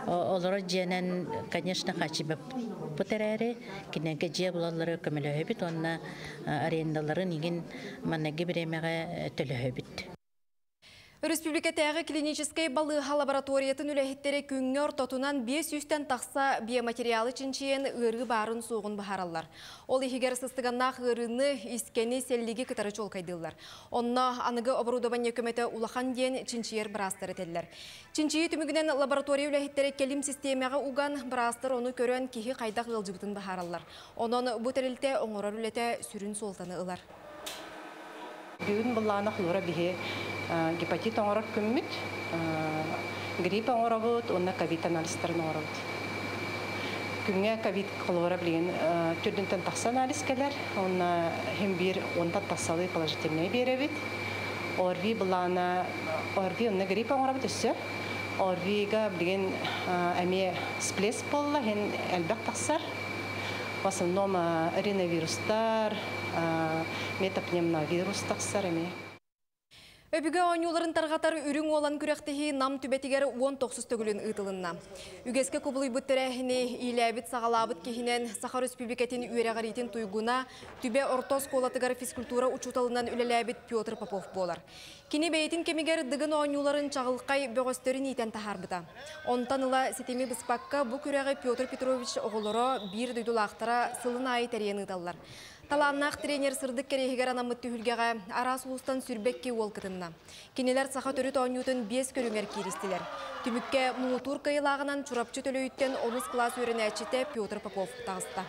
Speaker 3: Олорор дьиэнэн, конечно, хааччыйбаппыт эрээри, кинилэргэ дьиэ булаллары көмөлөһөбүт уонна арендаларын игин манныгы бириэмэҕэ төлөһөбүт.
Speaker 2: Өрөспүүбүлүкэтээҕи клиническэй балыыһа лабораториятын үлэһиттэрэ күҥҥэ ортотунан 500-тэн тахса биоматериалы чинчийэн ыарыы баарын-суоҕун быһаараллар. Ол иһигэр сыстыганнаах ыарыыны, искэни, сэллиги кытары чуолкайдыыллар. Онно аныгы оборудование көмөтө улахан диэн чинчийэр быраастар этэллэр. Чинчийии түмүгүнэн лаборатория үлэһиттэрэ кэлим систиэмэҕэ уган, быраастар ону көрөн киһи хайдах ыалдьыбытын быһаараллар. Онон бу тэрилтэ оҥорор үлэтэ сүрүн суолтаны ылар.
Speaker 4: Бүгүн былаана хлора биһи гепатит оҥорор күммүт, грипп оҥоробут уонна ковид анализтарын оҥоробут. Күҥҥэ ковид хлора билигин төрдүнтэн тахса анализ кэлэр, уонна хим биир уонтан тахсалыы положительнай биэрэбит. ОРВИ былаана ОРВИ онно грипп оҥоробут өссө. ОРВИга билигин эмиэ сплеск буолла, иһин элбэх тахсар. В основном риновирустар, метапневмовирус тахсар эмиэ.
Speaker 2: Өбүгэ оонньууларын тарҕатар Үрүҥ Уолан күрэхтэһии Нам түбэтигэр 19 төгүлүн ыытылынна. Үгэскэ кубулуйбут тэрээһини иилээбит-саҕалаабыт киһинэн Саха Өрөспүүбүлүкэтин үөрэҕириитин туйгуна, Түбэ орто оскуолатыгар физкультура учууталынан үлэлээбит Петр Попов буолар. Кини бэйэтин кэмигэр Дыгын оонньууларын чаҕылхай бөҕөстөрүн иитэн таһаарбыта. Онтон ыла ситими быспакка бу күрэҕи Петр Петрович оҕолоро, биир дойдулаахтара сылын аайы тэрийэн ыыталлар. Талааннаах тренер сырдык кэриэһигэр анаммыт түһүлгэҕэ араас улуустан сүрбэкки уол кытынна. Кинилэр саха төрүт оонньуутун биэс көрүҥэр кииристилэр. Түмүккэ муҥутуур кыайыылааҕынан Чурапчы Төлөйүттэн онус кылаас үөрэнээччитэ Петр Попов таҕыста.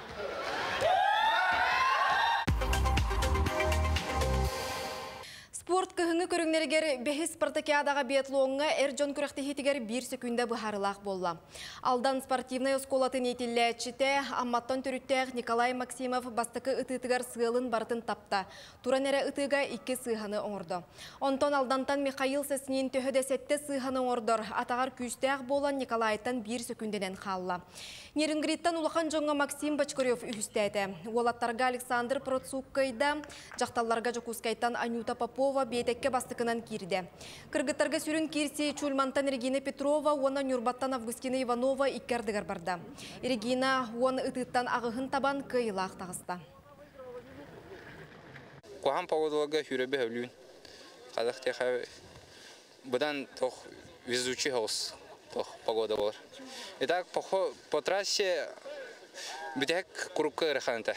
Speaker 2: Спорт кыһыҥҥы көрүҥнэригэр бэһис спартакиадаҕа биатлоҥҥа эр дьон күрэхтэһиитигэр биир сөкүүндэ быһаарыылаах буолла. Алдан спортивнай оскуолатын иитиллээччитэ, Амматтан төрүттээх Николай Максимов бастакы ытыытыгар сыалын барытын тапта. Туран эрэ ытыыга икки сыыһаны оҥордо. Онтон Алдантан Михаил Соснин төһө да сэттэ сыыһаны оҥордор, атаҕар күүстээх буолан Николайтан биир сөкүүндэнэн хаалла. Нерюнгриттан улахан дьоҥҥо Максим Бочкарев үһүстээтэ. Уолаттарга Александр Процук кыайда, дьахталларга Дьокуускайтан Анюта Попова биэтэккэ бастакынан киирдэ. Кыргыттарга сүрүн киирсии Чульмантан Регина Петрова уонна Ньурбаттан Августина Иванова икки ардыгар барда. Регина уон ытыыттан аҕыһын табан кыайыылаах таҕыста.
Speaker 8: Куһаҕан погодаларга сүүрэрбин сөбүлүүбүн. Хадах диэхэ быдан туох везучий соҕус туох погода буолар. Итак, по трассе бүтэһик курукка ыарахан этэ.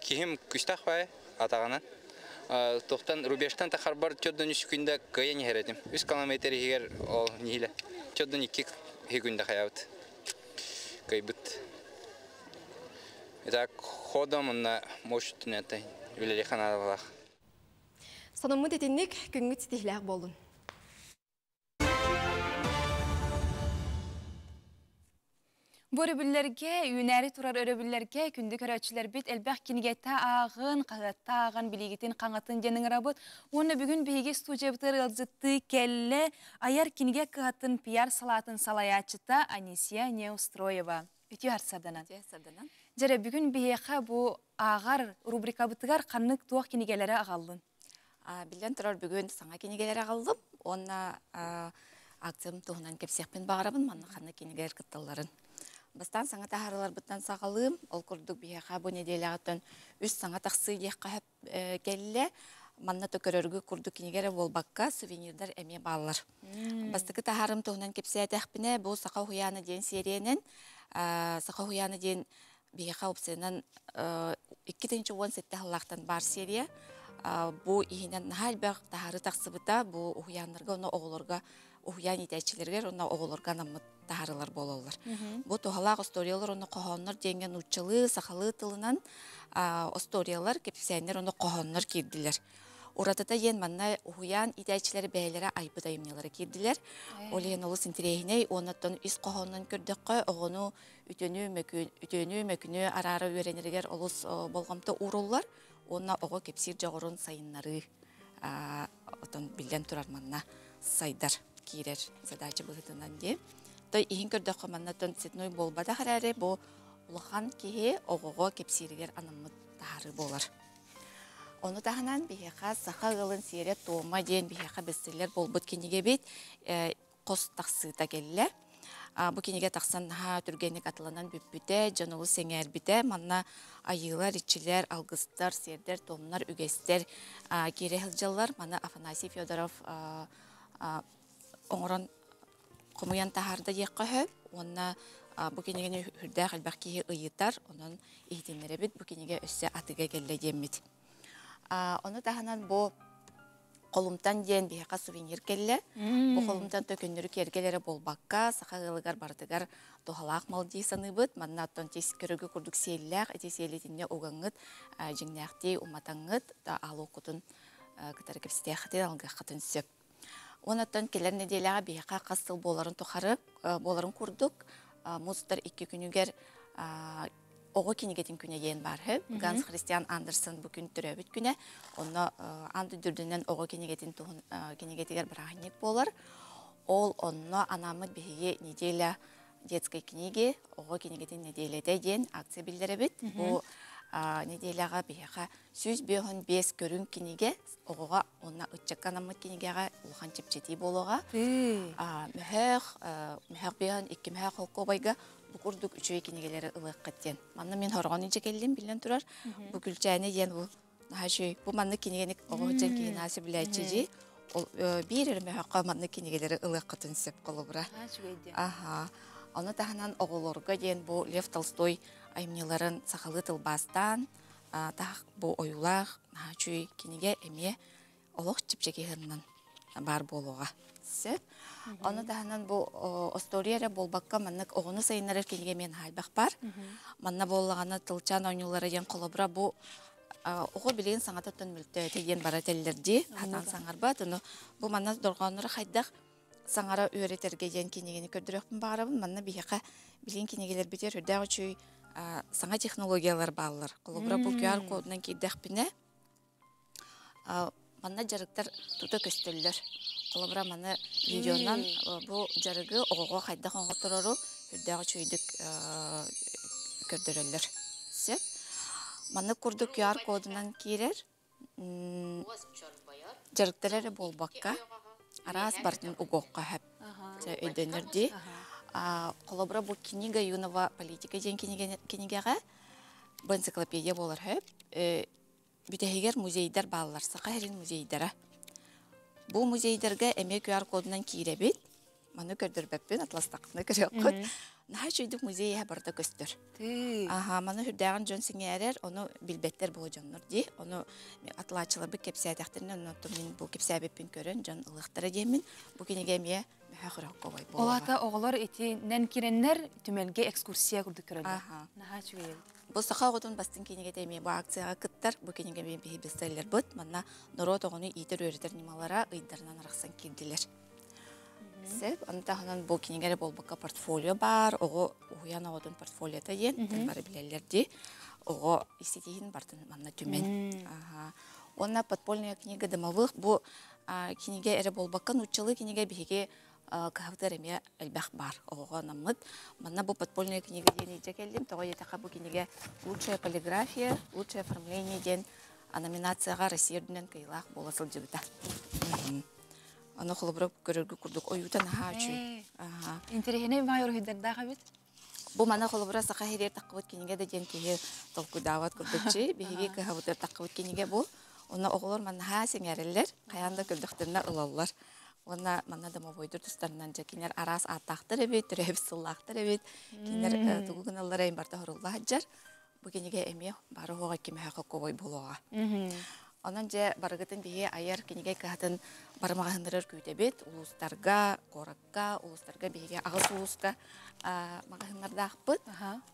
Speaker 8: Киһим күстээх баайы атаҕынан. Туохтан рубежтан тахарбар төрдөн үс күндэ кыайан иһэр этим. Үс километр иһигэр ол нихилэ. Төрдөн икки күндэ хайабыт. Кыайбыт. Итак, ходом онна мощь түнәтэ үлэлиэх наадалаах.
Speaker 2: Сонуммут итинник күҥҥүт ситиһилээх буоллун.
Speaker 1: Бу өрөбүллэргэ, үүнээри турар өрөбүллэргэ күндү көрөөччүлэрбит элбэх кинигэтэ ааҕын, хаһыатта ааҕан билигитин хаҥатын диэн ыҥырабыт. Уонна бүгүн биһиги студиябытыгар ыалдьыттыы кэллэ айар кинигэ кыһатын пиар салаатын салайааччыта Анисия Неустроева. Үтүө сарсарданан.
Speaker 18: Үтүө сарданан.
Speaker 1: Дьэрэ, бүгүн биһиэхэ бу ааҕар рубрикабытыгар ханнык туох кинигэлэри аҕаллын?
Speaker 18: Биллэн турар, бүгүн саҥа кинигэлэри аҕаллым уонна акциям туһунан кэпсиэхпин баҕарабын, манна ханнык кинигэлэр кытталларын. Бастаан саҥа таһаарыыларбыттан саҕалыым. Ол курдук биһиэхэ бу нэдиэлэҕиттэн үс саҥа тахсыы диэххэ кэллэ. Манна то көрөргө курдук кинигэ эрэ буолбакка, сувенирдар эмиэ бааллар. Бастакы таһаарым туһунан кэпсээтэхпинэ, бу Саха уһуйаана диэн сиэриэнэн, Саха уһуйаана диэн биһиэхэ опциянан 2017 сыллаахтан баар серия. Бу иһинэн наһаа элбэх таһаарыы тахсыбыта. Бу уһуйааннарга уонна оҕолорго уһуйаан иитээччилэригэр уонна оҕолорго анаммыт таһаарыылар буолаллар. Бу туһалаах историялар уонна хоһооннор диэҥҥэ нууччалыы, сахалыы тылынан историялар, кэпсээннэр уонна хоһооннор киирдилэр. Уратыта диэн манна уһуйаан иитээччилэрэ бэйэлэрэ айбыт айымньылара киирдилэр. Ол иһин олус интэриэһинэй уонна ис хоһоонунан көрдөххө оҕону үтүөнү, үтүөнү, мөкүнү араара үөрэнэригэр олус болҕомто ууруллар уонна оҕо кэпсиир дьоҕурун сайыннарыы отон биллэн турар манна сайдар киирэр задача быһыытынан диэн. То иһин көрдөххө манна тон цветной буолбатах эрээри бу улахан киһи оҕоҕо кэпсииригэр анаммыт таһаарыы буолар. Ону таһынан биһиэхэ саха ыалын сиэрэ туома диэн биһиэхэ бестселлер буолбут кинигэбит хос тахсыыта кэллэ. Бу кинигэ тахсан наһаа түргэнник атыланан бүппүтэ, дьон олус сэҥээрбитэ. Манна айыылар, иччилэр, алгыстар, сиэрдэр, туомнар, үгэстэр киирэ сылдьаллар. Маны Афанасий Федоров оҥорон хомуйан таһаарда диэххэ сөп. Уонна бу кинигэни үрдээх элбэх киһи ыйытар, онон иһитиннэрэбит бу кинигэ өссө атыга кэллэ диэммит. Ону таһынан бу холумтан диэн биһиэхэ сувенир кэллэ. Бу холумтан төкөннөрү киэргэлэрэ буолбакка, саха ыалыгар барытыгар туһалаах мал дии саныыбыт. Манна оттон тис көрөгү курдук сиэллээх, ити сиэлитинне угаҥҥыт, дьиҥнээхтии уматаҥҥыт, аалуоккутун кытары кэпсэтиэххитин, алгыаххытын сөп. Онон кэлэр нэдиэлэҕэ биһиэхэ хас сыл буоларын тухары буоларын курдук мустар икки күнүгэр оҕо кинигэтин күнэ диэн баар үһү. Ганс Христиан Андерсон бу күн төрөөбүт күнэ. Онно аан дойдурдунан оҕо кинигэтин туһун кинигэтигэр бырааһынньык буолар. Ол онно анааммыт биһиги неделя детской книги, оҕо кинигэтин нэдиэлэтэ диэн акция биллэрэбит. Бу неделяҕа биһиэхэ 155 көрүҥ кинигэ оҕоҕо уонна ыччакка анаммыт кинигэҕэ улахан чэпчэтии буолуоҕа. Мөһөөх, мөһөөх биһөн, икки мөһөөх холкуобайга бу курдук үчүгэй кинигэлэри ылыаххыт диэн. Манна мин хорҕон илдьэ кэллим, биллэн турар. Бу Күлчээни диэн бу наһаа үчүгэй. Бу маннык кинигэни оҕо сылдьан киһи наһаа сөбүлээччи дии. Ол биир эрэ мөһөххө маннык кинигэлэри ылыаххытын сөп холобура. Аха. Ону таһынан оҕолорго диэн бу Лев Толстой айымньыларын сахалыы тылбаастаан таах бу ойуулаах наһаа үчүгэй кинигэ эмиэ олох чэпчэки ыһыннан баар буолуоҕа сөп. Ону таһынан бу остуоруйа эрэ буолбакка маннык оҕону сайыннарар кинигэ эмиэ наһаа элбэх баар. Манна буоллаҕына тылчаан оонньуулара диэн холобура бу оҕо билигин саҥатыттан мөлтөөтө диэн бара этэллэр дии. Хатан саҥарбат. Ону бу манна дорҕооннору хайдах саҥара үөрэтэргэ диэн кинигэни көрдөрүөхпүн баҕарабын. Манна биһиэхэ билигин кинигэлэрбитигэр үрдээх үчүгэй саҥа технологиялар бааллар. Холобура бу QR кодунан киирдэхпинэ манна дьарыктар тута көстөллөр. Холобура маны видеонан бу дьарыгы оҕоҕо хайдах оҥотторору үрдээх үчүгэйдик көрдөрөллөр. Сөп. Маннык курдук QR кодунан киирэр дьарыктар эрэ буолбакка араас барытын угуохха сөп. Өйдөнөр дии. Холобура бу книга юного политика диэн кинигэҕэ бу энциклопедия буолар сөп. Бүтэһигэр музейдар бааллар, Саха сирин музейдара. Бу музейдарга эмиэ QR кодунан киирэбит. Маны көрдөрбөппүн, атластахпына көрүөххүт. Наһаа үчүгүйдүк музей иһэ барыта көстөр. Аха, маны үрдээҕин дьон сиҥээрэр, ону билбэттэр буо дьоннор дии. Ону атлааччыларбыт кэпсээтэхтэринэ, онно мин бу кэпсээбиппин көрөн дьон ылыахтара диэммин, бу кинигэ эмиэ мөһөх рокковой
Speaker 1: буолуоҕа. Ол аата оҕолор итинэн кирэннэр түмэлгэ экскурсия курдук көрөллөр. Наһаа үчүгэй.
Speaker 18: Бу саха оҕотун бастыҥ кинигэтэ эмиэ бу акцияҕа кыттар. Бу кинигэ эмиэ биһи бестселлербыт. Манна норуот оҕону иитэр-үөрэтэр ньымалара ыйдарынан арахсан киирдилэр. Сөп. Ону таһынан бу кинигэ эрэ буолбакка портфолио баар. Оҕо уһуйаан оҕотун портфолиота диэн бары билэллэр дии. Оҕо иститиһин бартын манна түмэн. Уонна подпольная книга домовых бу кинигэ эрэ буолбакка нууччалыы кинигэ биһиги кыһабытыгар эмиэ элбэх баар оҕоҕо анаммыт. Манна бу подпольная книга диэн илдьэ кэллим. Тоҕо диэтэххэ бу кинигэ лучшая полиграфия, лучшее оформление диэн номинацияҕа Россия үрдүнэн кыайыылаах буола сылдьыбыта. Аны холобура көрөргө курдук ойуута наһаа үчүгэй.
Speaker 1: Интэриэһинэй баай уруһуйдардаах эбит.
Speaker 18: Бу маны холобура саха сиригэр таххыбыт кинигэ да диэн киһи толкуйдаабат курдукчи. Биһиги кыһабытыгар таххыбыт кинигэ бу. Онно оҕолор маннаһаа сэҥээрэллэр, хайаан да көрдөхтөрүнэ ылаллар. Уонна манна домовойдор тустарынан дьэ кинилэр араас ааттаахтар эбит, төрөөбүт сыллаахтар эбит. Кинилэр тугу гыналлара эйин барыта хорулла сылдьар. Бу кинигэ эмиэ бары оһоҕо кимэһэ хокковой буолуоҕа. Онон дьэ барыгытын биһи айар кинигэ кыһатын бары маҕаһыыннарыгар күүтэбит. Улуустарга, куоракка, улуустарга биһиги аҕыс улууска маҕаһыыннардаахпыт.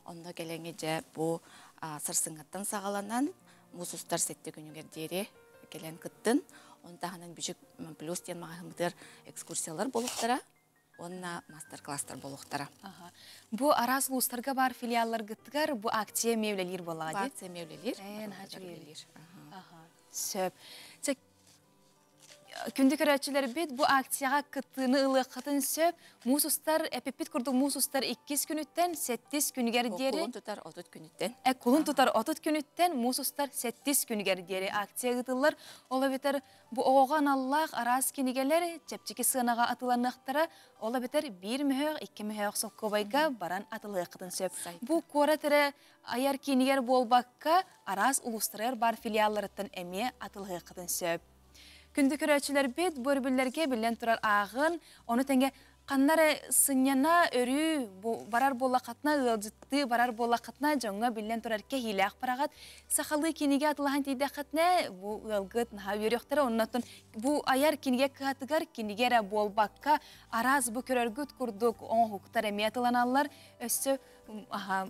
Speaker 18: Онно кэлэҥҥи дьэ бу сарсыҥҥаттан саҕаланан муус устар сэттэ күнүгэр диэри кэлэн кыттын. Оны таһынан Бүчүк плюс диэн маҕаһыыммытыгар экскурсиялар буолуохтара уонна мастер-класстар буолуохтара.
Speaker 1: Бу араас улуустарга баар филиалларгытыгар бу акция эмиэ үлэлиир буоллаҕа дии?
Speaker 18: Акция эмиэ үлэлиир.
Speaker 1: Үлэлиир. Сөп. Күндү көрөөччүлэрбит, бу акцияҕа кыттыыны ылыаххытын сөп. Муус устар, эпиппит курдук муус устар иккис күнүттэн сэттис күнүгэр диэри.
Speaker 18: Кулун тутар 30 күнүттэн.
Speaker 1: Кулун тутар 30 күнүттэн муус устар сэттис күнүгэр диэри акция ыытыллар. Ол эбэтэр бу оҕоҕо аналлаах араас кинигэлэр чэпчэки сыанаҕа атыыланыахтара. Ол эбэтэр биир мөһөөх, икки мөһөөх солкуобайга баран атылыаххытын сөп. Бу куорат эрэ айар киинигэр буолбакка, араас улуустарыгар баар филиалларыттан эмиэ атылыаххытын сөп. Күндү көрөөччүлэрбит, бу өрөбүллэргэ биллэн турар ааҕын, ону тэҥэ ханна эрэ сынньана, өрүү барар буоллаххытына, ыалдьыттыы барар буоллаххытына, дьоҥҥо биллэн турар кэһиилээх бараҕыт. Сахалыы кинигэ атылаһан тиийдэххитинэ, бу ыалгыт наһаа үөрүөхтэрэ. Оннуттан бу айар кинигэ кыһатыгар кинигэ эрэ буолбакка, араас бу көрөргүт курдук оҥоһуктар эмиэ атыланаллар. Өссө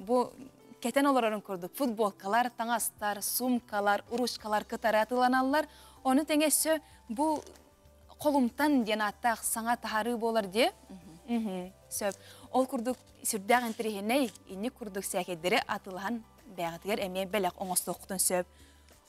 Speaker 1: бу кэтэн олорорун курдук футболкалар, таҥастар, сумкалар, ручкалар кытары атыланаллар. Ону тэҥэ өссө бу холумтан диэн ааттаах саҥа таһаарыы буолар диэ. Сөп. Ол курдук сүрдээх интэриэһинэй, инник курдук сээкэйдэри атылаһан бэйэҕитигэр эмиэ бэлэх оҥостуоххутун сөп.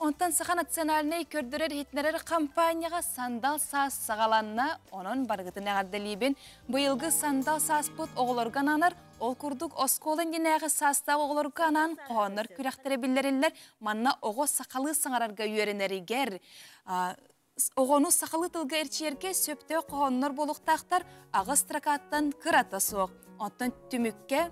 Speaker 1: Онтон Саха национальнай көрдөрөр-иһитиннэрэр хампаанньаҕа сандал саас саҕаланна, онон барыгытын эҕэрдэлиибин. Быйылгы сандал сааспыт оҕолорго ананар, ол курдук оскуола иннинээҕи саастаах оҕолорго анаан хоһооннор күрэхтэрэ биллэриллэр. Манна оҕо сахалыы саҥарарга үөрэнэригэр, оҕону сахалыы тылга эрчийэргэ сөптөөх хоһооннор буолуохтаахтар, аҕыс строкаттан кырата суох. Оттон түмүккэ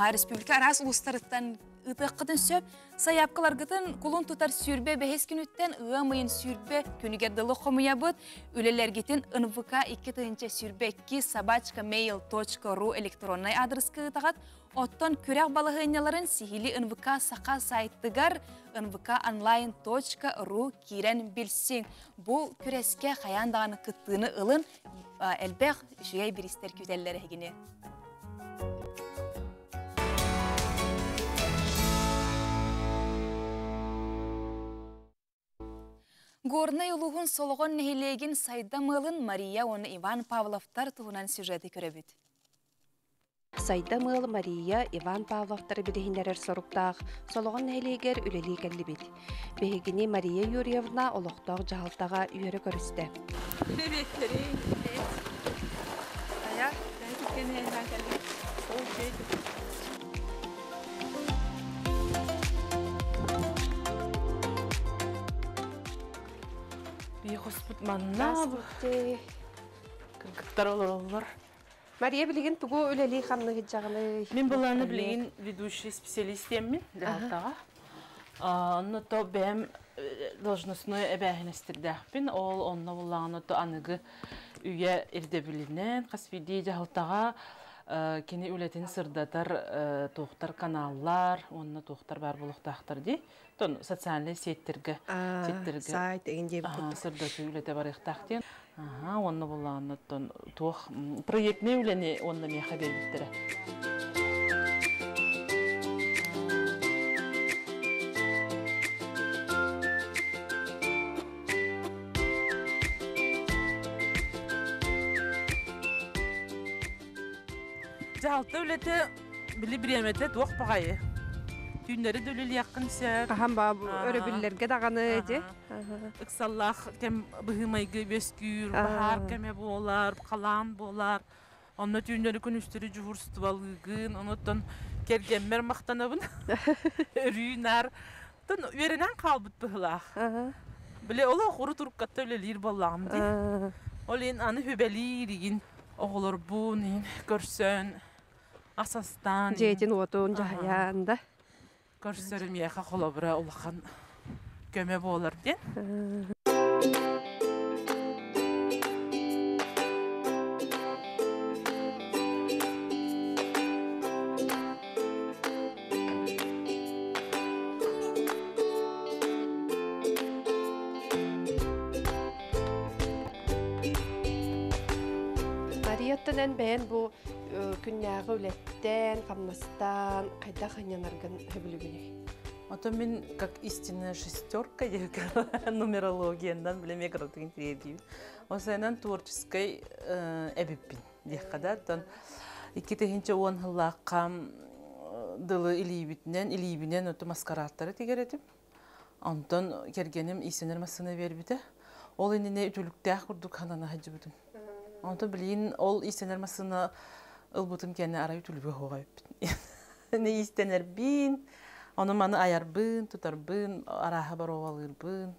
Speaker 1: республика араас улуустарыттан ыытыаххытын сөп. Сайаапкаларгытын кулун тутар сүүрбэ бэһис күнүттэн ыам ыйын сүүрбэ күнүгэр дылы хомуйабыт. Үлэлэргитин НВК 2022 собачка mail.ru электроннай аадырыска ыытаҕыт. Оттон күрэх балаһыанньаларын сиһили НВК Саха сайтыгар nvkonline.ru киирэн билсиҥ. Бу күрэскэ хайаан даҕаны кыттыыны ылын, элбэх үчүгэй биристэр күүтэллэр эһигини. Горнай улууһун Солоҕон нэһилиэгин Сайдам ыалын Мария уонна Иван Павловтар туһунан сюжеты көрөбүт.
Speaker 5: Сайдам ыал Мария, Иван Павловтары билиһиннэрэр соруктаах Солоҕон нэһилиэгэр үлэлии кэллибит. Биһигини Мария Юрьевна олохтоох дьаһалтаҕа үөрэ көрүстэ.
Speaker 6: Хоспут манна кыргыттар олороллор.
Speaker 5: Мария билигин тугу үлэлии хамныһыдьаҕыный?
Speaker 6: Мин былааны билигин ведущий специалист диэммин дьаһалтаҕа. Онно то бэйэм Должностной эбээһинэстирдээхпин. Ол онно буллаҕына то аныгы үйэ ирдэбилинэн хас биирдии дьаһалтаҕа кини үлэтин сырдатар туохтар каналлар уонна туохтар баар буолуохтаахтар дии. Тон социальнай сеттерге сеттерге
Speaker 5: сайт эгин диэбит курдук.
Speaker 6: Сырдатыы үлэтэ барыахтаах диэн. Аха, уонна буллаҕына тон туох проектный үлэни уонна миэхэ биэрбиттэрэ. Дьаһалта үлэтэ били бириэмэтэ туох баҕайы. Түүннэри да үлэлиэххин сөп.
Speaker 5: Хаһан ба өрөбүллэргэ даҕаны ити.
Speaker 6: Ыксаллаах кэм быһыы-майгы үөскүүр, баһаар кэмэ буолар, халаан буолар. Онно түүннэри күнүстэри дьуһурстволыыгын, онуттан кэргэммэр махтанабын. Өрүү наар тон үөрэнэн хаалбыт быһылаах. Били олох урут уруккатта үлэлиир буоллаҕым дии. Ол иһин аны хүбэлиир игин оҕолорбун иһин көрсөн ас астаан
Speaker 5: Дьиэтин уотун дьаһайаан да.
Speaker 6: Көрсөрүм миэхэ холобура улахан көмө буолар диэн.
Speaker 5: Марияттан эн бэйэн бу күннээҕи үлэттэн, хамнастан хайдах ынньанаргын сөбүлүгүнүй?
Speaker 6: Ото мин как истинная шестерка нумерологияндан биле мегратыгын интриэдиибин. Осайнан творческой эбиппин диэххэ да. Оттон 2010 сыллаахха дылы илиибитинэн, илиибинэн оту маскарадтары тигэр этим. Онтон кэргэним иистэнэр массыына биэрбитэ. Ол иннинэ үтүлүктээх курдук ханана сылдьыбытым. Онтон билигин ол иистэнэр массыына ылбытым кэннэ арай үтүлүгү оһоҕо эбиппин. Не иистэнэрбин, ону маны айарбын, тутарбын, арааһа боруобалыырбын.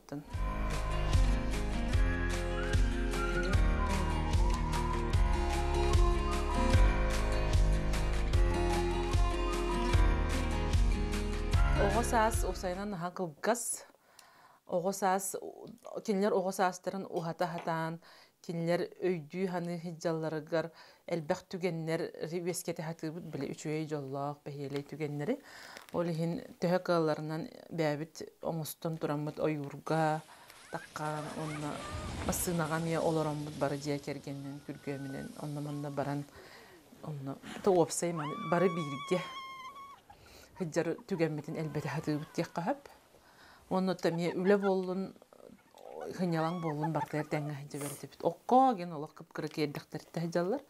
Speaker 6: Оҕо саас уопсайынан наһаа кылгас. Оҕо саас кинилэр оҕо саастарын уһата сатаан, кинилэр өйдүү саныы сылдьалларыгар элбэх түгэннэр үөскэтэ сатыыбыт, били үчүгэй дьоллоох, бэһиэлэй түгэннэри. Ол иһин төһө кыалларынан бэйэбит оҥостон тураммыт ойуурга таххаан уонна массыынаҕа эмиэ олороммут бары дьиэ кэргэнинэн күргүөмүнэн онно-манна баран онно уопсай бары бииргэ сылдьар түгэммитин элбэтэ сатыыбыт диэххэ сөп. Уонна эмиэ үлэ буоллун, сынньалаҥ буоллун барытыгар тэҥҥэ сылдьа этибит. Окко диэн олох кып-кыра киэрдэхтэриттэ сылдьаллар.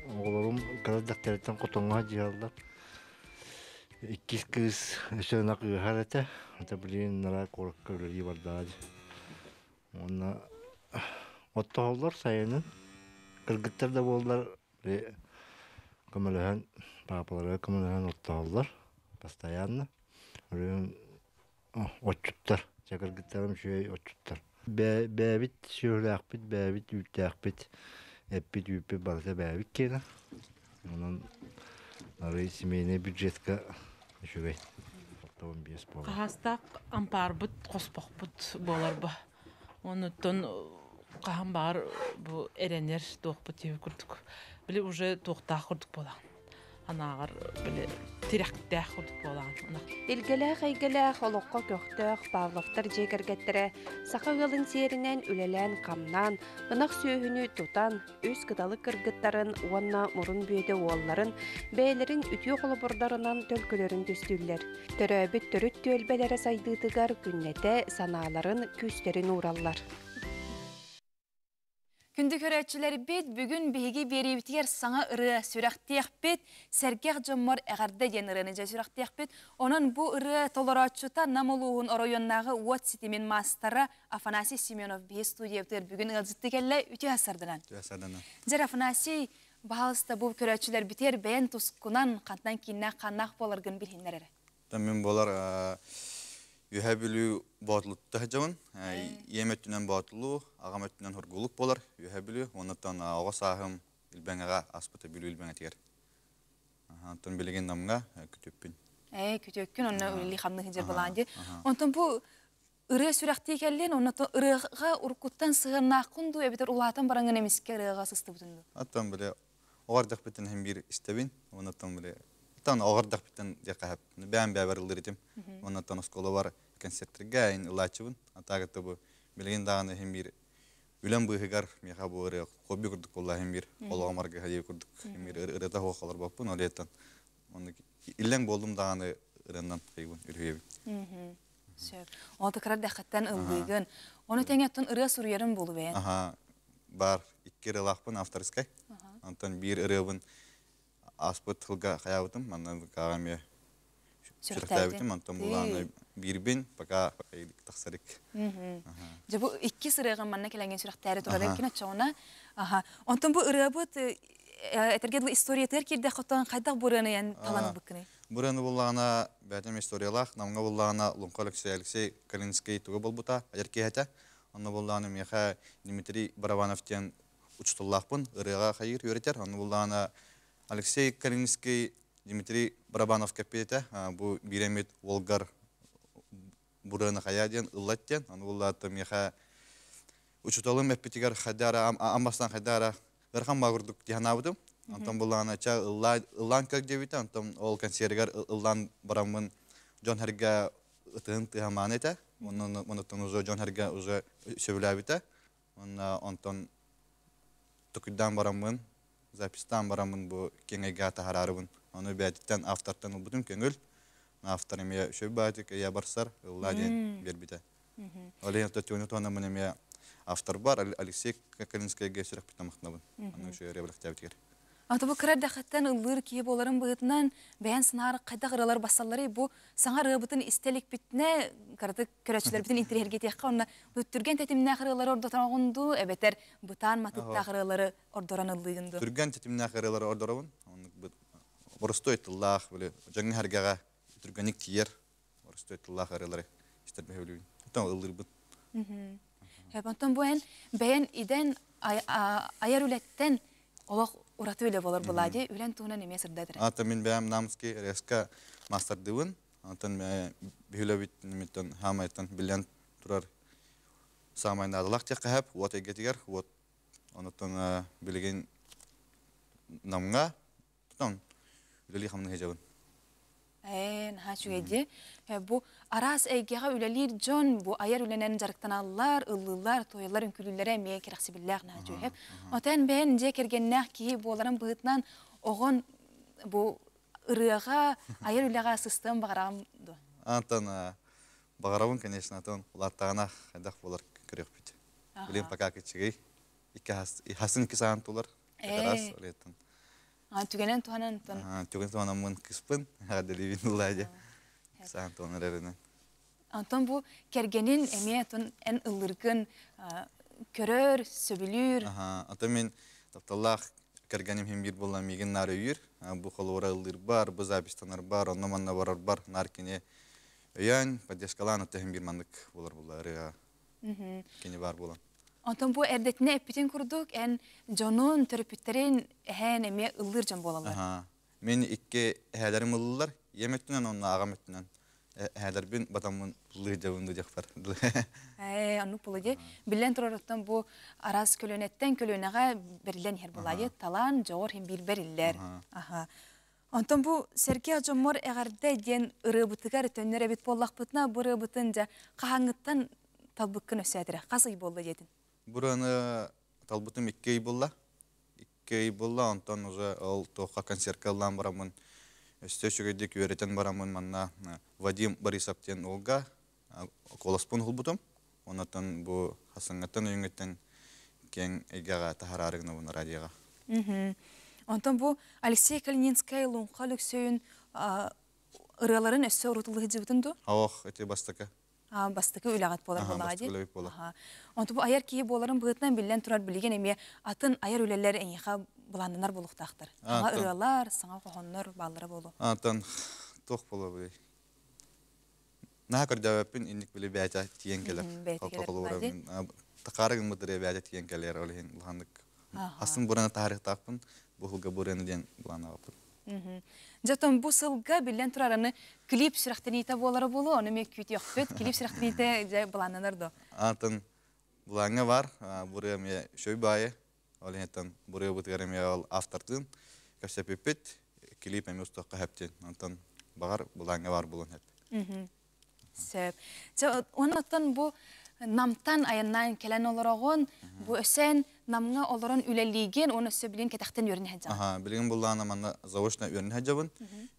Speaker 7: Оҕолорум кыра дьахтарыттан хотоҥҥо дьиаллар. Иккис кыыс өссө ынах ыаһар этэ. Это блин нара куоракка үлэлии бардаҕа дии. Уонна оттоһоллор сайынын. Кыргыттар да буоллар көмөлөһөн, паапаларыгар көмөлөһөн оттоһоллор постоянно. Үрүҥ отчуттар, чэ кыргыттарым үчүгэй отчуттар. Бэйэбит сүөһүлээхпит, бэйэбит үүттээхпит, эппит үүппүт барыта бэйэбит киэнэ. Онон арый семейный бюджетка үчүгэй. 65 буолар.
Speaker 6: Хаһаастаах ампаарбыт, хоспохпут буолар бу. Онуттан хаһан баҕар бу эрэнэр туохпут диэбит курдук. Били уже туохтаах курдук буолаҕын. Анааҕар били тирэхтээх курдук буолаҕын.
Speaker 5: Илгэлээх эйгэлээх олоххо көхтөөх Павловтар дьиэ кэргэттэрэ саха ыалын сиэринэн үлэлээн-хамнаан, ынах сүөһүнү тутан, үс кыталык кыргыттарын уонна мурун бүөтэ уолларын бэйэлэрин үтүө холобурдарынан төлкөлөрүн түстүүллэр. Төрөөбүт төрүт түөлбэлэрэ сайдыытыгар күннэтэ санааларын, күүстэрин уураллар.
Speaker 1: Күндү көрөөччүлэрбит, бүгүн биһиги биэриибитигэр саҥа ырыа сүрэхтиэхпит, сэргэх дьоммор эҕэрдэ диэн ырыаны дьэ сүрэхтиэхпит. Онон бу ырыа толорооччута Нам улууһун оройуоннааҕы уот ситимин маастара Афанасий Семенов биһи студиябытыгар бүгүн ыалдьытты кэллэ. Үтүө сарданан.
Speaker 9: Үтүө сарданан.
Speaker 1: Дьэр Афанасий, Баһалыста бу көрөөччүлэрбитигэр бэйэн тускунан хантан кииннээх ханнаах буоларгын билиһиннэр эрэ.
Speaker 9: Мин болар Үһэ Бүлүү Боотулутта сылдьабын. Ийэм өттүнэн Боотулуу, аҕам өттүнэн Хоргулук буолар Үһэ Бүлүү. Оннуттан оҕо сааһым Илбэҥэҕэ аспыта Бүлүү Илбэҥэтигэр. Онтон билигин Намҥа күтүппүн.
Speaker 1: Ээ, күтүөккүн, онно үлэлии хамныы сылдьар балаан дии. Онтон бу ырыа сүрэхтии кэллин, оннотон ырыаҕа уруккуттан сыһыаннааххын дуу, эбэтэр улаатан бараҥҥын эмискэ ырыаҕа сыстыбытын дуу?
Speaker 9: Оттон били оҕордохпүттэн иһин биир истэбин, оннуттан били оттон оҕордохпүттэн диэххэ сөп. Бэйэм бэйэбэр ыллыыр этим. Оннуттан оскуолабар концертарга ин ылааччыбын. Атаагыта бу билигин даҕаны иһин биир үлэм быыһыгар миэхэ бу ырыа хобби курдук буолла иһин биир олоҕум аргыһа диир курдук иһин биир ырыата суох олорбоппун. Ол иһиттэн оннук иллэҥ буоллум даҕаны ырыаннан хайыбын үлүһүйэбин.
Speaker 1: Сөп. Ол кыра дэххиттэн ыллыыгын. Ону тэҥэ оттон ырыа суруйарын буолу бэйэн.
Speaker 9: Аха, бар икки ырыалаахпын авторскай. Онтон биир ырыабын ааспыт тылга хайаабытым, манна кааҕа эмиэ сүрэхтээбитим, онтон булааны биирбин пока тахсарык.
Speaker 1: Дьэ бу икки ырыаҕын манна кэлэҥҥин сүрэхтээри турар кин оччоҕуна. Аха. Онтон бу ырыабыт этэргэ дылы историятыгар киирдэххэ оттон хайдах бу ырыаны эн талан ылбыккыный?
Speaker 9: Бу ырыаны буллаҕына бэйэтим историялаах, Намҥа буллаҕына Луҥха Алексей Алексей Калининский туга буолбута, айар киэһэтэ. Онно буллаҕына миэхэ Дмитрий Барабанов диэн учууталлаахпын, ырыаҕа хайыыр үөрэтэр. Онно буллаҕына Алексей Калининский Дмитрий Барабанов кэппиэтэ. Бу биир эмит уолгар бурыаны хайа диэн ыллат диэн. Ону буллаата миэхэ учууталым эппитигэр хайдара амбастан хайдара ыарахан баа курдук дии санаабытым. Онтон буллаҕына ча ыллаан көр диэбитэ. Онтон ол консервигар ыллаан бараммын дьон сэргэ ытыһын тыаһамаан этэ. Оннуттан уже дьон сэргэ уже сөбүлээбитэ. Уонна онтон токуйдаан бараммын, запистаан бараммын бу киэҥ эйгэҕэ таһаарарыбын. Ону бэйэтиттэн автортан ылбытым көҥүл. Автор эмиэ үчүгэй баатык эйэ барсар, ыллаа диэн биэрбитэ. Ол иһин Татьяна туһанаммын эмиэ авторбар Алексей Калинскайга сүрэхпиттэн махтанабын. Аны үчүгэй ырыа бэлэхтээбитигэр.
Speaker 1: Ата бу кыра эрдэхиттэн ыллыыр киһи буоларын быһыытынан бэйэн санаар хайдах ырыалар бассалларый бу саҥа ырыабытын истэ иликпитинэ кыратык көрөөччүлэрбитин интириэһиргэтиэххэ уонна бу түргэн тэтимнээх ырыалары ордотоҕун дуу эбэтэр бытаан матыыптаах ырыалары ордорон ыллыыгын дуу?
Speaker 9: Түргэн тэтимнээх ырыалары ордоробун. Оннук боростуой тыллаах, били дьоҥҥо сэргэҕэ түргэнник тиийэр боростуой тыллаах ырыалары истэрбэ сөбүлүүбүн. Оттон ыллыырбын.
Speaker 1: Онтон бу эн бэйэн идэн айар үлэттэн олох ураты үлэ болор булади үлэн туһунан эмиэ сырдатыр.
Speaker 9: Ата мин бэйэм Намский РСК мастардыбын. Онтон биһилэбит нимиттэн хаамайтан билэн турар саамай наадалаах диэххэ сөп уот эйгэтигэр уот онуттан билигин Намҥа тутан үлэлии хамныы сылдьабын.
Speaker 1: Ээ, наһаа үчүгэй дии. Бу араас эйгэҕэ үлэлиир дьон бу айар үлэнэн дьарыктаналлар, ыллыыллар, туойаллар, үҥкүүлүүллэрэ эмиэ кэрэхсэбиллээх наһаа үчүгэй. Отон бэйэн дьиэ кэргэннээх киһи буоларын быһыытынан оҕон бу ырыаҕа, айар үлэҕэ сыстыан баҕараҕын дуо?
Speaker 9: Антон баҕарабын, конечно, атын улааттаҕына хайдах буолар көрүөхпүт. Билин пока кичигэй. Икки хасын икки саан тулар. Раз, олеттан.
Speaker 1: Түгэнэн туһанан
Speaker 9: Түгэн туһанаммын кыспын, эҕэрдэлиибин ыллаа Саан туһанар эрэнэн.
Speaker 1: Онтон бу кэргэнин эмиэ эн ыллыргын көрөр, сөбүлүүр.
Speaker 9: Ата мен тапталлаах кэргэним хим биир буолла миигин наар өйүүр. Бу холуора ыллыыр бар, бу запистанар бар, онно манна барар бар, наар кини өйөөн, поддержкалаан отто хим биир маннык болар буолла ырыа кини бар буолан.
Speaker 1: Онтон бу эрдэтинэ эппитин курдук, эн дьонун, төрөппүттэрин эһээн эмиэ ыллыыр дьон буолаллар.
Speaker 9: Мен икки эһээлэрим ыллылар. Ийэм өттүнэн уонна аҕам өттүнэн. Эһээлэрбин батаммын ыллыы дьабын диэхпэр.
Speaker 1: Ээ, оннук буолуо дии. Биллэн турар оттон бу араас көлүөнэттэн көлүөнэҕэ бэриллэн иһэр буолаа дии. Талаан, дьоҕур иһин биир бэриллэр. Аха. Онтон бу сэргэх дьоммор эҕэрдэ диэн ырыабытыгар төннөр эбит буоллахпытына, бу ырыабытын дьэ хаһааҥҥыттан талбыккын өссөөтөрө? Хас ый буолла диэтин?
Speaker 9: Бу ырыаны талбытым 2 ый буолла. 2 ый буолла, онтон уже ол туохха концертка ыллаан бараммын, өссө үчүгэйдик үөрэтэн бараммын манна Вадим Борисов диэн уолга куоласпын уһулбутум. Оннуттан бу хасыҥҥыттан өйүҥҥүттэн киэҥ эйгэҕэ таһараары гынабын радиоҕа.
Speaker 1: Онтон бу Алексей Калининскай Луҥха Лөксөйүн ырыаларын өссө урутулуһдьыбытын дуу?
Speaker 9: Ох, ити бастакы.
Speaker 1: Бастакы үлэҕит буолар буоллаҕа
Speaker 9: дии. Бастакы үлэбит буолар.
Speaker 1: Онту бу айар киһи буоларын быһыытынан биллэн турар билигин эмиэ атын айар үлэлэр эйиэхэ былааннанар буолуохтаахтар. Саҥа ырыалар, саҥа хоһооннор бааллара буолуо.
Speaker 9: Антон туох буолуо Наһаа көрдөөбөппүн инник били бэйэтэ тиийэн кэлэр. Такаары гыммыт ырыа бэйэтэ тиийэн кэлэр ол иһин улаханнык астын бураны таһаарыахтаахпын бу сылга бураны диэн былааннаабыппын.
Speaker 1: Дьэ бу сылга биллэн турар аны клип сүрэхтэниитэ буолара буолуо, ону эмиэ күүтүөхпүт. Клип сүрэхтэниитэ дьэ былааннанар дуо?
Speaker 9: Антон былааҥҥа бар, бурыа эмиэ шөй баайы, ол иһиттэн бурыабытыгар эмиэ ол автортыын кэпсэппиппит, клип эмиэ устуохха хэптин. Онтон баҕар былааҥҥа бар буолуон хэп.
Speaker 1: Сөп. Чэ, оннуттан бу Намтан айаннаан кэлэн олороҕун, бу өсөн Намҥа олорон үлэлиигин, уонна өссө билин кэтэхтэн үөрэнэ сылдьаҕын.
Speaker 9: Аха, билигин буллаана манна заочно үөрэнэ сылдьабын.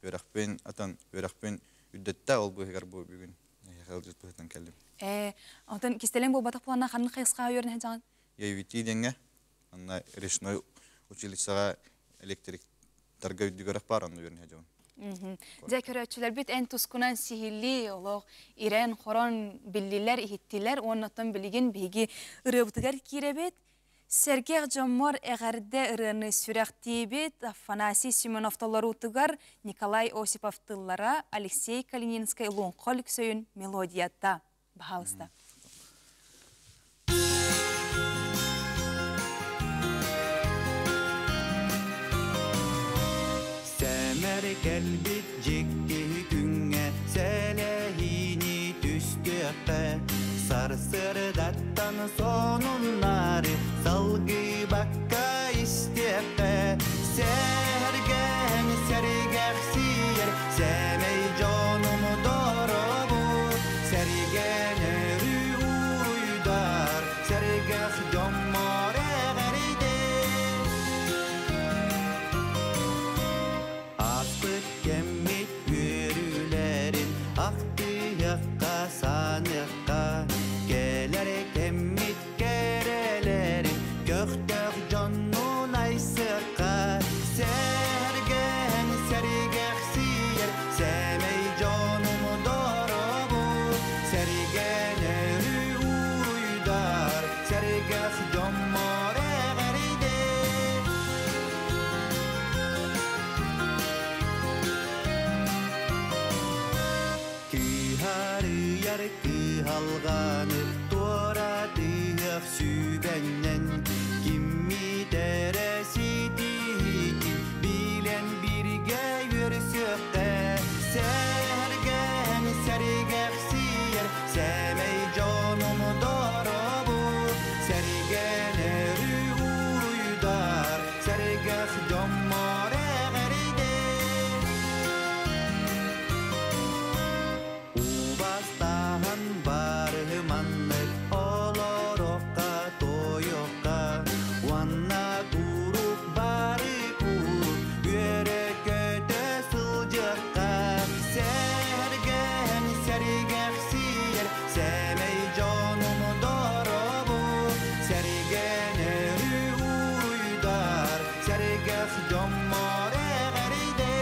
Speaker 9: Үөрэхпин, атын үөрэхпин үрдэттэ, ол быыһыгар бу бүгүн эһиэхэ ыалдьыт быһыытынан кэллим.
Speaker 1: Ээ, онтон кистэлэҥ буолбатах буолана ханнык хайысхаҕа үөрэнэ сылдьаҕын?
Speaker 9: ЯВТ диэҥҥэ, манна речной училищеҕа электриктарга үрдүгэрэх баар, онно үөрэнэ сылдьабын.
Speaker 1: Дьэ, көрөөччүлэрбит эн тускунан сиһилии олох ирэн-хорон биллилэр, иһиттилэр уонна оттон билигин биһиги ырыабытыгар киирэбит. Сэргэх дьоммор эҕэрдэ ырыаны сүрэхтиибит Афанасий Семенов толоруутугар Николай Осипов тыллара, Алексей Калининскай Луҥха Өлөксөйүн мелодията. Баһаалыста.
Speaker 12: Сэмэр кэлбит дьикти күҥҥэ сэлэһиини түстүөххэ Сарсыардаттан сонуннары салгыбакка истиэххэ Сэргээн сэргэхсийэр сэмэй дьонум доробут Сэргэн өрүү уруйдар сэргэх дьоммор эҕэрдэ Ааспыт кэммит үөрүүлэрин ахтыахха саныахха Кэлэр кэммит кэрэлэрин көхтөөх дьоннуун айсыахха Сэргээн сэргэхсийэр сэмэй дьонум доробут Сэргэн өрүү уруйдар сэргэх дьоммор эҕэрдэ Кыһарыйар кыһалҕаны туоратыах сүбэннэн Киммит эрэ ситиһиитин билэн бииргэ үөрсүөххэ Сэргээн сэргэхсийэр сэмэй дьонум доробут Сэргэн өрүү уруйдар сэргэх дьоммор эҕэрдэ Убастаһан барыһыманнык олоруохха тойуохха уонна куруук бары куруук үөрэ-көтө сылдьыахха Сэргээн сэргэхсийэр сэмэй дьонум доробут Сэргэн өрүү уруйдар сэргэх дьоммор эҕэрдэ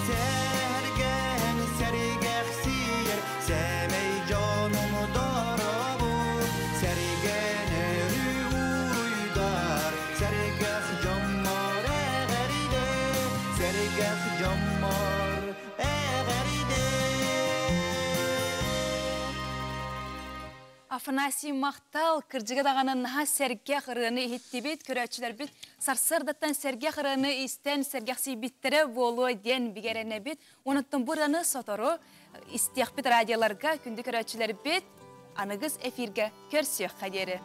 Speaker 12: Сэргээн сэргэхсийэр сэмэй дьонум доробут Сэргэн өрүү уруйдар сэргэх дьоммор эҕэрдэ Сэргэх дьоммор эҕэрдэ
Speaker 1: Афанасий махтал, кырдьыга даҕаны наһаа сэргэх ырыаны иһиттибит, көрөөччүлэрбит сарсыардаттан сэргэх ырыаны истэн сэргэхсийбиттэрэ буолуо диэн бигэрэнэбит. Онуттан бу ырыаны сотору истиэхпит радиоларга күндү көрөөччүлэрбит аныгыс эфиргэ көрсүөххэ диэри.